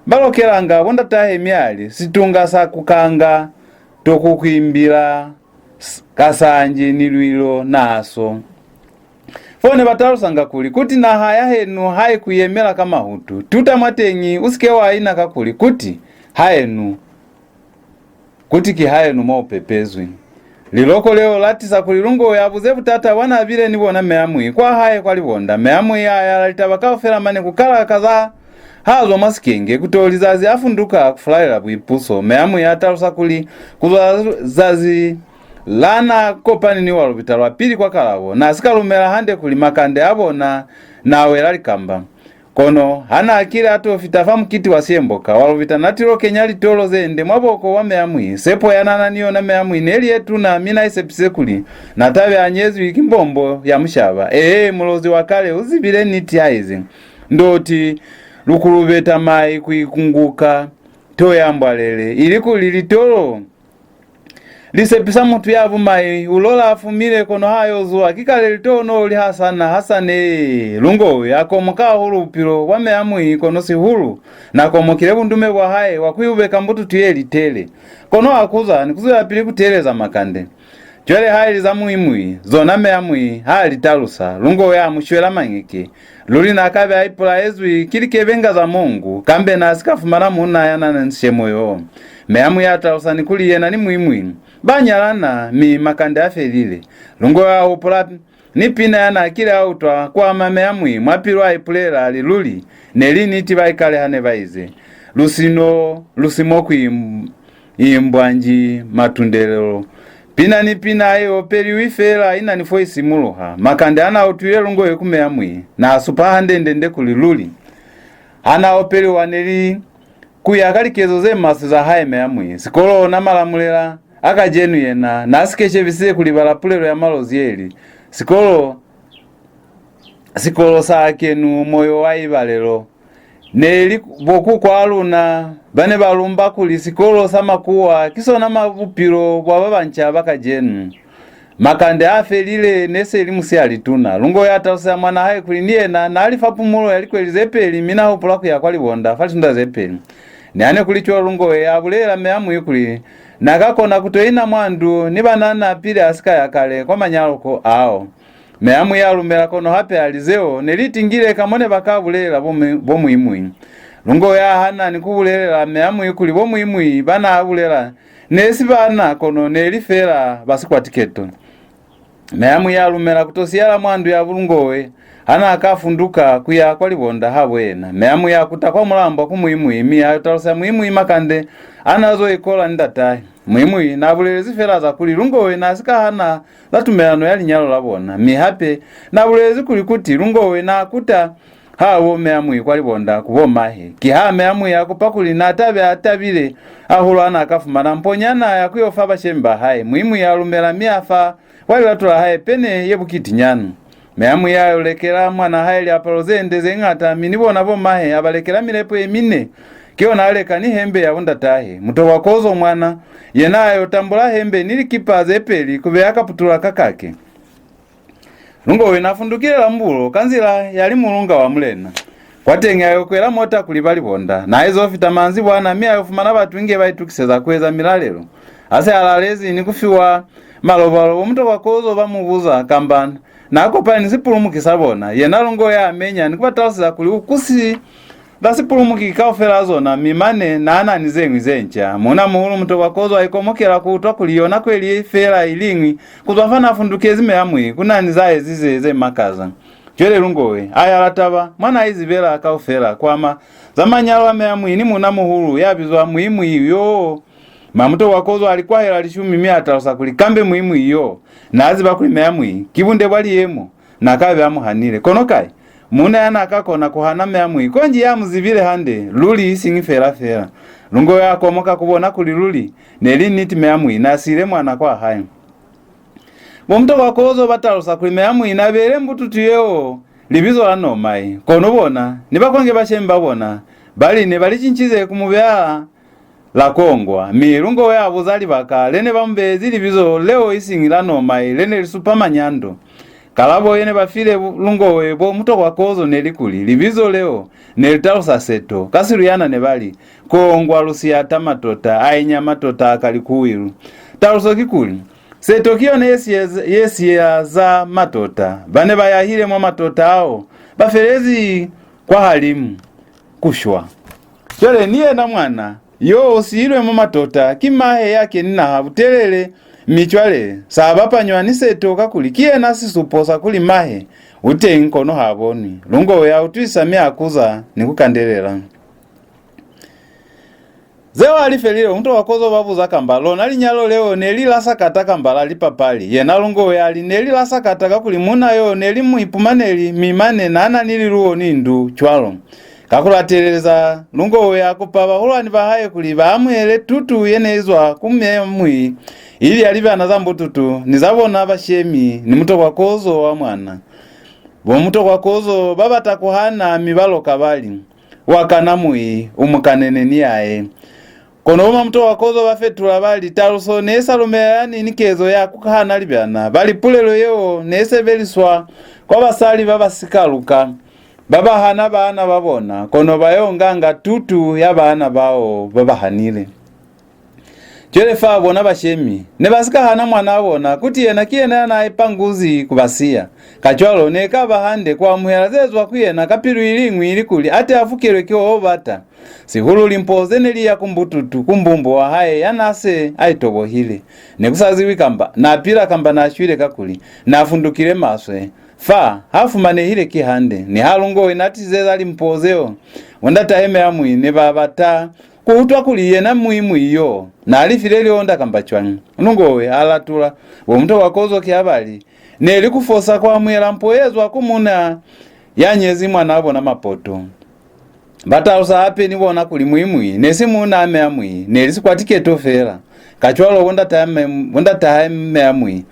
ba lokelanga bo ndatahe, mi a li, "Situnga sa ku kanga to ku kwimbila s-, ka sanji ni lwilo naso." Fo ne ba talusanga kuli, "Kuti naha ya henu ha i ku yemela ka mahutu, tuta mwateñi, u si ke wa ina kakuli kuti haenu, kuti ki haenu mo u pepezwi." Liloko leo la tisa kuli Lungowe a buze butata bwa n'a bile ni bona Meamui kwa hae kwa Libonda. Meamui a yala litaba kaufela mane ku kala ka za ha zwa mwa sikenge, ku to lizazi a funduka ku fulalela buipuso. Meamui a talusa kuli, ku zwa zazi la n'a kopani ni Walubita lwa pili kwa Kalabo, n'a si ka lumela hande kuli makande a bona n'a wela likamba. Kono ha n'a kile a to fita fa mukiti wa Siemboka wa Lubita, n'a tilo kenya litolo ze nde mwa boko wa Meamui. Sepo ya n'a na ni yona Meamui ne li ye tuna, mi n'a isepisize kuli n'a ta be a nyezwi ki mbombo ya mushaba. Ee, Mulozi wa kale u zibile niti ha ize, "Ndoti lukulube tamai ku ikunguka to ya mbwalele," ilikuli litolo li sepisa mutu ya bumai, u lola a fumile, kono ha yo zuha, ki kale litono li hasana, hasane. Lungowe a komoka hahulu bupilo bwa Meamui, kono sihulu n'a komokile bundume bwa hae bwa ku yubeka mbututu ye litele. Kono a kuza ni ku zwelapili ku teeleza makande. Cwale ha ili za Muimui, zona Meamui ha li talusa, Lungowe a mu shwela mañeke. Luli n'a ka be a ipulaezwi ki likebenga za Mongu, kambe n'a si ka fumana muuna ya n'a na ni sishemo yo. Meamui a talusa ni kuli yena ni Muimui ba nyalana, mi makande a felile. Lungowe a hupula ni pina ya n'a kile a utwa ku ama Meamui mwa pilu, a ipulela, a li, "Luli, ne li niti baikale ha ne ba ize, 'Lusino, lusimo ku im-, imbwa nji matundelelo.'" Pina ni pina ye opeliwi fela i na ni fo i simuluha. Makande a n'a utwile Lungowe ku Meamui, n'a supa hande-nde-nde kuli luli ha n'a opeliwa ne li ku ya ka likezo ze maswe za hae Meamui. Sikolo ona malamulela a kacenu yena n'a si keshebisize ku libala pulelo ya Malozi ye li, "Sikolo, sikolo sa kenu moyo wa ibalelo." Ne li bo kukw'a luna ba ne ba lumba kuli sikolo sa makuwa ki sona ma-, bupilo bwa ba banca ba kacenu. Makande a felile, ne se li musihali tuna. Lungowe a taluseza mwan'a hae kuli ni yena n'a li fa pumulo ya likweli ze peli, mi n'a hupula ku ya kwa Libonda fa lisunda ze peli. Niha ne ku li cwalo, Lungowe a bulelela Meamui kuli n'a ka kona ku to ina mwa ndu ni banana pili a si ka ya kale kwa manyalo ko ao. Meamui a lumela, kono hape a li zeo ne li tingile ka mo ne ba ka bulelela bo Mu-, bo Muimui. Lungowe a hana ni ku bulelela Meamui kuli bo Muimui ba n'a bulela ne si bana, kono ne li fela ba sikwa tiketo. Meamui a lumela ku to siyala mwa ndu ya Lungowe ha n'a ka funduka ku ya kwa Libonda habo yena. Meamui a kuta kwa Mulambwa ku Muimui, mi a yo talusa Muimui makande a n'a zo ikola ni ndatahe. Muimui n'a bulelezi fela za kuli Lungowe n'a si ka hana za tumelano ya linyalo la bona, mi hape n'a bulelezi kuli kuti Lungowe n'a kuta habo Meamui kwa Libonda ku bo mahe. Kiha Meamui a kupa kuli n'a ta be a tabile hahulu ha n'a ka fumana mponyana ya ku yo fa bashemi ba hae. Muimui a lumela, mi a fa kwa lilato la hae pene ye bukitinyana. Meamui a yo lekela mwan'a hae liapalo ze nde ze ñata, mi ni bona bo mahe a ba lekela milepo ye mine. Ki yona a leka ni hembe ya bo ndatahe. Mutokwa Kozo mwana, yena a yo tambula hembe ni likipa ze peli ku beya kaputula ka kake. Lungowe n'a fundukile la mubulo ka nzila ya Limulunga wa Mulena. Kwateñi a yo kwela mota ku liba Libonda. N'a izo fita manzibwana, mi a yo fumana batu inge ba itukiseza ku eza milalelo. Ha se a lalezi ni ku fiwa malobalo, bo Mutokwa Kozo ba mu buza kamba n'a kopani ni sipulumuki sa bona. Yena Lungowe a menya ni ku ba taluseza kuli u kusi za sipulumuki kaufela zona, mi mane n'a na ni ze ñwi ze nca. Muuna-muhulu Mutokwa Kozo a ikomokela ku utwa kuli yona kweli ye fela i liñwi ku zwa fa n'a fundukezi Meamui ku na ni za ezize ze makaza. Cwale Lungowe a yala taba mwa n'a izibela kaufela ku ama za manyalo a Meamui ni muuna-muhulu ya bizwa Muimui yo. Ma Mutokwa Kozo a li kwahela lishumi, mi a talusa kuli kambe Muimui yo n'a ziba kuli Meamui ki bunde bwa liyemo, n'a ka be a mu hanile. Kono kai muuna ya n'a ka kona ku hana Meamui konji ya mu zibile hande luli, isiñi fela-fela? Lungowe a komoka ku bona kuli luli ne li niti, Meamui n'a siile mwana kwa hae. Bo Mutokwa Kozo ba talusa kuli Meamui n'a beile mbututu yeo libizo la Nomai, kono bona ni bakonge bashemi ba bona ba li ne ba li cincize ku mu beya la Kongwa, mi Lungowe a buza libaka le ne ba mu beezi libizo leo, isiñi la Nomai le ne li supa manyando. Kalabo ye ne ba file bu-, Lungowe bo Mutokwa Kozo ne li kuli libizo leo ne li talusa seto. Ka Siluyana ne ba li, "Kongwa lusiyata matota, a inya matota a kalikuwilu." Taluso ki kuli, seto ki yona ye siya, ye siya za matota. Ba ne ba yahile mwa matota ao ba felezi kwahalimu ku shwa. Cwale ni yena mwana yo u siilwe mwa matota ki mahe ya keni naha butelele, mi cwale sa bapanywa ni seto, kakuli ki yena sisupo sa kuli mahe u teñi kono ha bonwi. Lungowe a utwisa mi a kuza ni ku kandelela. Zeo ha li felile, bo Mutokwa Kozo ba buza kamba lona linyalo leo ne li la sakata kamba la lipapali. Yena Lungowe a li ne li la sakata kakuli muuna yo ne li muipumaneli, mi mane n'a na ni liluwo ni ndu, cwalo. Ka ku lateleza, Lungowe a kupa bahulwani ba hae kuli ba amuhele tutu ye ne i zwa ku Meamui, ili ya libyana za mbututu, ni za bona bashemi, ni Mutokwa Kozo wa mwana. Bo Mutokwa Kozo ba bata ku hana, mi ba loka ba li, "Wa kana mui, u mu kanene ni yae." Kono bo ma Mutokwa Kozo ba fetula ba li, taluso ne i sa lumelelani ni kezo ya ku hana libyana. Ba li pulelo yeo ne i sebeliswa kwa basali ba ba si ka luka, ba ba hana baana ba bona, kono ba yo nganga tutu ya baana bao ba ba hanile. Cwale fa bona bashemi ne ba si ka hana mwanaa bona, kuti yena ki yena ya n'a ipanguzi ku ba siya. Kacwalo, ne ka ba hande ku amuhela ze zwa ku yena ka pilu i liñwi, ilikuli a te a fukelwe ki o bata, sihulu limpo ze ne li ya ku mbututu, ku mbumbo wa hae ya n'a se a itobohile. Ne ku sa ziwi kamba n'a pila kamba n'a shwile, kakuli n'a fundukile maswe. Fa, ha fumanehile ki hande, niha Lungowe n'a tizeza limpo zeo, bo ndatahe Meamui ne ba bata ku utwa kuli yena Muimui yo n'a lifile lionda kamba cwañi. Lungowe a latula, bo Mutokwa Kozo ki ha ba li, "Ne li ku fosa ku amuhela mpo ye zwa ku muuna ya nyezi mwanaa bona mapoto." Ba talusa hape ni bona kuli Muimui ne si muunaa Meamui, ne li sikwatiketo fela. Kacwalo bo ndatahe Me-, bo ndatahe Meamui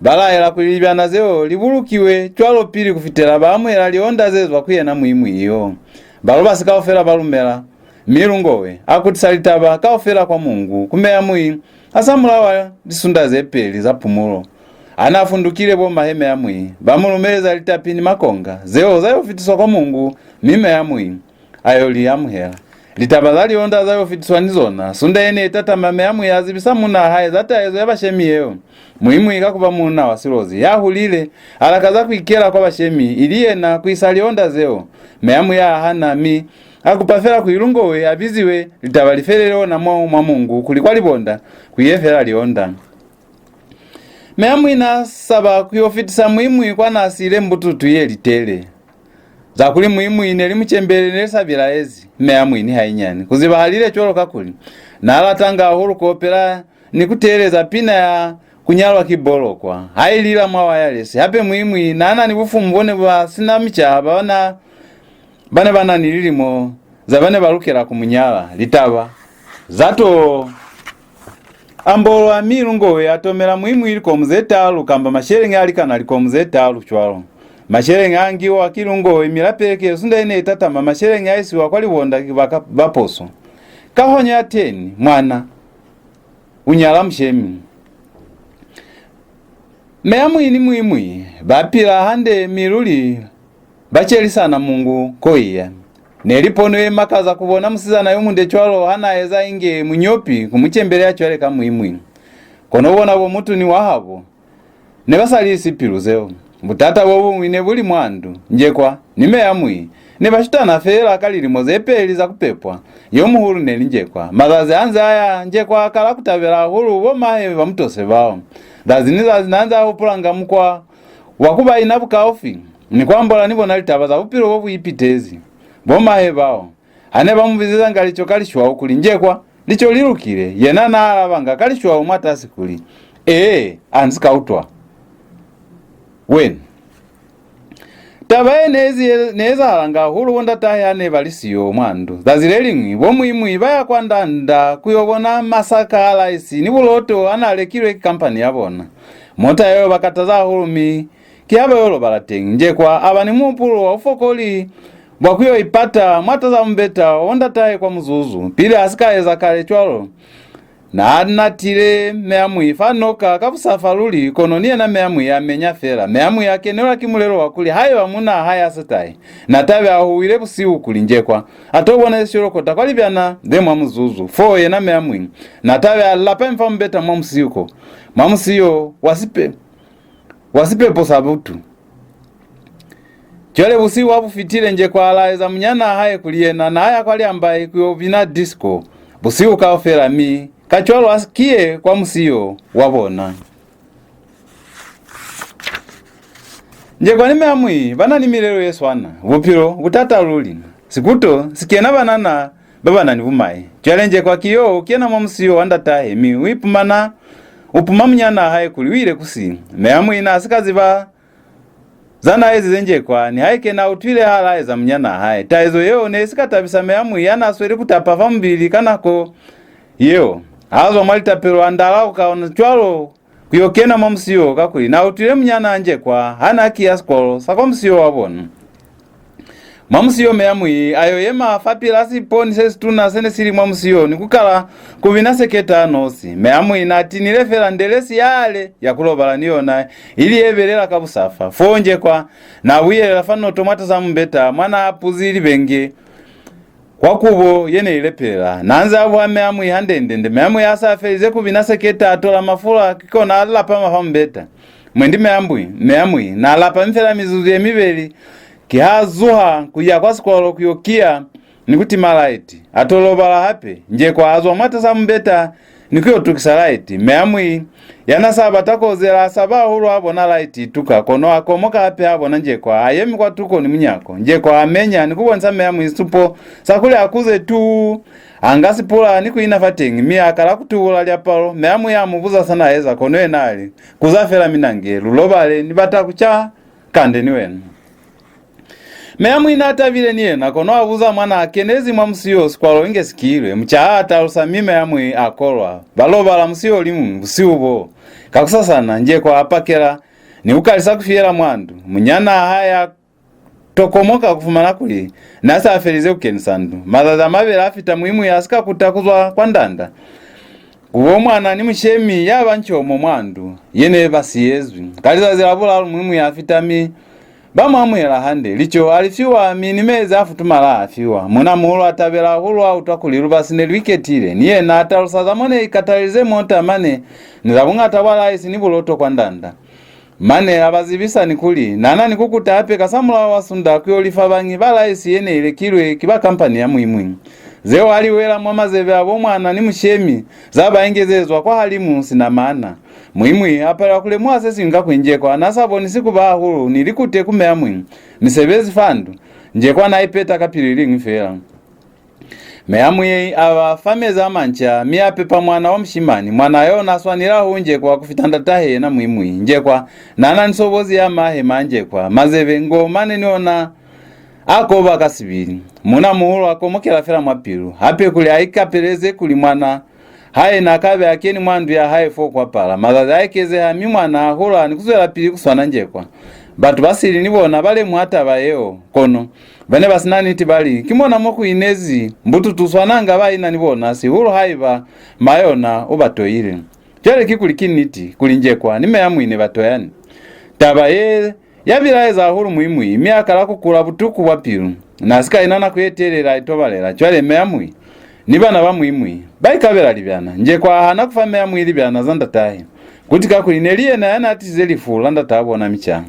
ba laela kuli libyana zeo li bulukiwe cwalo pili ku fitela ba amuhela lionda ze zwa ku yena Muimui yo. Balubasi kaufela ba lumela, mi Lungowe a kutisa litaba kaufela kwa Mungu ku Meamui hasamulaho wa lisunda ze peli za pumulo. Ha n'a fundukile, bo mahe Meamui ba mu lumeleza litapi ni makonga, zeo za yo fitiswa kwa Mungu, mi Meamui a yo li amuhela. Litaba za lionda za yo fitiswa ni zona. Sunda ye ne i tatama, Meamui a zibisa muunaa hae za taezo ya bashemi yeo. Muimui, ka ku ba muuna wa Silozi ya hulile, a lakaza ku ikela kwa bashemi, ili yena ku isa lionda zeo. Meamui a hana, mi a kupa fela kuli Lungowe a biziwe, litaba li felele ona mo mwa Mungu, kuli kwa Libonda ku ye fela lionda. Meamui n'a saba ku yo fitisa Muimui kwa n'a siile mbututu ye litele. Za kuli Muimui ne li mucembele ne li sa bilaezi Meamui ni hainyani. Ku zibahalile cwalo kakuli n'a latanga hahulu ku opela ni ku teeleza pina ya Ku Nyalwa Ki Bolokwa ha i lila mwa wayalesi. Hape Muimui n'a na ni bufumu bo ne ba si na micaha ba na ba ne ba na ni lilimo za ba ne ba lukela ku mu nyala. Litaba za to ambolwa, mi Lungowe a tomela Muimui likomu ze talu, kamba masheleñi a likana likomu ze talu cwalo. Masheleñi a ngiwa ki Lungowe, mi la pelekelo sunda ye ne i tatama, masheleñi a isiwa kwa Libonda ki ba ka-, ba poso. Kahonyo ya ten, mwana u nyala mushemi. Meamui ni Muimui ba pila hande, mi luli ba celisana Mungu ko iya. Ne li pono ye makaza ku bona musizana yo munde cwalo ha n'a eza inge munyopi ku mucembele ya cwale ka Muimui. Kono bona bo mutu ni wahabo ne ba sa liisi pilu zeo. Butata bo buñwi ne bu li mwa ndu. Njekwa ni Meamui ne ba shutana feela ka lilimo ze peli za ku pepwa. Yo muhulu ne li Njekwa. Mazazi a nze a ya, Njekwa a kala ku tabela hahulu bo mahe ba mutose bao. Zazi ni zazi n'a nze a hupulanga mukwa wa ku ba ina bukaufi ni ku ambola ni bona litaba za bupilo bo bu ipitezi. Bo mahe bao ha ne ba mu bizezanga lico ka Lishwau kuli, "Njekwa, lico li lukile," yena n'a alabanga ka Lishwau mwatasi kuli, "Ee, a nzi ka utwa wena." Taba ye ne ezi-, ne ezahalanga hahulu bo ndatahe ha ne ba li siyo mwa ndu. Zazi le liñwi, bo Muimui ba ya kwa Ndanda ku yo bona masaka a laisi ni buloto a n'a lekilwe ki kampani ya bona. Mota yeo ba kataza hahulu, mi ki ha ba yo lobala teñi. Njekwa a ba ni muhupulo wa bufokoli bwa ku yo ipata mwataza mumbeta wa bo ndatahe kwa muzuzu. Pili a si ka eza kale cwalo, n'a natile Meamui fa noka ka busafa luli, kono ni yena Meamui a menya fela. Meamui a kenelwa ki mulelo wa kuli haiba muunaa hae a sa tahi, n'a ta be a huwile busihu kuli Njekwa a to bona ze sholokota kwa libyana ze mwa muzuzu. Fo yena Meamui n'a ta be a lapami fa mumbeta mwa musiyo, mwa musiyo wa sipe-, wa sipepo sa butu. Cwale busihu ha bu fitile, Njekwa a laeza munyanaa hae kuli yena n'a ya kwa Lyambai ku yo bina disco busihu kaufela, mi kacwalo a si kiye kwa musiyo wa bona. Njekwa ni Meamui ba na ni milelo ye swana. Bupilo bu tata luli. Sikuto si kena banana ba ba na ni bumai. Cwale Njekwa ki yo u kena mwa musiyo wa ndatahe, mi u ipumana, u puma munyanaa hae kuli u ile ku si. Meamui n'a si ka ziba za n'a ezize Njekwa, nihaike n'a utwile ha laeza munyanaa hae. Taezo yeo ne i si ka tabisa Meamui ya n'a sweli ku tapa fa mubili ka nako yeo. Ha zwa mwa litapelo, a ndala ku kaona cwalo ku yo kena mwa musiyo, kakuli n'a utwile munyanaa Njekwa ha n'a kiya sikolo sa kwa musiyo wa bona. Mwa musiyo, Meamui a yo yema fapil'a siponi se situna se ne si li mwa musiyo ni ku kala ku bina seketa a nosi. Meamui n'a tinile fela ndelesi yale ya ku lobala ni yona, ili ye belela ka busafa. Foo Njekwa n'a buyelela fa noto mwatas'a mumbeta mwa n'a apuzi libenge kwa kubo ye ne i lepelela. N'a nze a buha Meamui hande-nde-nde. Meamui ha s'a felize ku bina seketa, a tola mafula, ki kona a lapama fa mumbeta. Mwendi Meamui, Meamui n'a lapami fela mizuzu ye mibeli, ki ha zuha ku ya kwa sikolo ku yo kiya ni ku tima laiti. A to lobala hape. Njekwa a zwa mwatas'a mumbeta ni ku yo tukisa laiti. Meamui, ya n'a sa bata ku ozela, a saba hahulu ha bona laiti i tuka, kono a komoka hape ha bona Njekwa a yemi kwatuko ni munyako. Njekwa a menya ni ku bonisa Meamui sisupo sa kuli a kuze tuu. A nga sipula ni ku ina fateñi, mi a kala ku tubula liapalo. Meamui a mu buza sa n'a eza, kono yena a li, "Kuza fela minange, lu lobale, ni bata ku ca kande ni wena." Meamui n'a tabile ni yena, kono a buza mwa n'a kenezi mwa musiyo sikwalo inge si kiilwe. Mucaha a talusa, mi Meamui a kolwa. Ba lobala musiyo o li muñwi busihu boo. Kakusasana, Njekwa a pakela ni ku kalisa ku fiyela mwa ndu. Munyanaa hae a to komoka ku fumana kuli n'a s'a felize ku kenisa ndu. Mazazi a mabeli a fita, Muimui a si ka kuta ku zwa kwa ndanda. Ku bo mwana ni mushemi, ya ba ncomo mwa ndu ye ne ba siyezwi. Ka lizazi la bulalu, Muimui a fita, mi ba mu amuhela hande. Lico a li fiwa, mi ni mezi a futumala a fiwa. Muuna-muhulu a tabela hahulu ha utwa kuli lubasi ne lu iketile. Ni yena a talusa za mo ne i katalize mota mane ni za buñata bwa laisi ni buloto kwa ndanda. Mane a ba zibisa ni kuli n'a na ni ku kuta hape kasamulaho wa sunda ku yo lifa bañi ba laisi ye ne i lekilwe ki ba kampani ya Muimui. Zeo ha li wela mwa mazebe a bo mwana ni mushemi, za ba engezezwa kwahalimu sina maana. Muimui a palelwa ku lemuha se siñwi, kakuli Njekwa n'a sa bonisi ku ba hahulu ni likute ku Meamui. Misebezi fa ndu, Njekwa n'a ipeta ka pilu i liñwi fela. Meamui a ba fa mezi a manca, mi a pepa mwana wa mushimani. Mwana yo n'a swanela hahulu Njekwa ku fita ndatahe yena Muimui. Njekwa n'a na ni sobozi ya mahe ma Njekwa, mazebe, ngo mane ni ona a koba ka sibili. Muuna-muhulu a komokela fela mwa pilu, hape kuli a ikapeleze kuli mwana hae n'a ka be a keni mwa ndu ya hae fo kwa pala. Mazazi a ekezeha, mi mwana a hula ni ku zwelapili ku swana Njekwa. Batu ba sili ni bona ba lemuha taba yeo, kono ba ne ba si na niti, ba li, "Ki mona mo ku inezi mbututu u swananga ba ina ni bona, sihulu haiba ma yona u ba toile." Cwale kikuli ki niti kuli Njekwa ni Meamui ne ba toyani? Taba ye ya bilaeza hahulu Muimui, mi a kala ku kula butuku bwa pilu. N'a si ka ina nako ye telele a itobalela. Cwale Meamui ni bana ba Muimui ba ikabela libyana. Njekwa a hana ku fa Meamui libyana za ndatahe, kuti kakuli ne li yena ya n'a tisize lifu la ndataa bona mica.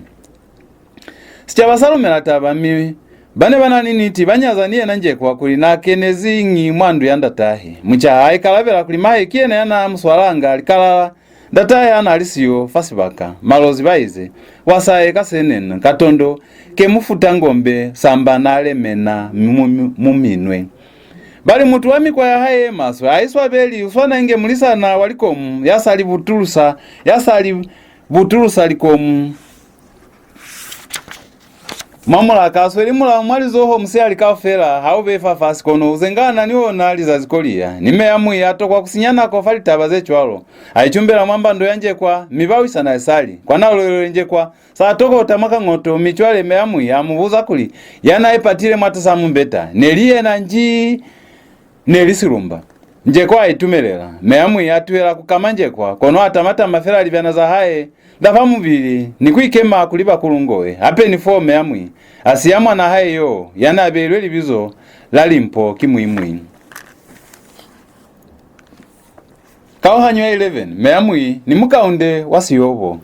Sicaba sa lumela taba, mi ba ne ba na ni niti ba nyaza ni yena Njekwa kuli n'a keneziñi mwa ndu ya ndatahe. Mucaha a ikalabela kuli mahe ki yena ya n'a mu swalanga likalala ndatahe ha n'a li siyo fa sibaka. Malozi ba ize, "Wa sa ye ka senena, katondo ke mufuta ngombe samba n'a lemena mu, mu, mu minwe." Ba li, "Mutu wa mikwa ya hae ye maswe ha i swabeli, u swana inge mulisana wa likomu ya sa li butulusa, ya sa li butulusa likomu mwa mulaka, a sweli mulao mwa lizoho musihali kaufela, ha u beye fafasi, kono u zengana ni ona lizazi ko li ya." Ni Meamui a tokwa ku sinya nako fa litaba ze cwalo. A icumbela mwa mbando ya Njekwa, mi ba wisana isali. Kwa nalulelule Njekwa sa tokota mwa kañoto, mi cwale Meamui a mu buza kuli ya n'a ipatile mwatas'a mumbeta ne li yena nji. Ne li silumba. Njekwa a itumelela. Meamui a tuhela ku kama Njekwa, kono a tama-tama fela libyana za hae za fa mubili ni ku ikema ku liba ku Lungowe. Hape ni foo Meamui a siya mwan'a hae yo ya n'a beilwe libizo la Limpo ki Muimui. Kauhanyo ya eleven, Meamui ni Mukaunde wa Siyobo.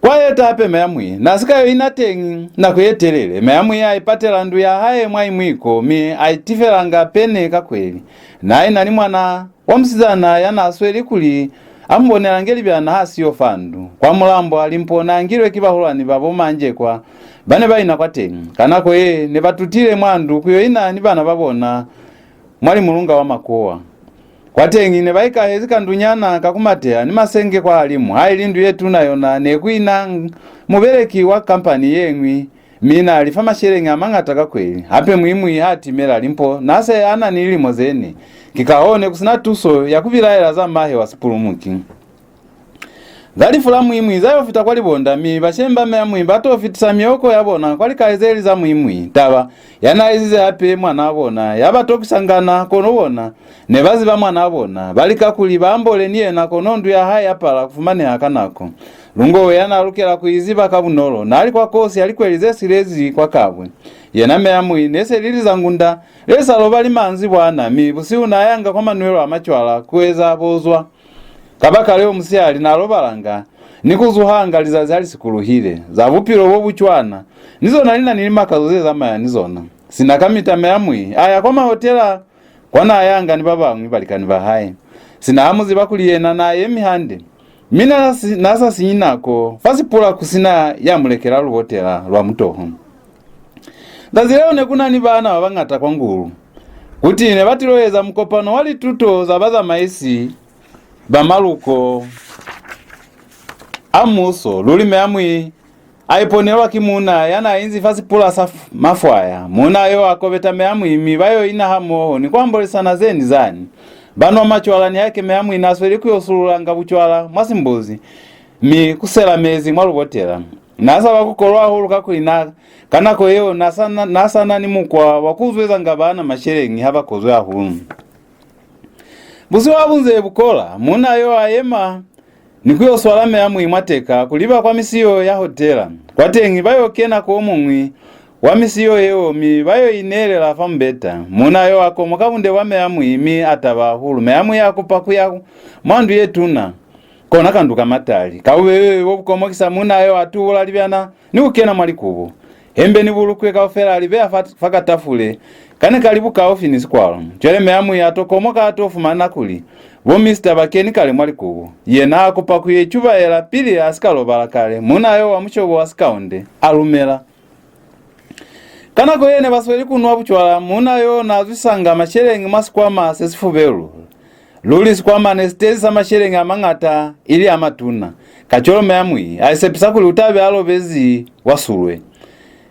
Kwa yeta hape Meamui, n'a si ka yo ina teñi nako ye telele. Meamui a ipatela ndu ya hae mwa Imwiko, mi a itifelanga pene ka kweli. N'a ina ni mwana wa musizana ya n'a sweli kuli a mu bonelange libyana ha siyo fa ndu. Kwa Mulambwa, Limpo n'a ngilwe ki bahulwani ba bo Manjekwa ba ne ba ina kwateñi. Ka nako ye, ne ba tutile mwa ndu ku yo ina ni bana ba bona mwa Limulunga wa Makuwa. Kwateñi ne ba ikahezi kandunyana ka ku mateha ni masenge kwahalimu, haili ndu ye tuna yona ne ku ina mubeleki wa kampani ye ñwi, mi n'a lifa masheleñi a mañata ka kweli. Hape Muimui ha timela limpo n'a se a na ni lilimo ze ne. Ki kahoo ne ku si na tuso ya ku bilaela za mahe wa sipulumuki. Za lifu la Muimui za yo fita kwa Libonda, mi bashemi ba Meamui ba to fitisa mioko ya bona kwa likaizeli za Muimui. Taba ya n'a ezize hape mwanaa bona ya ba tokisa ngana, kono bona ne ba ziba mwanaa bona. Ba lika kuli ba ambole ni yena, kono ndu ya hae ya pala ku fumaneha ka nako. Lungowe ya n'a lukela ku i ziba ka bunolo n'a li kwa kosi ya likweli ze silezi kwa Kabwe. Yena Meamui ne se li lizangunda le sa lobali manzibwana, mi busihu n'a yanga kwa manwelo a macwala ku eza bozwa. Kabakaleo musihali n'a lobalanga ni ku zuhanga lizazi ha li sikuluhile. Za bupilo bo bu cwana ni zona li na ni limakazo ze zamaya ni zona. Sina kamita Meamui a ya kwa mahotela kwa n'a yanga ni ba bañwi balikani ba hae. Sina ha mu ziba kuli yena n'a yemi hande, mi n'a si, n'a sa sinyi nako fa sipula ku si na ya mu lekela lubotela lwa mutoho. Zazi leo ne ku na ni baana ba bañata kwa Ngulu, kuti ne ba tilo eza mukopano wa lituto za bazamaisi ba maluko a muuso. Luli Meamui a iponelwa ki muuna ya n'a inzi fa sipula sa f-, mafwaya. Muuna yo a kobeta Meamui, mi ba yo ina hamoho ni ku ambolisana ze ni zani. Ba nwa macwala, nihaike Meamui n'a sweli ku yo sululanga bucwala mwa simbuzi, mi ku sela mezi mwa lubotela. N'a saba ku kolwa hahulu, kakuli na, ka nako yeo n'a sa na, n'a sa na ni mukwa wa ku uzwezanga baana masheleñi ha ba kozwi hahulu. Busihu ha bu nze bu kola, muuna yo a yema ni ku yo swala Meamui mwa teka ku liba kwa misiyo ya hotela. Kwateñi ba yo kena ku o muñwi wa misiyo yeo, mi ba yo ineelela fa mubeta. Muuna yo a komoka bunde bwa Meamui, mi a taba hahulu. Meamui a kupa ku ya mwa ndu ye tuna, kona kandu ka matali. Ka bubebe bo bu komokisa, muuna yo a tubula libyana ni ku kena mwa likubo. Hembe ni bulukwe kaufela a li beya fa, fa katafule ka ne ka li bukaufi ni sikwalo. Cwale Meamui a to komoka, a to fumana kuli bo Mister ba keni kale mwa likubo. Yena a kupa ku yo icubaela pili a si ka lobala kale. Muuna yo wa mushobo wa Sikaonde a lumela. Ka nako ye ne ba sweli ku nwa bucwala, muuna yo n'a zwisanga masheleñi mwa sikwama se si fubelu. Luli sikwama ne si tezi sa masheleñi a mañata, ili a matuna. Kacwalo Meamui a isepisa kuli u ta be a lobezi wa sulwe.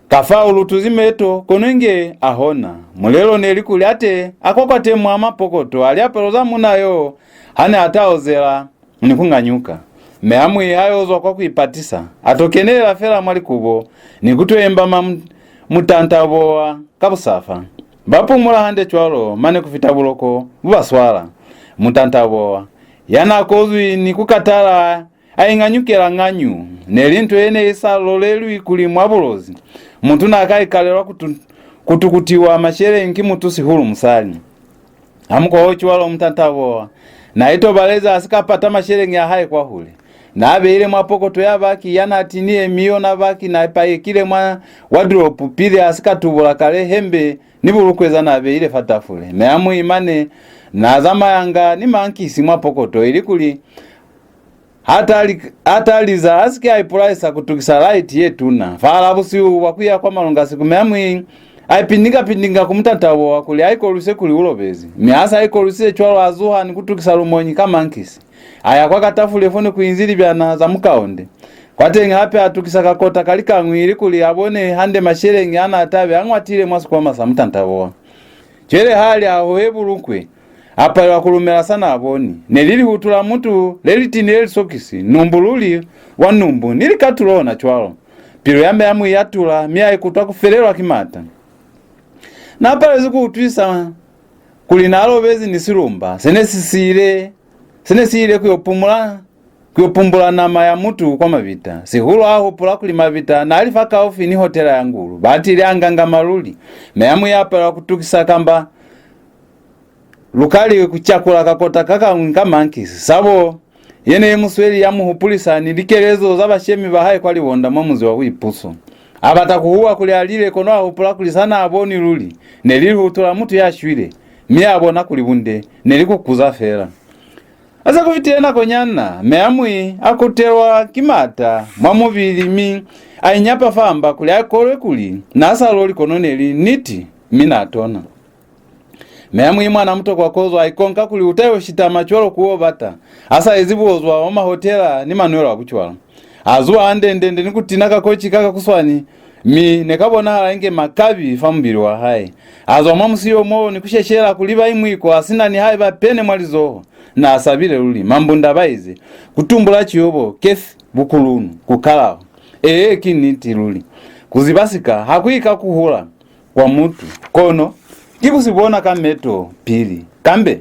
Kafao lu tuzi meto, kono inge a hona. Mulelo ne li kuli a te a kwakwate mwa mapokoto a liapalo za muuna yo ha ne a ta ozela ni ku nganyuka. Meamui ha yo zwa kwa ku ipatisa, a to kenelela fela mwa likubo ni ku to embama mu-, mutantabowa ka busafa. Ba pumula hande cwalo, mane ku fita buloko bu ba swala. Mutantabowa, ya n'a kozwi ni ku katala, a inganyukela nganyu. Ne li nto ye ne i sa lolelwi kuli mwa Bulozi mutu n'a ka ikalelwa ku tu-, ku tukutiwa masheleñi ki mutu, sihulu musali. Ha mukwa o cwalo, mutantabowa n'a itobalezi a si ka pata masheleñi a hae kwahule. N'a beile mwa pokoto ya baki ya n'a tiniye, mi yona baki n'a payekile mwa wadilopu pili a si ka tubula kale hembe ni bulukwe za n'a beile fa tafule. Meamui mane n'a zamayanga ni mankisi mwa pokoto, ilikuli ha ta li-, ha ta liza a si ke a ipulaisa ku tukisa laiti ye tuna. Fahal'a busihu bwa ku ya kwa malungasiku, Meamui a ipindinga-pindinga ku mutantabowa kuli a ikolwise kuli u lobezi. Mi ha s'a ikolwisize cwalo, a zuha ni ku tukisa lumonyi ka mankisi. A ya kwa katafule fo ne ku inzi libyana za Mukaonde. Kwateñi hape a tukisa kakota ka likañwi ilikuli a bone hande masheleñi a n'a ta be a ñwatile mwa sikwama sa mutantabowa. Cwale ha li a hohe bulukwe, a palelwa ku lumela sa n'a boni. Ne li lihutu la mutu le li tinile lisokisi, numbu luli wa numbu, ni likatulo ona cwalo. Pilu ya Meamui ya tula, mi a ikutwa ku felelwa ki maata. N'a palezwi ku utwisa kuli n'a lobezi ni silumba se ne si siile, se ne si ile ku yo pumula, ku yo pumbula nama ya mutu kwa mabita. Sihulu a hupula kuli mabita n'a li fakaufi ni hotela ya Ngulu. Batili a ngangama luli. Meamui a palelwa ku tukisa kamba lukali ku cakula kakota ka kañwi ka mankisi. Sabo ye ne i mu sweli ya mu hupulisa ni likelezo za bashemi ba hae kwa Libonda mwa munzi wa Buipuso. A bata ku huwa kuli a lile, kono a hupula kuli sa n'a boni luli ne li lihutu la mutu ya shwile, mi a bona kuli bunde ne li ku kuza fela. Ha se ku fitile nakonyana, Meamui a kutelwa ki maata mwa mubili, mi a inyapa fa mba kuli a ikolwe kuli n'a sa loli, kono ne li niti, mi n'a tona. Meamui mwana mutokwa kozo a ikonka kuli u ta yo shitama cwalo ku o bata, a sa ezi buozwa bwa mahotela ni manwelo a bucwala. A zuha hande-ndende ni ku tina kakoci ka kakuswani, mi ne ka bonahala inge makabi fa mubili wa hae. A zwa mwa musiyo moo ni ku sheshela ku liba Imwiko a si na nihaiba pene mwa lizoho. Na sabile luli. Mambunda ba ize, ku tumbula ciyobo, Kethi, bukulunu, ku kalaho. Ee, ki niti luli. Ku ziba sika ha ku ika ku hula kwa mutu, kono ki ku si bona ka meto pili. Kambe,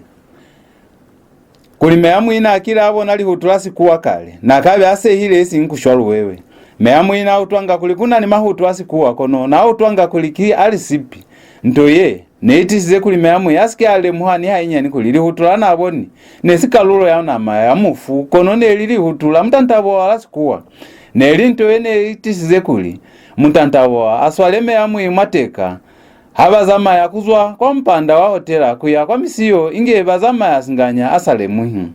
kuli Meamui n'a kile a bona lihutu la sikuwa kale, n'a ka be a sehile isiñi ku shwa luwewe. Meamui n'a utwanga kuli ku na ni mahutu a sikuwa, kono n'a utwanga kuli ki a lisipi. Nto ye ne i tisize kuli Meamui a si ke a lemuha ni hainyani kuli lihutu la n'a boni ne si kalulo ya nama ya mufu, kono ne li lihutu la mutantaboa la sikuwa. Ne li nto ye ne i tisize kuli mutantaboa a swale Meamui mwa teka ha ba zamaya ku zwa kwa mupanda wa hotela ku ya kwa misiyo inge ba zamaya singanya a sa lemuhi.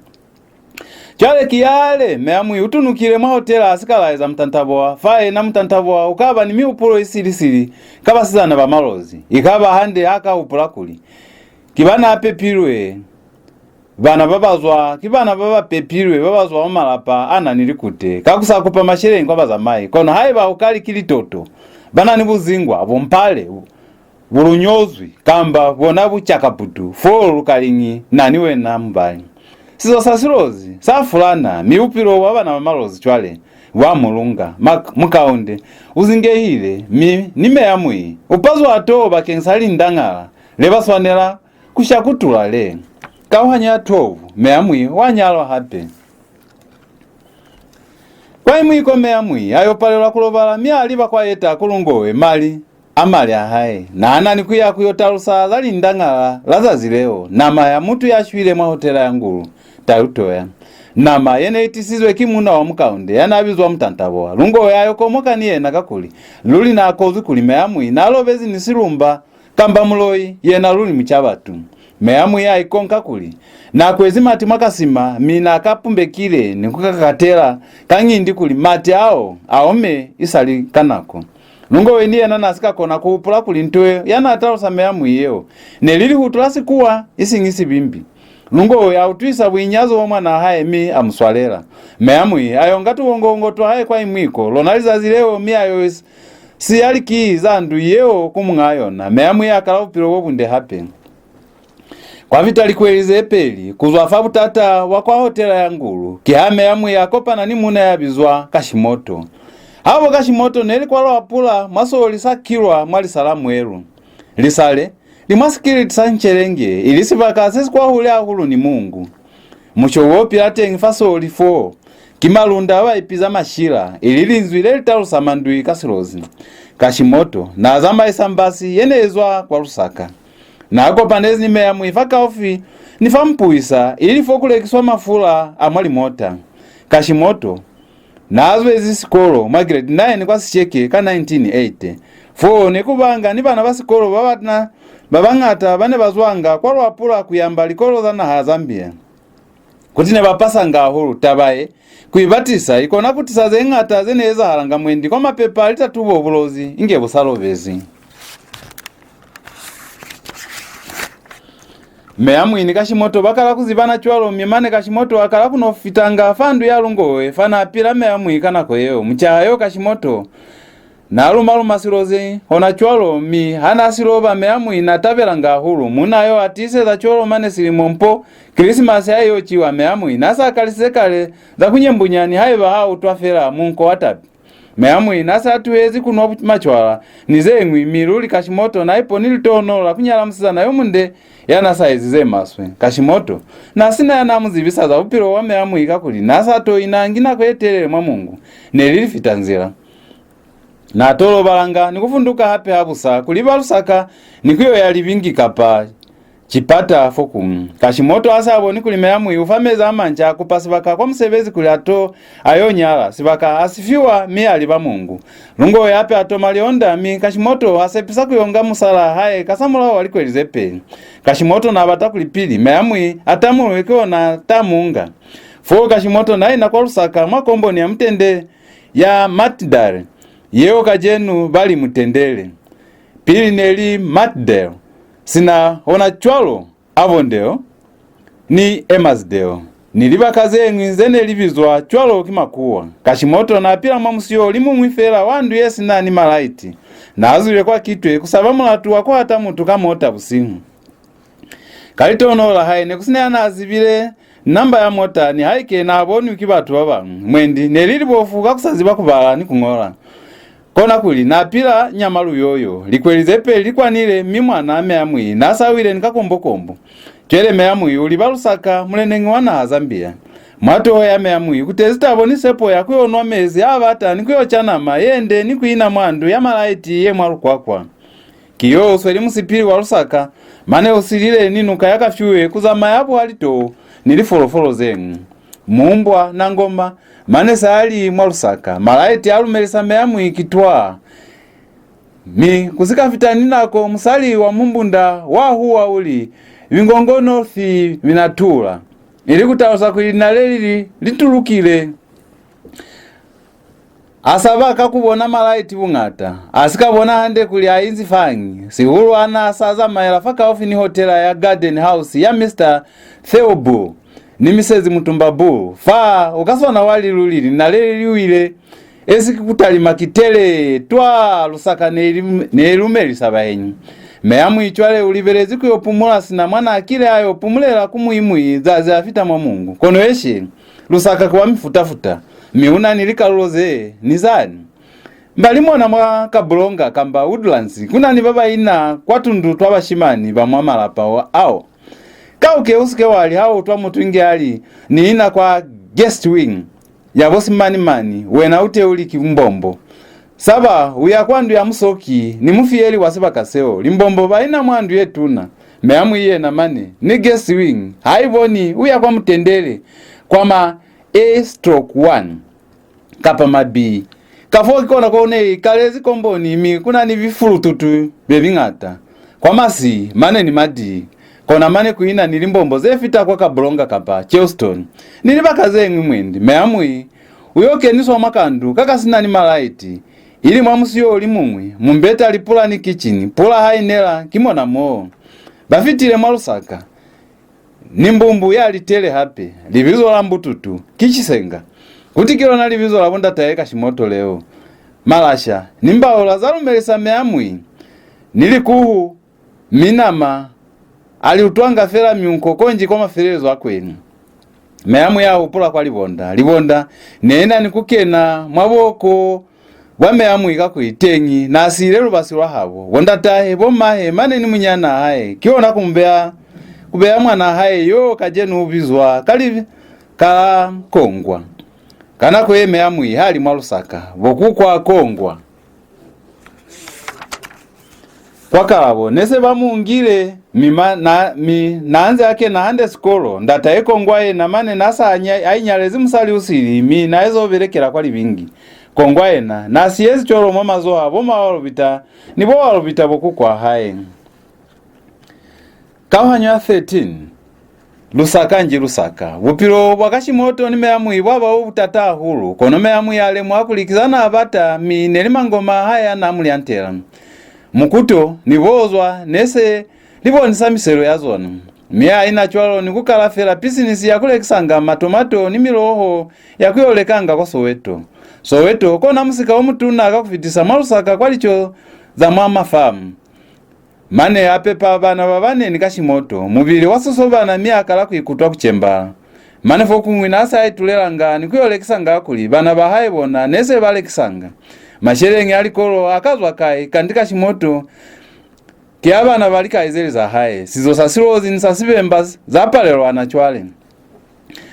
Cwale ki yale, Meamui u tunukile mwa hotela a si ka laeza mutantaboa, fa yena mutantaboa u ka ba ni mihupulo i sili-sili ka basizana ba Malozi. I ka ba hande ha ka hupula kuli, ki ba n'a pepilwe, bana ba ba zwa, ki bana ba ba pepilwe ba ba zwa mwa malapa a na ni likute, ka ku sa kupa masheleñi kwa bazamai. Kono haiba u ka li ki litoto, ba na ni buzingwa, bumpale, bulunyozwi, kamba bona bucakaputu, foo lu ka liñi na ni wena mubali? Sizo sa Silozi sa fulana, mi bupilo bwa bana ba Malozi cwale bwa mu lunga. Ma-, Mukaunde u zingehile, mi ni Meamui u pazwa toho bakeñisa lindangala le ba swanela ku shakutula le. Kauhanyo ya twelve, Meamui wa nyalwa hape. Kwa Imwiko Meamui a yo palelwa ku lobala, mi a liba kwa Yeta ku Lungowe mali a mali a hae. Na na ni ku ya ku yo talusa za lindangala la zazi leo, nama ya mutu ya shwile mwa hotela ya Ngulu, Tautoya. Nama ye ne i tisizwe ki muuna wa Mukaunde ya n'a bizwa Mutantaboa. Lungowe a yo komoka ni yena kakuli luli n'a kozwi kuli Meamui n'a lobezi ni silumba kamba muloi, yena luli muca batu. Meamui a ikonka kuli, na kwezi mati mwa kasima, mi na ka pumbekile ni ku ka kakatela ka ñindi kuli mati ao a ome isali ka nako. Lungowe ni yena na si ka kona ku hupula kuli nto ya na talusa Meamui yeo ne li lihutu la sikuwa, isiñi sibimbi. Lungowe a utwisa buinyazo bwa mwanaa hae, mi a mu swalela. Meamui a yo nga tubongongo twa hae kwa Imwiko lona lizazi leo, mi a yo siya likii za ndu yeo ku muñaa yona. Meamui a kala bupilo bo bunde hape. Kwa fita likweli ze peli ku zwa fa butata bwa kwa hotela ya Ngulu, ki ha Meamui a kopana ni muuna ya bizwa Kashimoto. Habo Kashimoto ne li kwa Luapula mwa sooli sa Kilwa mwa lisa la Mwelu. Lisa le li mwa sikiliti sa Nchelenge, ili sibaka se si kwahule hahulu ni Mungu. Mushobo o pila teñi fa sooli foo ki Malunda ba ba ipiza Mashila, ili linzwi le li talusa mandui ka Silozi. Kashimoto na zamaisa mbasi ye ne i zwa kwa Lusaka. Na kopanezi ni Meamui fakaufi ni fa Mpuisa, ili fo ku lekiswa mafula a mwa limota. Kashimoto na zwezi sikolo mwa grade nine kwa Sesheke ka nineteen eighty. Foo ne ku banga ni bana ba sikolo ba bana ba bañata ba ne ba zwanga kwa Luapula ku yamba likolo za naha ya Zambia. Kuti ne ba pasanga hahulu, taba ye, ku ibatisa, i kona ku tisa ze ñata ze ne ezahalanga mwendi kwa mapepa a litatubo, Bulozi inge bu sa lobezi. Meamui ni Kashimoto ba kala ku zibana cwalo, mi mane Kashimoto a kala ku no fitanga fa ndu ya Lungowe fa na pila Meamui ka nako yeo. Mucaha yo Kashimoto na luma-luma Silozi hona cwalo, mi ha na si loba, Meamui na tabelanga hahulu. Muuna yo a tiiseza cwalo mane silimo mpo Kilisimasi ha i yo ciwa. Meamui na sa kalisize kale za ku nyembunya, nihaiba ha utwa fela munko wa tapi. Meamui na sa tuhezi ku nwa bu-, macwala ni ze ñwi, mi luli Kashimoto na iponi litohonolo la ku nyala musizana yo munde ya na sa ezi ze maswe. Kashimoto na si na ya na mu zibisa za bupilo bwa Meamui, kakuli na sa to inangi nako ye telele mwa Mungu, ne li lifitanzila. Na to lobalanga ni ku funduka hape habusa ku liba Lusaka ni ku yo ya Libingi kapa Cipata fokuñwi. Kashimoto ha sa boni kuli Meamui u fa mezi a manca, a kupa sibaka kwa musebezi kuli a to a yo nyala. Sibaka a si fiwa, mi a liba Mungu. Lungowe hape a toma lionda, mi Kashimoto a sepisa ku yo nga musalaa hae kasamulaho wa likweli ze peli. Kashimoto na bata kuli pili Meamui a tamulwe, ki ona ta mu nga. Foo Kashimoto na ina kwa Lusaka mwa komboni ya mutende ya Matdale, yeo kacenu ba li Mutendele. Pili ne li Matdale. Sina ona cwalo, Avondale ni Emmerdale ni libaka ze ñwi ze ne li bizwa cwalo ki Makuwa. Kashimoto n'a pila mwa musiyo o li muñwi fela wa ndu ye si na ni malaiti. N'a zwile kwa Kitwe ku saba mulatu wa ku hata mutu ka mota busihu. Ka litohonolo la hae ne ku si na ya n'a zibile namba ya mota, nihaike n'a bonwi ki batu ba bañwi. Mwendi ne li libofu ka ku sa ziba ku bala ni ku ñola. Kona kuli n'a pila nyama luyoyo. Likweli ze peli li kwanile, mi mwan'a Meamui n'a sa wile ni kakombokombo. Cwale Meamui u liba Lusaka, muleneñi wa naha Zambia. Mwa toho ya Meamui ku tezi tabo ni sepo ya ku yo nwa mezi a bata ni ku yo ca nama ye nde ni ku ina mwa ndu ya malaiti ye mwa Lukwakwa. Ki yo u sweli musipili wa Lusaka, mane u silile ni nuka ya Kafue ku zamaya buhali tou ni lifolofolo ze ñwi. Mumbwa, Nangoma, mane sa li mwa Lusaka, malaiti a lumelisa Meamui ki twaa. Mi ku si ka fita ni nako, musali wa Mumbunda wa huwa u li, "Bingongono fi binatula," ili ku talusa kuli linaleli li, li tulukile. A saba ka ku bona malaiti buñata. A si ka bona hande kuli a inzi fañi, sihulu ha n'a sa zamaela fakaufi ni hotela ya Garden House ya Mister Theobald ni Misezi Mutumba Bull. Fa, u ka swana wa li luli linaleli li wile, esi ki ku talima ki tele, twa, Lusaka ne li, ne lumelisa baenyi. Meamui cwale u libelezi ku yo pumula sina mwa n'a kile a yo pumulela ku Muimui zazi a fita mwa Mongu. Kono eshe, Lusaka ki wa mifuta-futa, mi u na ni likalulo ze ni zani. Mbali mona mwa Kabulonga kamba Woodlands, ku na ni ba ba ina kwa tundu twa bashimani ba mwa malapa ao. Kauke u si ke wa li ha u utwa mutu inge a li, "Ni ina kwa guest wing ya bo simani-mani," wena u te u li ki mbombo. Saba, u ya kwa ndu ya musoki ni mufiyeli wa sibaka seo. Limbombo ba ina mwa ndu ye tuna. Meamui yena mane, ni guest wing, ha i boni, u ya kwa mutendele, kwa ma A stroke one, kapa mabi. Kafoo ki kona ko ne i kalezi komboni, mi ku na ni bifulututu bye biñata. Kwa masi, mane ni madi. Kona mane ku ina ni limbombo ze fita kwa Kabulonga kapa Chelston, ni libaka ze ñwi mwendi. Meamui u yo keniswa mwa kandu ka ka si na ni malaiti, ili mwa musiyo o li muñwi, mumbeta, lipula ni kicini. Pula ha i nela, ki mona moo. Ba fitile mwa Lusaka. Ni mbumbu ya litele hape, libizo la mbututu, ki Chisenga. Kuti ki lona libizo la bo ndatahe Kashimoto leo. Malasha ni mbaula za lumelisa Meamui, ni likuhu, mi nama a li utwanga fela myunko konji kwa mafelelezo a kweli. Meamui a hupula kwa Libonda. Libonda ne na ni ku kena mwa buhoko bwa Meamui kakuli teñi na siile lubasi lwa habo, bo ndatahe, bo mahe, mane ni munyanaa hae, ki ona ku mu beya, ku beya mwanaa hae yo kacenu u bizwa ka li, ka Kongwa. Ka nako ye Meamui ha li mwa Lusaka, bo kukwa Kongwa kwa Kalabo ne se ba mu ngile, mi ma, na, mi na nze a kena hande sikolo. Ndatahe Kongwa yena mane na sa nya, a inyalezi musali u sili, mi na ezo belekela kwa Libingi. Kongwa yena na siyezi cwalo mwa mazoho a bo ma Walubita ni bo Walubita bo kukwa hae. Kauhanyo ya thirteen. Lusaka nji Lusaka. Bupilo bwa Kashimoto ni Meamui bwa ba bo butata hahulu, kono Meamui a lemuha kuli ki za na bata, mi ne li mangoma a hae a na mu lyantela. Mukuto ni bozwa ne se li bonisa miselo ya zona, mi a ina cwalo ni ku kala fela pisinisi ya ku lekisanga matomato ni miloho ya ku yo lekanga kwa Soweto. Soweto kona musika o mutuna ka ku fitisa mwa Lusaka kwa lico za mwa mafamu. Mane a pepa bana ba bane ni Kashimoto, mubili wa sosobana mi a kala ku ikutwa ku cembala. Mane fokuñwi na sa itulelanga ni ku yo lekisanga kuli bana ba hae bona ne se ba lekisanga. Masheleñi a likolo a ka zwa kai, kanti Kashimoto ki a bana ba likaizeli za hae? Sizo sa Silozi ni sa Sibemba za palelwana cwale.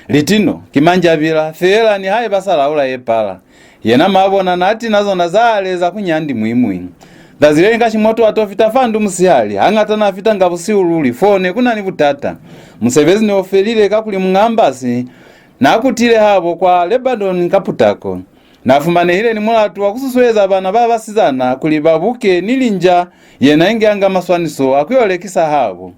Litino ki manjabila, feela nihaiba sa laula ye pala. Yena mabona na tina zona za ale za ku nyandi muimui. Zazi le liñwi Kashimoto a to fita fa ndu musihali, hañata na fitanga busihu luli, fo ne ku na ni butata. Musebezi ne u felile kakuli muñ'a ambasi na kutile habo kwa Lebanon ka putako. Na fumanehile ni mulatu wa ku susueza bana ba basizana kuli ba buke ni linja, yena inge a nga maswaniso a ku yo lekisa habo.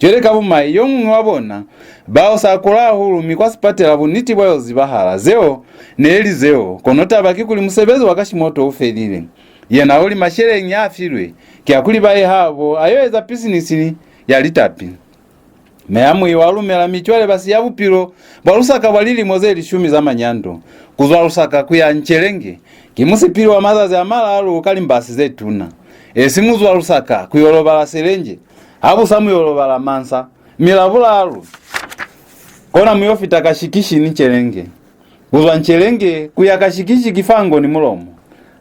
Cwale ka bumai, yo muñwi wa bona bao sa kula hahulu, mi kwa sipatela buniti bwa yo zibahala. Zeo ne li zeo, kono taba kikuli musebezi wa Kashimoto u felile. Yena u li masheleñi a filwe ki a kuli ba ye habo a yo eza pisinisi ya litapi. Meamui wa lumela, mi cwale ba siya bupilo bwa Lusaka bwa lilimo ze lishumi za manyando. Ku zwa Lusaka ku ya Nchelenge ki musipili wa mazazi a malalu ka limbasi ze tuna. Esi mu zwa Lusaka ku yo lobala Selenje, ha bu sa mu yo lobala Mansa, mi Labulalu kona mu yo fita Kashikishi ni Nchelenge. Ku zwa Nchelenge ku ya Kashikishi ki fa ngo ni mulomo.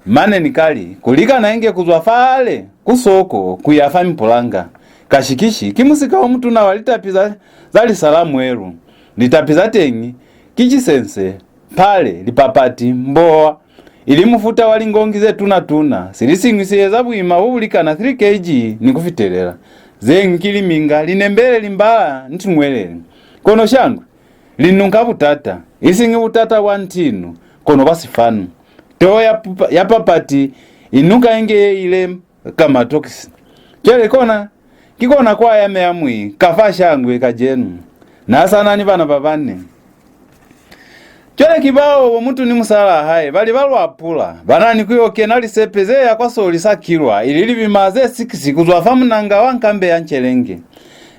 Mane ni kali, ku likana inge ku zwa fale ku Soko ku ya fa Mipulanga. Kashikishi ki musika o mutuna wa litapi za, za lisa la mwelu. Litapi za teñi ki cisense, pale, lipapati, mbowa, ili mufuta wa lingongi ze tuna-tuna, sili siñwi si eza buima bo bu likana three K G ni ku fitelela. Ze ñwi ki liminga, linembele, limbala, ni tuñwelele. Kono shangwe, li nunka butata, isiñi butata bwa ntinu, kono bwa sifanu. Toho ya, pupa- ya papati i nunka inge ye ile ka matokisi. Cwale kona, ki kona kwa ya Meamui ka fa shangwe kacenu. Na sa na ni bana ba bane. Cwale ki bao bo mutu ni musalaa hae ba li ba Lwapula, ba na ni ku yo kena lisepe ze ya kwa Soli sa Kilwa, ili libima ze six ku zwa fa munanga wa nkambe ya Nchelenge.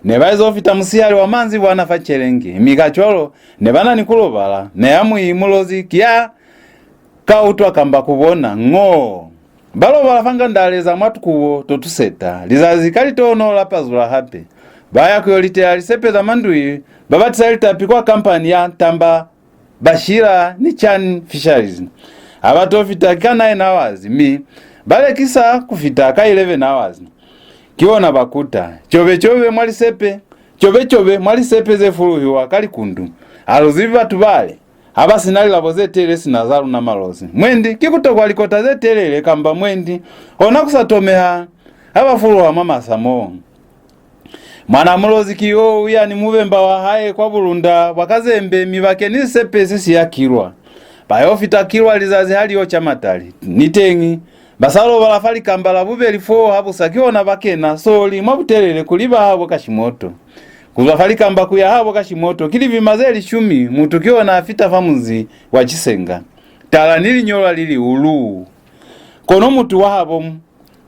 Ne ba izo fita musihali wa manzibwana fa Nchelenge, mi kacwalo ne ba na ni ku lobala. Meamui Mulozi ki ya ka utwa kamba ku bona, ngoo. Ba lobala fa ngandaleza mwa tukubo to tuseta. Lizazi ka litono la pazula hape. Ba ya ku yo litela lisepe za mandui, ba batisa litapi kwa kampani ya Tamba Bashira ni Chan Fisheries. Ha ba to fita ka nine hours, mi ba lekisa ku fita ka eleven hours. Ki ona ba kuta. Cobe-cobe mwa lisepe, cobe-cobe mwa lisepe ze fuluhiwa ka likundu. Ha lu zibi batu bale. Ha ba si na lilabo ze telele sina za luna Malozi. Mwendi ki ku tokwa likota ze telele kamba mwendi hona ku sa tomeha ha ba fuluha mwa masa moo. Mwanaa Mulozi ki yo u ya ni mubemba wa hae kwa bulunda bwa Kazembe, mi ba keni sisepe se si ya Kilwa. Ba yo fita Kilwa lizazi ha li yo ca matali. Niteñi, ba sa lobala fa likamba la bubeli foo ha bu sa ki ona ba kena Soli mwa butelele ku liba habo Kashimoto. Ku zwa fa likamba ku ya habo Kashimoto ki libima ze lishumi, mutu ki ona a fita fa munzi wa Chisenga. Tala ni linyolwa li li uluu. Kono mutu wa habo,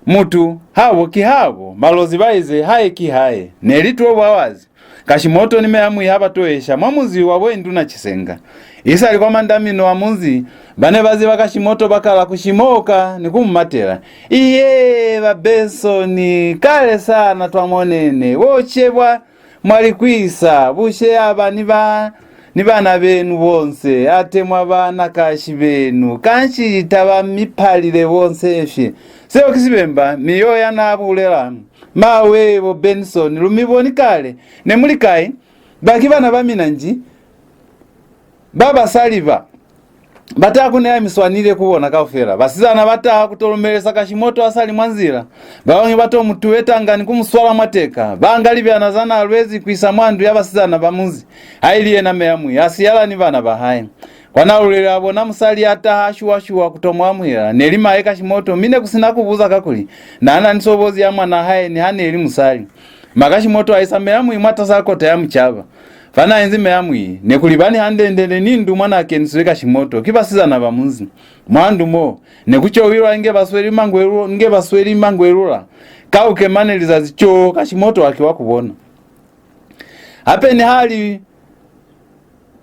mutu habo ki habo, Malozi ba ize hae ki hae. Ne li twelve hours. Kashimoto ni Meamui ha ba to esha mwa munzi wa bo Induna Chisenga. Isali kwa mandamino a munzi, ba ne ba ziba Kashimoto ba kala ku shimoka ni ku mu matela. Iye, ba Benson, kale sana twa monene, bo Shebwa mwa li kwisa, bushe aba ni ba, ni bana benu bonse, ate mwa ba nakashi benu, kanshi taba mi palile bonse fye. Seo ki Sibemba, mi yo ya na bulela. Mawe, bo Benson, lu mi boni kale. Ne mu li kai? Ba ki bana ba mina nji? Ba basali ba, ba taha ku ne ya mi swanile ku bona kaufela. Basizana ba taha ku to lumelisa Kashimoto a sa li mwa nzila. Ba bañwi ba to mu tuwetanga ni ku mu swala mwa teka. Ba nga libyana za na lwezi ku isa mwa ndu ya basizana ba munzi, haili yena Meamui a siyala ni bana ba hae. Kwa na lulele a bona musali a taha a shuwa-shuwa ku to mu amuhela. Ne li mahe Kashimoto, mi ne ku si na ku buza kakuli na na ni sobozi ya mwanaa hae niha ne li musali. Ma Kashimoto a isa Meamui mwatas'a kota ya mucaba. Fa n'a inzi Meamui, ne ku libani hande-nde ni ndu mwa n'a kenisizwe Kashimoto ki basizana ba munzi. Mwa ndu mo, ne ku cowilwa inge ba sweli mangwelu-, inge ba sweli mangwelula. Kauke mane lizazi coo, Kashimoto a ki wa ku bona. Hape niha li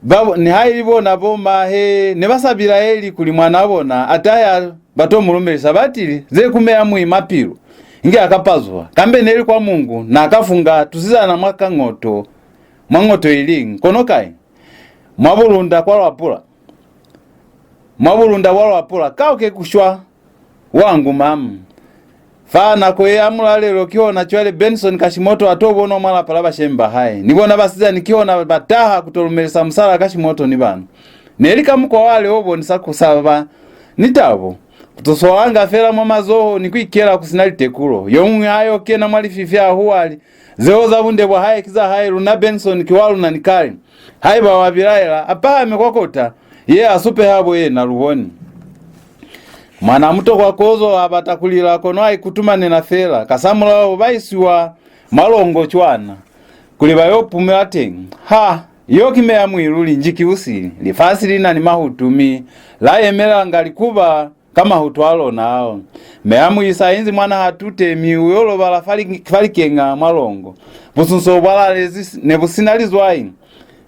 ba, nihaili bona bo mahe ne ba sa bilaeli kuli mwanaa bona a tahe a ba to mu lumelisa, batili ze ku Meamui mwa pilu, inge a ka pazuha. Kambe ne li kwa Mungu, n'a ka funga tusizana mwa kangoto, mwa ngoto iliñwi. Kono kai? Mwa bulunda kwa Lwapula. Mwa bulunda bwa Lwapula, kauke ku shwa wangu, mamu. Fa nako ye ya mulalelo, kihona cwale Benson Kashimoto a to bonwa mwa lapa la bashemi ba hae. Ni bona basizani kihona ba taha ku to lumelisa musal'a Kashimoto ni bana. Ne li ka mukwa wale o bonisa ku sa ba ni tabo. Ku to swalanga fela mwa mazoho ni ku ikela ku si na litekulo. Yo muñwi a yo kena mwa lififi a huwa a li, "Zeo za bunde bwa hae ki za hae, luna Benson ki wa luna ni kale. Haiba wa bilaela, a pahame kwa kota ye, a supe habo yena, lu boni." Mwan'a mutokwa kozo a bata ku lila, kono a ikutumanena fela. Kasamulaho ba isiwa mwa longo cwana kuli ba yo pumula teñi. Ha, yo ki Meamui luli, nji ki usili. Lifasi li na ni mahutu, mi la yemelanga likuba ka mahutu a lona ao. Meamui sa inzi mwa naha tute, mi u yo lobala fa li-, fa likenga mwa longo. Busunso bwa lalezi ne bu si na lizwai,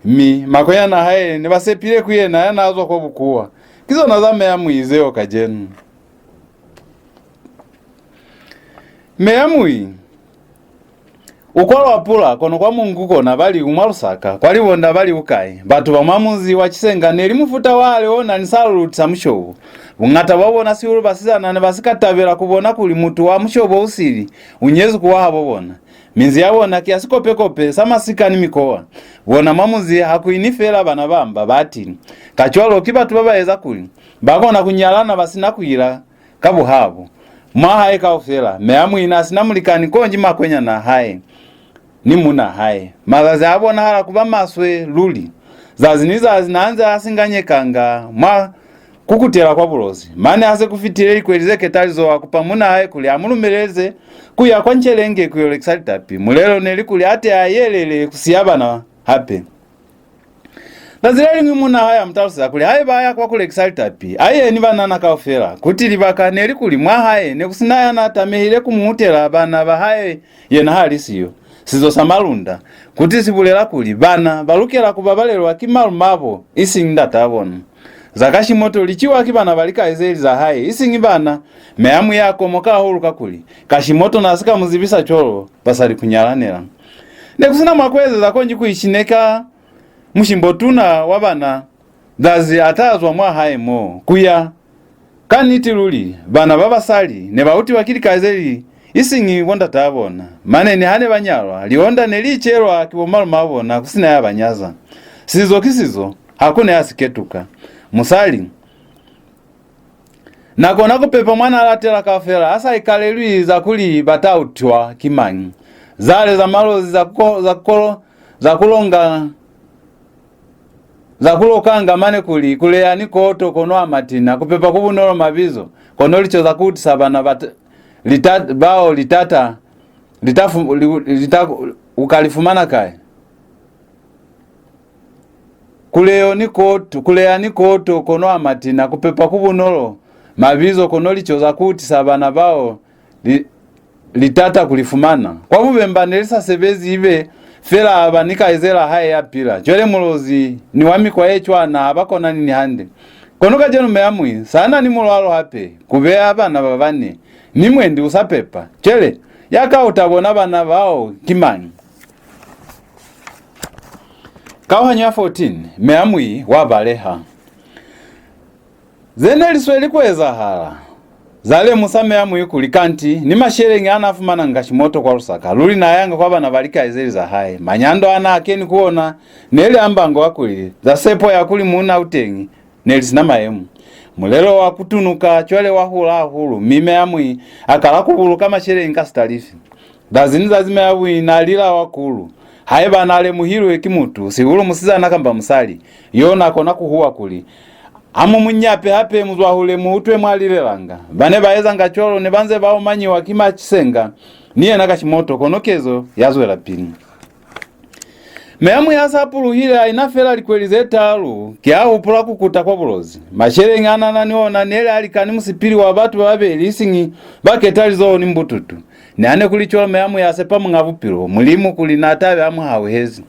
mi makwenyana a hae ne ba sepile ku yena ya n'a zwa kwa bukuwa. Ki zona za Meamui zeo kacenu. Meamui u kwalwa pula, kono kwa Mongu kona ba li u mwa Lusaka, kwa Libonda ba li u kai. Batu ba mwa munzi wa Cisenga ne li mufuta wa hale o na ni saluluti sa mushobo. Buñata bwa bona, sihulu basizana, ne ba si ka tabela ku bona kuli mutu wa mushobo u sili u nyezwi ku wa habo bona. Minzi ya bona ki ya sikopekope sa masika ni mikowa. Bona mwa munzi ha ku ini fela bana ba mba, batili. Kacwalo ki batu ba ba eza kuli ba kona ku nyalana ba si na ku ila ka buhabo. Mwa hae kaufela, Meamui n'a si na mulikani konji makwenyana a hae ni muuna hae. Mazazi a bonahala ku ba maswe luli. Zazi ni zazi n'a nze a singanyekanga mwa ku kutela kwa Bulozi. Mane ha se ku fitile likweli ze ketalizoho, a kupa muuna hae kuli a mu lumeleze ku ya kwa Nchelenge ku yo lekisa litapi. Mulelo ne li kuli a te a yelele ku siya bana hape. Zazi le liñwi muuna hae a mu taluseza kuli haiba a ya kwa ku lekisa litapi, a ye ni banana kaufela. Kuti libaka ne li kuli mwa hae ne ku si na ya n'a tamehile ku mu utela bana ba hae yena ha li siyo. Sizo sa Malunda, kuti si bulela kuli bana ba lukela ku babalelwa ki malumabo, isiñi ndataa bona. Za Kashimoto li ciwa ki bana ba likaizeli za hae, isiñi bana. Meamui a komoka hahulu kakuli Kashimoto n'a si ka mu zibisa cwalo ba sa li ku nyalanela. Ne ku si na mwa ku ezeza konji ku icineka mushimbotuna wa bana. Zazi a ta zwa mwa hae mo ku ya. Ka niti luli, bana ba basali ne ba utiwa ki likaizeli, isiñi bo ndataa bona. Mane niha ne ba nyalwa, lionda ne li icelwa ki bo malumaa bona ku si na ya ba nyaza. Sizo ki sizo, ha ku na ya si ketuka. Musali, n'a kona ku pepa mwa n'a latela kaufela, a sa ikalelwi za kuli ba ta utiwa ki mañi. Zale za Malozi za ku, za ku, za ku longa, za ku lokanga mane kuli, ku leya ni koto kono a matina, ku pepa ku bunolo mabizo, kono lico za ku utisa bana ba t-, lita-, bao litata, lita fu-, li, lita, u ka li fumana kai? Ku leyo ni koto, ku leya ni koto kono a matina, ku pepa ku bunolo mabizo, kono lico za ku utisa bana bao li, litata ku li fumana. Kwa bubemba ne li sa sebezi ibe fela a ba ni kaizela hae ya pila. Cwale Mulozi ni wa mikwa ye cwana ha ba konani ni hande. Kono kacenu Meamui sa na ni mulwalo hape, ku beya bana ba bane, ni mwendi u sa pepa. Cwale, ya ka u ta bona bana bao ki mañi? Kauhanyo ya fourteen, Meamui wa baleha. Ze ne li sweli ku ezahala za lemusa Meamui kuli kanti ni masheleñi a n'a fumananga Kashimoto kwa Lusaka, luli n'a yanga kwa bana ba likaizeli za hae. Manyando a n'a keni ku ona ne li a mbango wa kuli za sepo ya kuli muuna u teñi ne li si na mayemo. Mulelo wa ku tunuka cwale wa hula hahulu, mi Meamui a kala ku buluka masheleñi ka sitalifi. Zazi ni zazi Meamui n'a lila hahulu. Haiba n'a lemuhilwe ki mutu, sihulu musizana kamba musali, yo n'a kona ku huwa kuli, "Ha mu mu nyape hape, mu zwahule, mu utwe mwa lilelanga." Ba ne ba ezanga cwalo ne ba nze ba omanyiwa ki Macisenga ni yena Kashimoto, kono kezo ya zwelapili. Meamui ha sa puluhile, a ina fela likweli ze talu, ki a hupula ku kuta kwa Bulozi. Masheleñi a n'a na ni ona ne li a likani musipili wa batu ba babeli, isiñi ba ketalizoho ni mbututu. Niha ne ku li cwalo, Meamui a sepa Muñ'a Bupilo, Mulimu, kuli n'a ta be a mu hauhezi.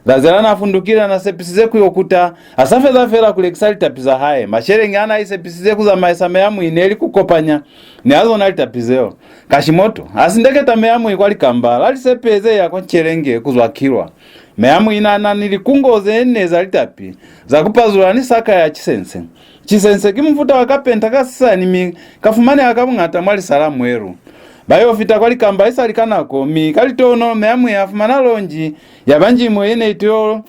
Zazi la n'a fundukile, n'a sepisize ku yo kuta, a sa feza fela ku lekisa litapi za hae. Masheleñi a n'a isepisize ku zamaisa Meamui ne li ku kopanya ni a zona litapi zeo. Kashimoto a sindeketa Meamui kwa likamba la lisepe ze ya kwa Nchelenge ku zwa Kilwa. Meamui n'a na ni likungo ze ne za litapi za ku pazula ni saka ya cisense. Cisense ki mufuta wa kapenta ka sisani, mi ka fumaneha ka buñata mwa lisa la Mweru. Ba yo fita kwa likamba isali ka nako, mi ka litohonolo Meamui a fumana lonji ya banjimo ye ne i tilo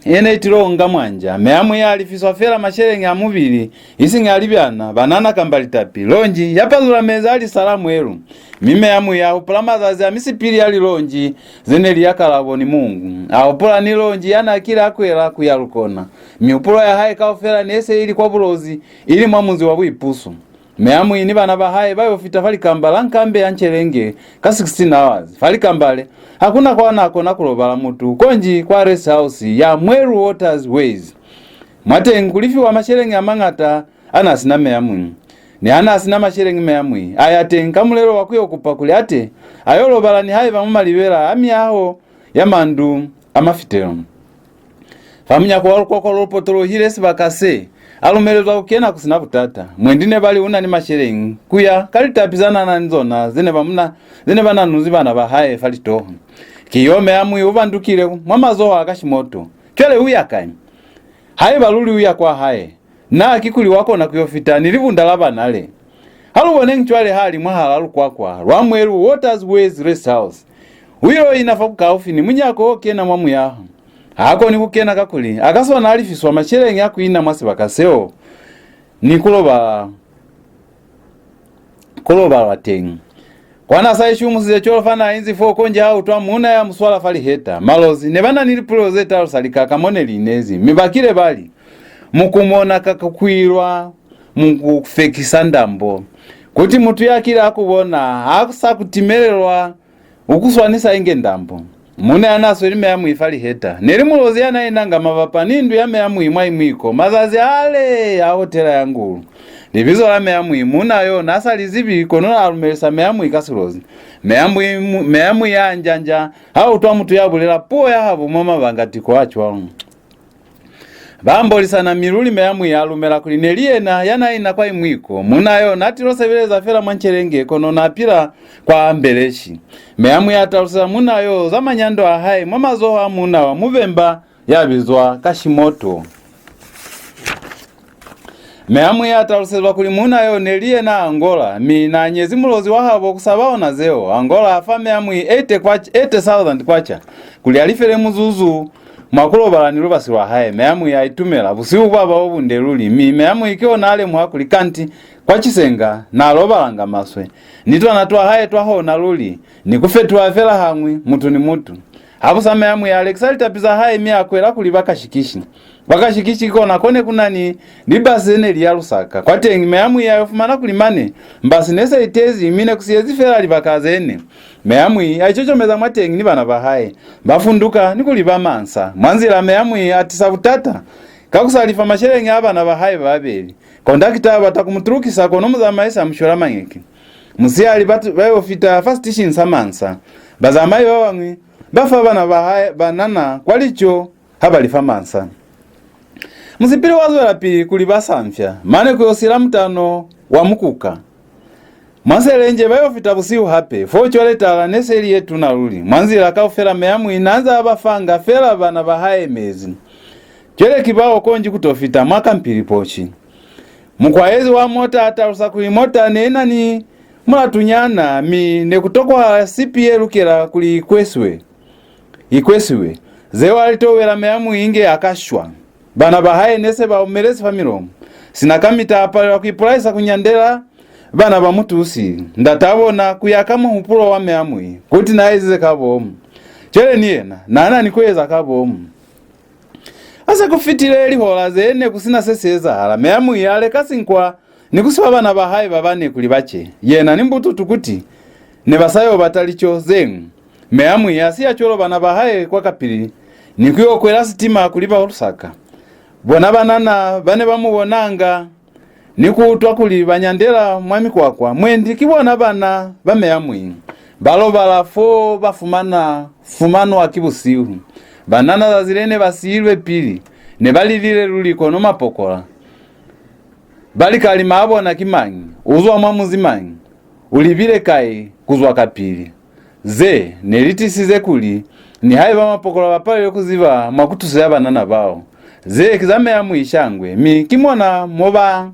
ye ne i tilo nga mwanja. Meamui a lifiswa fela masheleñi a mubili, isiñi a libyana, banana kamba litapi. Lonji ya pazula mezi a lisa la Mweru. Mi Meamui a hupula mazazi a misipili ya lilonji ze ne li ya Kalabo ni Mungu. A hupula ni lonji ya n'a kile a kwela ku ya Lukona. Mihupulo ya hae kaufela ne se i li kwa Bulozi, ili mwa munzi wa Buipuso. Meamui ni bana ba hae ba yo fita fa likamba la nkambe ya Nchelenge ka sixteen hours. Fa likamba le, ha ku na kwa n'a kona ku lobala mutu, konji kwa rest house ya Mweru Waters Ways. Mwateñi ku lifiwa masheleñi a mañata a n'a si na Meamui. Niha n'a si na masheleñi, Meamui a ya teñi ka mulelo wa ku yo kupa kuli a te a yo lobala nihaiba mwa malibela a miyaho ya mandu a mafitelo. Fa munyako wa lukwakwa lo lu potolohile sibaka se, a lumelezwa ku kena ku si na butata. Mwendi ne ba li u na ni masheleñi ku ya ka litapi za n'a na ni zona ze ne ba mu na, ze ne ba nanuzi bana ba hae fa litoho. Ki yo Meamui u bandukile mwa mazoho a Kashimoto. Cwale u ya kai? Haiba luli u ya kwa hae, na kikuli wa kona ku yo fita ni libunda la bana le? Ha lu boneñi cwale ha li mwahal'a lukwakwa lwa mwelu, Waters Ways Rest House. U ilo ina fa bukaufi ni munyako o kena mwa muyaho. Ha koni ku kena kakuli a ka swana a lifiswa masheleñi a ku ina mwa sibaka seo ni ku lobala, ku lobalwa teñi. Kwa n'a sa ishumusize cwalo, fa n'a inzi fo konji ha utwa muuna ya mu swala fa liheta. Malozi ne ba na ni lipulelo ze talusa lika ka mo ne li inezi, mi ba kile ba li, "Mukumo na ka kukwilwa, mu ku fekisa ndambo." Kuti mutu ya kile a ku bona ha ku sa ku timelelwa, u ku swanisa inge ndambo. Muuna ya n'a sweli Meamui fa liheta ne li Mulozi ya n'a inanga mabapa ni ndu ya Meamui mwa Imwiko, mazazi ale a hotela ya Ngulu. Libizo la Meamui muuna yo n'a sa li zibi, kono a lumelisa Meamui ka Silozi. Meamui, mu- Meamui ya njanja ha utwa mutu ya bulela puo ya habo mwa mabangatiko a cwalo. Ba ambolisana, mi luli Meamui a lumela kuli ne li yena ya n'a ina kwa Imwiko. Muuna yo n'a tilo sebeleza fela mwa Nchelenge, kono n'a pila kwa Mbeleshi. Meamui a taluseza muuna yo za manyando a hae mwa mazoho a muuna wa Mubemba ya bizwa Kashimoto. Meamui a talusezwa kuli muuna yo ne li yena Angola, mi n'a nyezi Mulozi wa habo ku sa ba ona zeo. Angola a fa Meamui eighty kwacha, eighty thousand kwacha, kuli a lifele muzuzu mwa ku lobala ni lubasi lwa hae. Meamui a itumela. Busihu bwa ba bo bunde luli, mi Meamui ki ona a lemuha kuli kanti kwa Chisenga n'a lobalanga maswe ni twana twa hae twa hona luli, ni ku fetuha fela hañwi mutu ni mutu. Habusa Meamui a lekisa litapi za hae mi a kwela ku liba Kashikishi. Kwa Kashikishi kona ko ne ku na ni libasi ze ne li ya Lusaka. Kwateñi Meamui a yo fumana kuli mane mbasi ne se i tezi, mi ne ku siyezi fela libaka ze ne. Meamui a icochomeza mwateñi ni bana ba hae. Ba funduka ni ku liba mansa. Mwa nzila Meamui a tisa butata ka ku sa lifa masheleñi a bana ba hae ba babeli. Kondakita a bata ku mu tulukisa, kono muzamaisi a mu shwela mañeke. Musihali batu ba yo fita fa sitishini sa mansa. Bazamai ba bañwi ba fa bana ba hae banana kwa lico ha ba lifa mansa. Musipili wa zwelapili ku liba samfya, mane ku yo sila mutano wa mukuka. Mwa Selenje ba yo fita busihu hape, fo cwale tala ne se li ye tuna luli. Mwa nzila kaufela Meamui n'a nze a ba fanga fela bana ba hae mezi. Cwale ki bao konji ku to fita mwa Kampili Poshi. Mukwaezi wa mota a talusa kuli mota ne i na ni mulatunyana, mi ne ku tokwahala sipi ye lukela kuli i kwesiwe. I kwesiwe. Zeo a li towela Meamui inge a ka shwa. Bana ba hae ne se ba omelezi fa milomo. Sina kamita a palelwa ku ipulaisa ku nyandela bana ba mutusi, ndataa bona, ku ya ka muhupulo wa Meamui, kuti n'a ezize ka bomu. Cwale ni yena n'a na ni ku eza ka bomu. Ha se ku fitile lihola ze ne ku si na se si ezahala, Meamui a leka sinkwa ni ku siba bana ba hae ba bane kuli ba ce. Yena ni mbututu kuti ne ba sa yo bata lico ze ñwi. Meamui a siya cwalo bana ba hae kwa Kapili ni ku yo kwela sitima ku liba Lusaka. Bona banana ba ne ba mu bonanga ni ku utwa kuli ba nyandela mwa mikwakwa, mwendi ki bona bana ba Meamui. Ba lobala fo ba fumana, fumanwa ki busihu. Banana zazi le ne ba siilwe pili ne ba lilile luli, kono mapokola ba li, "Kalima a bona ki mañi? U zwa mwa muzi mañi? U libile kai ku zwa Kapili?" Ze ne li tisize kuli nihaiba mapokola ba palelwe ku ziba mwa ku tuseza banana bao, ze ki za Meamui shangwe, mi ki mona mo ba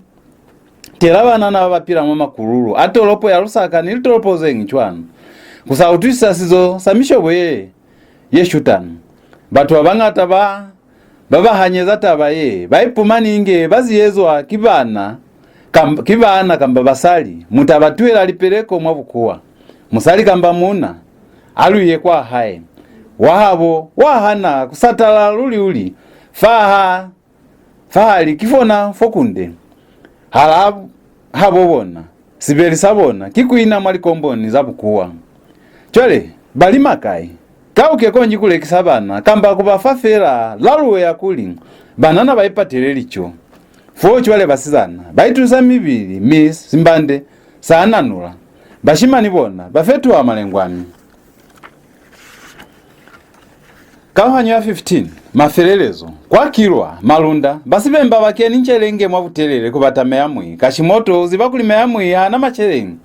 tela banana ba ba pila mwa makululu a tolopo ya Lusaka ni litolopo ze ñwi cwana. Ku sa utwisisa sizo sa mishobo ye ye shutana. Batu ba bañata ba, ba ba hanyeza taba ye, ba ipumani inge ba ziyezwa ki bana, kam, ki baana kamba basali. Muta ba tuhela lipeleko mwa bukuwa. Musali kamba muuna, a lu ye kwa hae. Wa habo wa hana ku satala luli, u li, "Fa ha Fahali ki fona fo kunde. Hala habo bona, sibeli sa bona ki ku ina mwa likomboni za bukuwa." Cwale, ba lima kai? Kauke konji ku lekisa bana, kamba ku ba fa fela laluwe ya kuli banana ba ipatele lico. Foo cwale basizana ba itusisa mibili, mi Simbande sa nanula. Bashimani bona ba fetuha malengwani. Kauhanyo ya fifteen. Mafelelezo. Kwa Kilwa, Malunda, ba Sibemba ba keni Nchelenge mwa butelele ku bata Meamui. Kashimoto u ziba kuli Meamui ha na maceleñi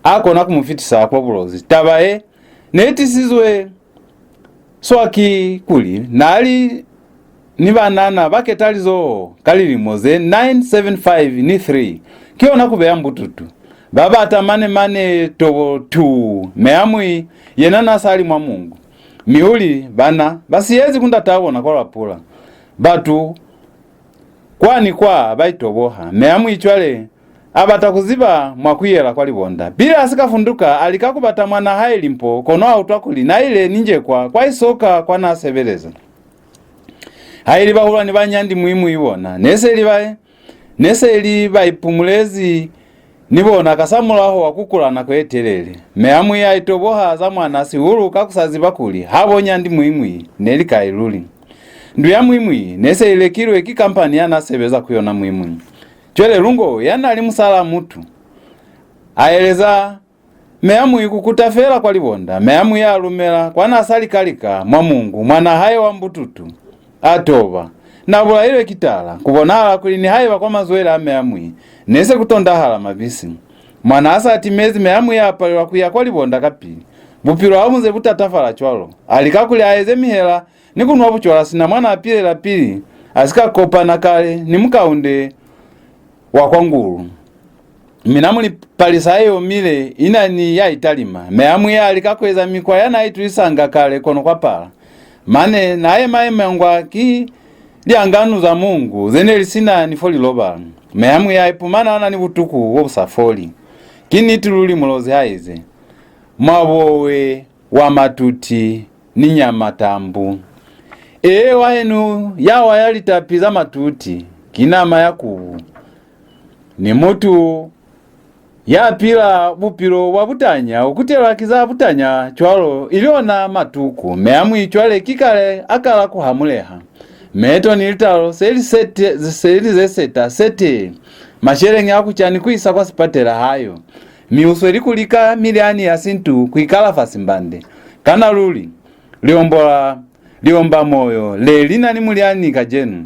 a kona ku mu fitisa kwa Bulozi. Taba ye ne i tisizwe swa ki kuli na li ni banana ba ketalizoho ka lilimo ze nine seven five ni three, ki ona ku beya mbututu. Ba bata mane mane tobo tuu, Meamui yena na sa li mwa Mungu. Mi u li, bana ba siyezi ku ndataa bona kwa Lwapula. Batu kwa ni kwa ba itoboha. Meamui cwale a bata ku ziba mwa ku yela kwa Libonda. Pili a si ka funduka, a lika ku bata mwanaa hae Limpo, kono a utwa kuli na ile ni Njekwa kwa Isoka kwa na sebeleza. Haili bahulwani ba Nyandi Muimui bona, ne se li ba, ne se li ba ipumulezi ni bona kasamulaho wa ku kula nako ye telele. Meamui a itoboha za mwana sihulu ka ku sa ziba kuli ha bo Nyandi Muimui ne li kai luli. Ndu ya Muimui ne se i lekilwe ki kampani ya na sebeza ku yona Muimui. Cwale Lungo, ya na li musalaa mutu, a eleza Meamui ku kuta feela kwa Libonda. Meamui a lumela kwa na sa lika-lika mwa Mungu, mwanaa hae wa mbututu. A toba. Na bulailwe ki tala. Ku bonahala kuli nihaiba kwa mazwele a Meamui ne se ku tondahala mabisi. Mwana a sa timezi, Meamui a palelwa ku ya kwa Libonda kapili. Bupilo ha bu nze bu tatafala cwalo, a lika kuli a eze mihela ni ku nwa bucwala sina mwa na pilela pili a si ka kopana kale ni mukaunde wa kwa ngulu. Mina muli palisa ye omile i na ni ya italima. Meamui a lika ku eza mikwa ya na itulisanga kale kono kwa pala. Mane na yema-yemangwa ki lianganu za Mungu ze ne li sina ni fo li lobala. Meamui a ipumana a na ni butuku bo bu sa foli. Ki niti luli Mulozi ha ize, Mwabowe wa matuti ni nyama tambu. Ee, wahenu ya waya litapi za matuti, ki nama ya kubu. Ni mutu ya pila bupilo bwa butanya, u kutelwa ki za butanya cwalo, ili ona matuku. Meamui cwale ki kale a kala ku hamuleha. Meto ni litalo se li sete, se li ze seta, sete. Masheleñi a ku ca ni ku isa kwa sipatela ha yo. Mi u sweli ku lika milyani ya sintu ku ikalafa Simbande. Kana luli, liombola, liomba moyo le li na ni mulyani kacenu,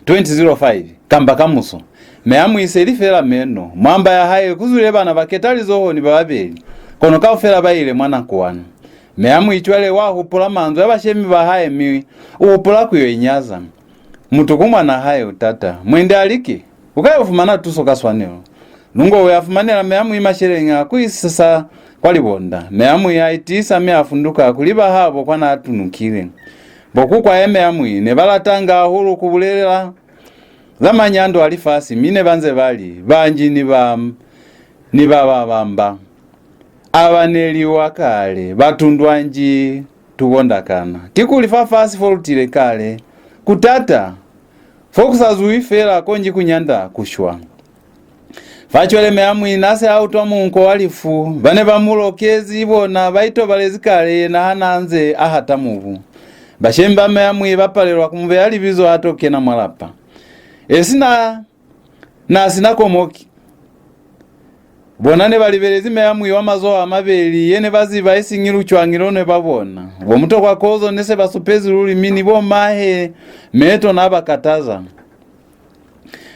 twenty zero five, kamba kamuso? Meamui se li fela meno. Mwa mba ya hae ku zwile bana ba ketalizoho ni ba babeli, kono kaufela ba ile mwa nakuwana. Meamui cwale wa hupula manzwi a bashemi ba hae mi u hupula ku yo inyaza. Mutu ku mwanaa hae u tata. Mwendi a like, u ka yo fumana tuso ka swanelo. Lungo u ya fumanela Meamui masheleñi a ku isisa kwa Libonda. Meamui a itiisa mi a funduka ku liba habo kwa na tunukile. Bo kukwae Meamui ne ba latanga hahulu ku bulelela za manyando a lifasi, mi ne ba nze ba li, Banji ni ba, ni ba ba bamba a ba neliwa kale, ba tundwa nji tubondakana. Kikuli fafasi fo lu tile kale, ku tata, fo ku sa zuwi fela konji ku nyanda ku shwa. Fa cwale Meamui na se a utwa munko wa lifu, ba ne ba mu lokezi bona ba itobalezi kale yena ha na nze a hata mubu. Bashemi ba Meamui ba palelwa ku mu beya libizo a to kena mwa lapa. Esi na na si na komoki. Bona ne ba libelezi Meamui wa mazoho a mabeli ye ne ba ziba isiñi lucwañi lo ne ba bona. Bo Mutokwa Kozo ne se ba supezi luli mi ni bo mahe meto na ba kataza.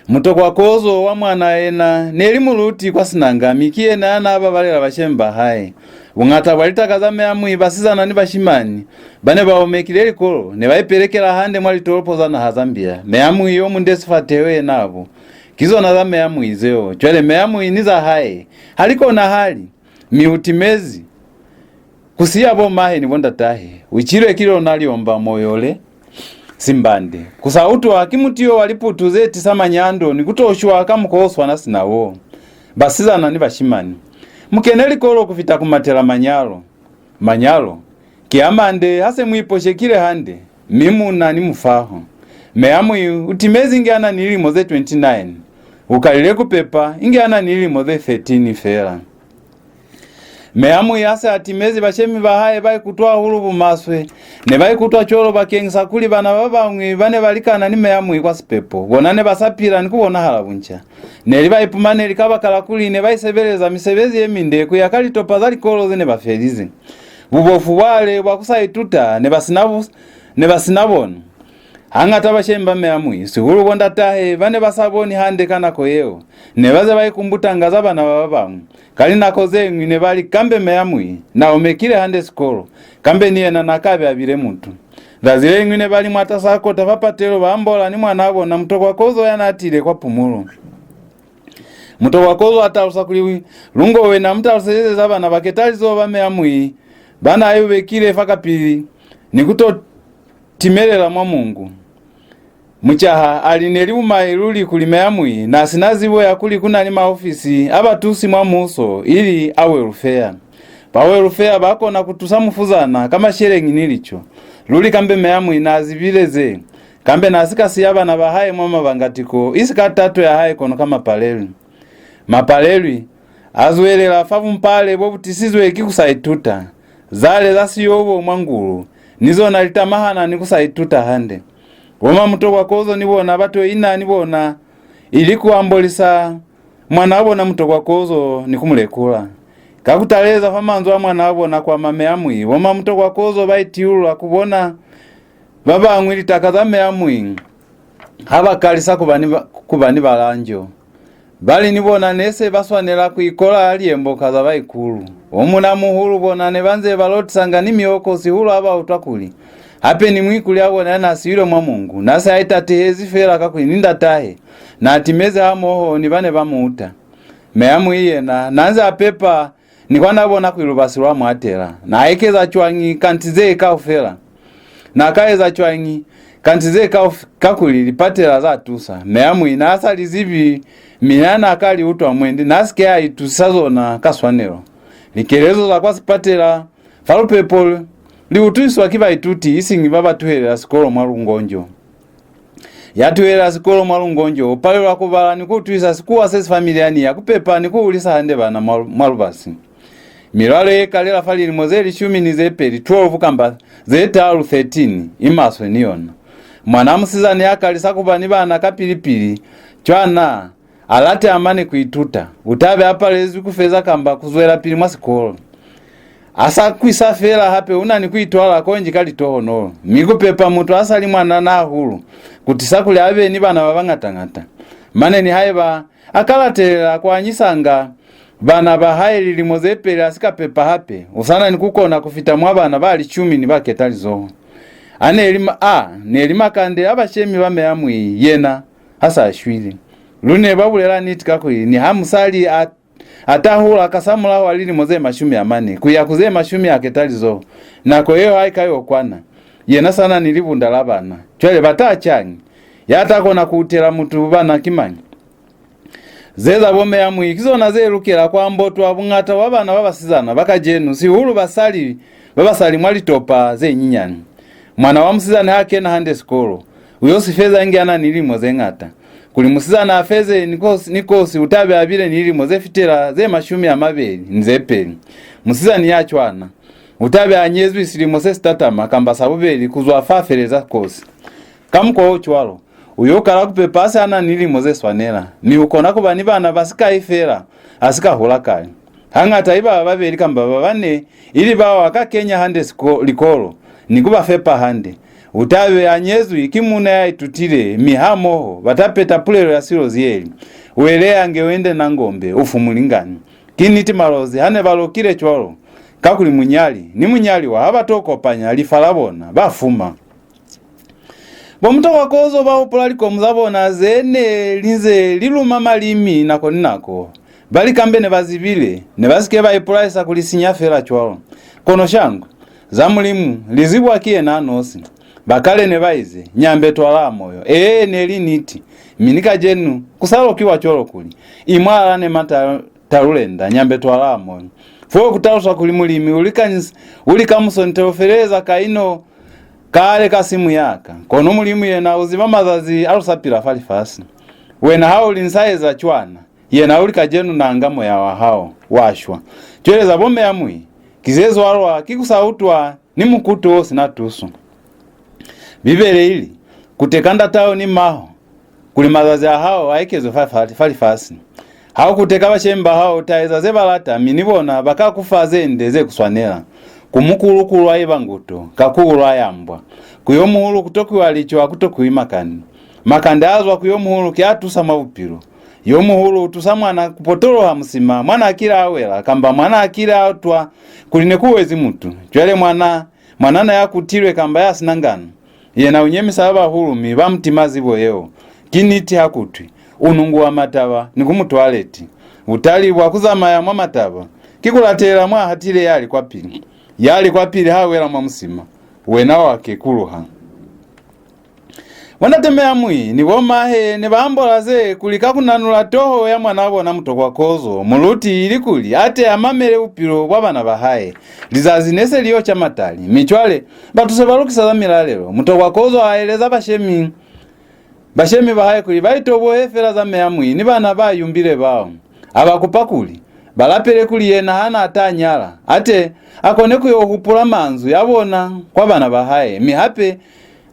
Mutokwa Kozo wa mwana yena ne li muluti kwa Sinanga mi ki yena ya na babalela bashemi ba hae. Buñata bwa litaka za Meamui, basizana ni bashimani, ba ne ba omekile likolo, ne ba ipelekela hande mwa litolopo za naha Zambia. Meamui yo munde sifateho yena abo. Ki zona za Meamui zeo. Cwale Meamui ni za hae ha li konahali, mi u timezi ku siya bo mahe ni bo ndatahe. U cilwe ki lona liomba moyo le. Simbande, ku sa utwa ki mutiyo wa liputu ze tisa manyando ni ku to shwa ka mukwa o swana sina wo. Basizana ni bashimani, mu kene likolo ku fita ku matela manyalo. Manyalo ki a mande ha se mu iposhekile hande, mi mu na ni mufaho. Meamui u timezi inge a na ni lilimo ze twenty-nine. U kalile ku pepa inge a na ni lilimo ze thirteen fela. Meamui ha se a timezi, bashemi ba hae ba ikutwa hahulu bumaswe. Ne ba ikutwa cwalo bakeñisa kuli bana ba bañwi ba ne ba likana ni Meamui kwa sipepo, bona ne ba sa pila ni ku bonahala bunca. Ne li baipumaneli kabakala kuli ne ba isebeleza misebezi ye minde ku ya ka litopa za likolo ze ne ba felize. Bubofu bwale bwa ku sa ituta ne ba si na bu-, ne ba si na bona. Hañata bashemi ba Meamui, sihulu bo ndatahe, ba ne ba sa boni hande ka nako yeo, ne ba ze ba ikumbutanga za bana ba ba bañwi. Ka linako ze ñwi ne ba li, "Kambe Meamui na omekile hande sikolo, kambe ni yena na ka be a bile mutu." Zazi le ñwi ne ba li mwatas'a kota fa patelo, ba ambola ni mwan'a bona Mutokwa Kozo ya n'a tile kwa pumulo. Mutokwa Kozo a talusa kuli, "Lungowe na mu taluselize za bana ba ketalizoho ba Meamui ba n'a yubekile fa kapili ni ku to timelela mwa Mongu." Mucaha a li, "Ne li bumai luli kuli Meamui n'a si na zibo ya kuli ku na ni maofisi a batusi mwa muuso, ili a welfare. Ba welfare ba kona ku tusa mufuzana ka masheleñi ni lico. Luli kambe Meamui n'a zibile ze, kambe n'a si ka siya bana ba hae mwa mabangatiko, isi ka tato ya hae kono ka mapalelwi." Mapalelwi a zwelela fa bumpale bo bu tisizwe ki ku sa ituta. Zale za siyobo mwa ngulu, ni zona li tamahana ni ku sa ituta hande. Bo ma Mutokwa Kozo ni bona ba to ina ni bona, ili ku ambolisa mwan'a bona Mutokwa Kozo ni ku mu lekula. Ka ku taleza fa manzwi a mwan'a bona kwa ma Meamui, bo ma Mutokwa Kozo ba itiulula ku bona ba bañwi litaka za Meamui ha ba kalisa ku ba ni ba, ku ba ni balanjo. Ba li ni bona ne se ba swanela ku ikola liembo ka za baikulu. Bo muuna-muhulu bona ne ba nze ba lotisanga ni mioko sihulu ha ba utwa kuli, hape ni muikulu ya bona ya n'a siilwe mwa Mongu, n'a se a itatehezi fela kakuli ni ndatahe n'a timezi hamoho ni ba ne ba mu uta. Meamui yena n'a nze a pepa ni kwa n'a bona kuli lubasi lwa mu atela. N'a ekeza cwañi kanti ze kaufela? N'a ka eza cwañi kanti ze kauf-, kakuli lipatela za tusa? Meamui n'a sa li zibi, mi n'a, n'a ka li utwa mwendi, n'a si ke a itusisa zona ka swanelo. Likelezo za kwa sipatela fa lupepo li utwiswa ki baituti, isiñi ba ba tuhelela sikolo mwa lungonjo. Ya tuhelela sikolo mwa lungonjo u palelwa ku bala ni ku utwisa Sikuwa se si fa milyani ya ku pepa ni ku hulisa hande bana mwa, mwa lubasi. Milwalo ye kalela fa lilimo ze lishumi ni ze peli, twelve, kamba ze talu, thirteen, i maswe ni yona. Mwana musizana ya kalisa ku ba ni bana kapili-pili, cwana a late a mane ku ituta. U ta be a palezwi ku feza kamba ku zwelapili mwa sikolo. A sa kwisa fela, hape u na ni ku itwala konji ka litohonolo, mi ku pepa mutu a sa li mwanana hahulu ku tisa kuli a be ni bana ba bañata-ñata. Mane nihaiba a ka latelela ku anyisanga bana ba hae lilimo ze peli a si ka pepa hape, u sa na ni ku kona ku fita mwa bana ba lishumi ni ba ketalizoho. A ne li ma-, a ne li makande a bashemi ba Meamui, yena ha sa shwile. Lu ne ba bulela niti kakuli niha musali a, a ta hula kasamulaho wa lilimo ze mashumi a mane ku ya ku ze mashumi a ketalizoho, nako yeo ha i ka yo kwana, yena sa na ni libunda la bana. Cwale ba ta cañi? Ya ta kona ku utela mutu bana ki mañi? Ze za bo Meamui ki zona ze lukela ku ambotwa. Buñata bwa bana ba basizana ba kacenu, sihulu basali ba ba sa li mwa litopa ze nyinyani. Mwana wa musizana ha kena hande sikolo, u yo si feza inge a na ni lilimo ze ñata. Kuli musizana a feze ni kosi, ni kosi, u ta be a bile ni lilimo ze fitela ze mashumi a mabeli ni ze peli. Musizani ya cwana u ta be a nyezwi silimo se si tatama kamba sa bubeli ku zwa fa feleza kosi. Ka mukwa o cwalo, u yo kala ku pepa a se a na ni lilimo ze swanela, mi u kona ku ba ni bana ba sikai fela a si ka hula kale. Hañata i ba ba babeli kamba ba bane, ili bao a ka kenya hande siko-, likolo ni ku ba fepa hande. U ta be a nyezwi ki muuna ya itutile, mi hamoho ba ta peta pulelo ya Silozi ye li, "Weleyange wende na ngombe, ufu mulingani." Ki niti, Malozi ha ne ba lokile cwalo, kakuli munyali ni munyaliwa ha ba to kopanya lifa la bona, ba fuma. Bo Mutokwa Kozo ba hupula likomu za bona ze ne li nze li luma malimi nako ni nako. Ba li kambe ne ba zibile, ne ba si ke ba ipulaisa ku li sinya fela cwalo. Kono shangwe, za Mulimu li zibwa ki yena a nosi. Ba kale ne ba ize, "Nyambe twalaa moyo." Ee, ne li niti. Mi ni kacenu, ku sa lokiwa cwalo kuli, "Imwala ne mata talulenda, nyambe twalaa moyo." Fo ku taluswa kuli mulimi u lika, u lika musonte u feleleza kaino kale ka simu ya ka. Kono Mulimu yena u ziba mazazi a lu sa pila fa lifasi. Wena ha u li, "Ni sa eza cwana," yena u li, "Kacenu nanga moya wa hao wa shwa." Cwale za bo Meamui ki ze zwalwa ki ku sa utwa ni mukuto o si na tuso. Bibele i li, Kuteka ndat'aho ni m'aho, kuli mazazi a hao a ekezwe fa, fa, fa lifasi. Ha u kuteka bashemi ba hao, u ta eza ze ba lata, mi ni bona ba ka ku fa ze nde ze ku swanela. Ku mukulu ku lwaiba nguto, ka ku lwaya mbwa. Ku yo muhulu ku tokwiwa lico, ha ku tokwiwi makande. Makande a zwa ku yo muhulu ki a tusa mwa bupilo. Yo muhulu u tusa mwana ku potoloha musima mwa n'a kile a wela, kamba mwa n'a kile a utwa kuli ne ku wezi mutu. Cwale mwana, mwanana ya kutilwe kamba ya si na ngana, yena u nyemisa ba bahulu mi ba mu tima zibo yeo. Ki niti ha ku twi, u nunguwa mataba ni ku mu twaleti. Butali bwa ku zamaya mwa mataba ki ku latelela mwa hatile ya li kwapili. Ya li kwapili ha wela mwa musima, wena wa kekuluha. Bo ndate Meamui ni bo mahe ne ba ambola ze ku lika ku nanula toho ya mwan'a bona Mutokwa Kozo, muluti, ilikuli a te a mamele bupilo bwa bana ba hae. Lizazi ne se li yo ca matali, mi cwale batu se ba lukisa za milalelo. Mutokwa Kozo a eleza bashemi, bashemi ba hae kuli ba itobohe fela za Meamui ni bana ba yumbile bao. A ba kupa kuli ba lapele kuli yena ha n'a ta nyala, a te a kone ku yo hupula manzwi a bona kwa bana ba hae, mi hape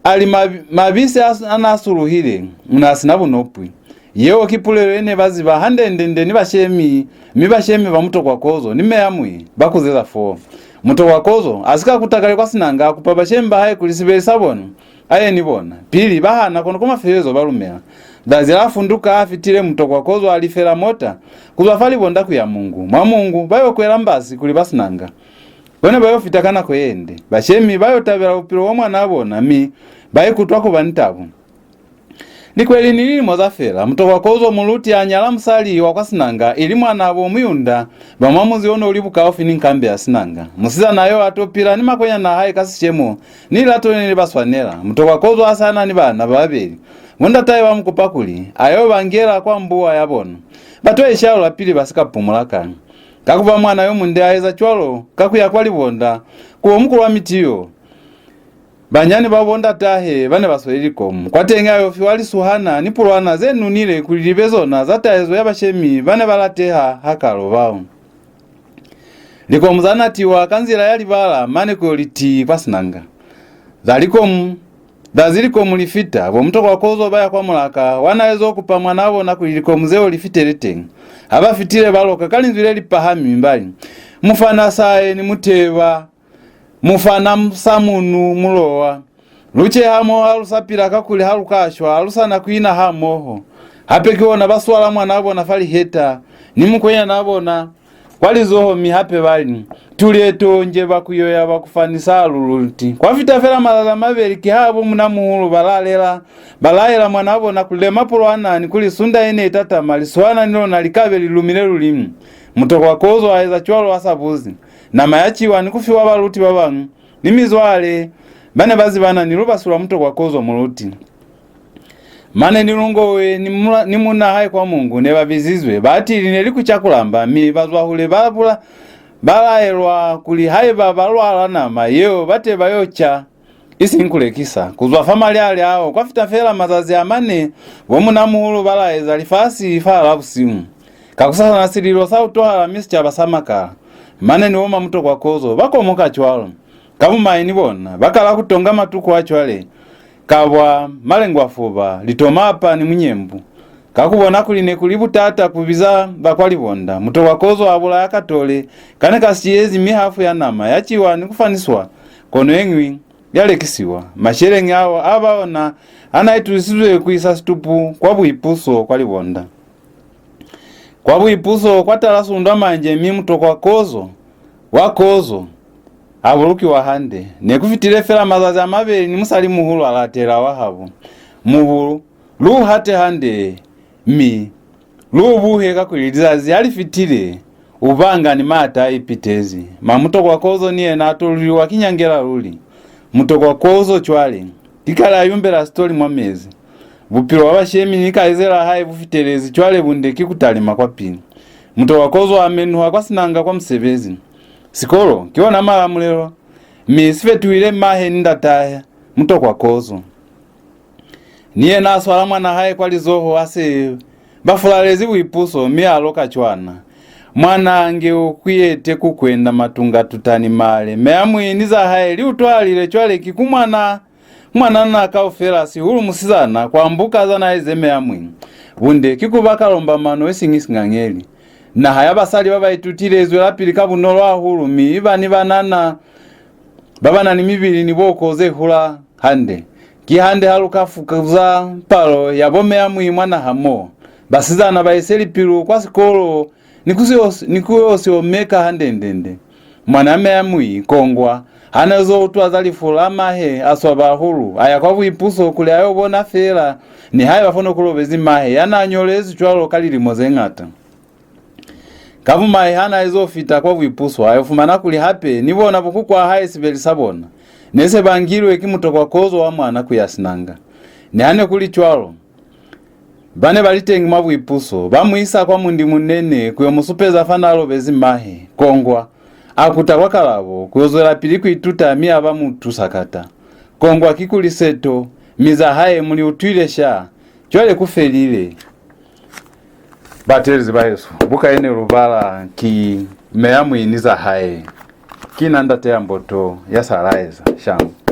a li, mabi-, mabisi a, a n'a suluhile n'a si na bunopwi. Yeo ki pulelo ye ne ba ziba hande-nde-nde ni bashemi, mi bashemi ba Mutokwa Kozo ni Meamui ba kuzeza foo. Mutokwa Kozo a si ka kuta kale kwa Sinanga, a kupa bashemi ba hae kuli sibeli sa bona a ye ni bona. Pili ba hana, kono kwa mafelelezo ba lumela. Zazi la funduka a fitile, Mutokwa Kozo a lifela mota ku zwa fa Libonda ku ya Mungu. Mwa Mungu ba yo kwela mbasi ku liba Sinanga. Kono ba yo fita ka nako ye nde. Bashemi ba yo tabela bupilo bwa mwanaa bona, mi ba ikutwa ku ba ni tabo. Likweli ni lilimo za fela, Mutokwa Kozo muluti a nyala musali wa kwa Sinanga, ili mwanaa bo Muyunda ba mwa munzi o no li bukaufi ni nkambi ya Sinanga. Musizana yo a to pila ni makwenyanaa hae ka sishemo ni lilato le ne li ba swanela. Mutokwa Kozo a sa na ni bana ba babeli, bo ndatahe ba mu kupa kuli a yo ba ngela kwa mbuwa ya bona, ba to ishaula pili ba si ka pumula kale. Ka ku ba mwana yo munde, a eza cwalo ka ku ya kwa Libonda ku bo mukulwamiti yo. Banyani ba bo ndatahe ba ne ba sweli likomu. Kwateñi a yo fiwa lisuhana ni pulwana ze nunile kuli li be zona za taezo ya bashemi ba ne ba lateha hakalo bao. Likomu za natiwa ka nzila ya libala mane ku yo li tii kwa Sinanga. Za likomu, zazi likomu li fita, bo Mutokwa Kozo ba ya kwa mulaka wa n'a ezo kupa mwanaa bona kuli likomu zeo li fitele teñi. Ha ba fitile, ba loka ka linzwi le li pahami, mi ba li, "Mufana saye ni muteba, mufana m-, samunu mulowa. Lu ce hamoho ha lu sa pila, kakuli ha lu ka shwa, ha lu sa na ku ina hamoho." Hape kihona ba swala mwanaa bona fa liheta, ni mukwenyanaa bona kwa lizoho, mi hape ba li, "Tuleto nje ba ku yoya ba ku fa ni sa luluti." Kwa fita fela mazazi a mabeli, kiha bo munamuhulu ba lalela, ba laela mwanaa bona ku lema pulwana ni kuli sunda ye ne i tatama, liswana ni lona li ka be li lumile lulimi. Mutokwa Kozo a eza cwalo a sa buzi. Nama ya ciwa ni ku fiwa baluti ba bañwi ni mizwale ba ne ba zibana ni lubasi lwa Mutokwa Kozo muluti. Mane ni Lungowe ni mula-, ni munna hae kwa Mungu ne ba bizizwe. Batili ne li ku ca ku lamba, mi bazwahule ba bula-, ba laelwa kuli haiba ba lwala nama yeo ba te ba yo ca, isiñi ku lekisa. Ku zwa fa malyali ao, kwa fita feela mazazi a mane, bo munamuhulu ba laeza lifasi fahalaa busihu. Kakusasana sililo sa utwahala mi sicaba sa makala. Mane ni bo ma Mutokwa Kozo ba komoka cwalo. Ka bumai ni bona ba kala ku tonga matuku a cwale ka bwa malengwafuba, litomapa ni munyembu. Ka ku bona kuli ne ku li butata ku biza ba kwa Libonda, Mutokwa Kozo a bulaya katole ka ne ka siyezi, mi hafu ya nama ya ciwa ni ku faniswa, kono ye ñwi ya lekisiwa. Masheleñi ao a ba ona a n'a itusisizwe ku isa situpu kwa Buipuso kwa Libonda. Kwa Buipuso kwa tala sundwa manje, mi Mutokwa Kozo wa Kozo a bulukiwa hande. Ne ku fitile fela mazazi a mabeli ni musali muhulu a latela wa habo. Mubulu, lu hate hande, mi lu buhe, kakuli lizazi ha li fitile, u banga ni maata a ipitezi. Ma Mutokwa Kozo ni yena a toluliwa ki nyangela luli. Mutokwa Kozo cwale ki kale a yumbela sitoli mwa mezi. Bupilo bwa bashemi ni kaizelaa hae bu fitelezi cwale bunde ki ku talima kwapili. Mutokwa Kozo a menuha kwa Sinanga kwa musebezi. Sikolo ki ona malamulelo, mi si fetuhile mahe ni ndatahe, Mutokwa Kozo. Ni yena a swala mwanaa hae kwa lizoho, ha se ba fulalezi Buipuso, mi a loka cwana. Mwanaa nge u kuyete ku kwenda matunga tuta ni male. Meamui ni za hae li utwahalile cwale ki ku mwana, mwanana kaufela, sihulu musizana, kwa mbuka za n'a eze Meamui. Bunde ki ku ba kalombamano isiñi singangeli. Naha ya basali ba ba itutile i zwelapili ka bunolo hahulu, mi i ba ni banana ba ba na ni mibili ni boko ze hula hande. Ki hande ha lu ka fukuza palo ya bo Meamui mwa naha mo. Basizana ba ise lipilu kwa sikolo ni ku sio, ni ku yo si omeka hande-ndende. Mwanaa Meamui, Kongwa, ha n'a zo utwa za lifu la mahe, a swaba hahulu, a ya kwa Buipuso kuli a yo bona feela nihaiba fo ne ku lobezi mahe ya n'a nyolezwi cwalo ka lilimo ze ñata. Ka bumai ha n'a izo fita kwa Buipuso, a yo fumana kuli hape ni bona bo kukwaa hae sibeli sa bona ne se ba ngilwe ki mutokwa kozo wa mwana ku ya Sinanga. Niha ne ku li cwalo, ba ne ba li teñi mwa Buipuso ba mu isa kwa Mundimunene ku yo mu supeza fa n'a lobezi mahe. Kongwa a kuta kwa Kalabo ku yo zwelapili ku ituta mi a ba mutu sakata. Kongwa ki kuli seto, mi za hae mu li utwile sha. Cwale ku felile. Bateelezi ba hesu, buka ye ne lu bala ki Meamui ni za hae. Ki na ndate ya mboto ya sa laeza, shangwe.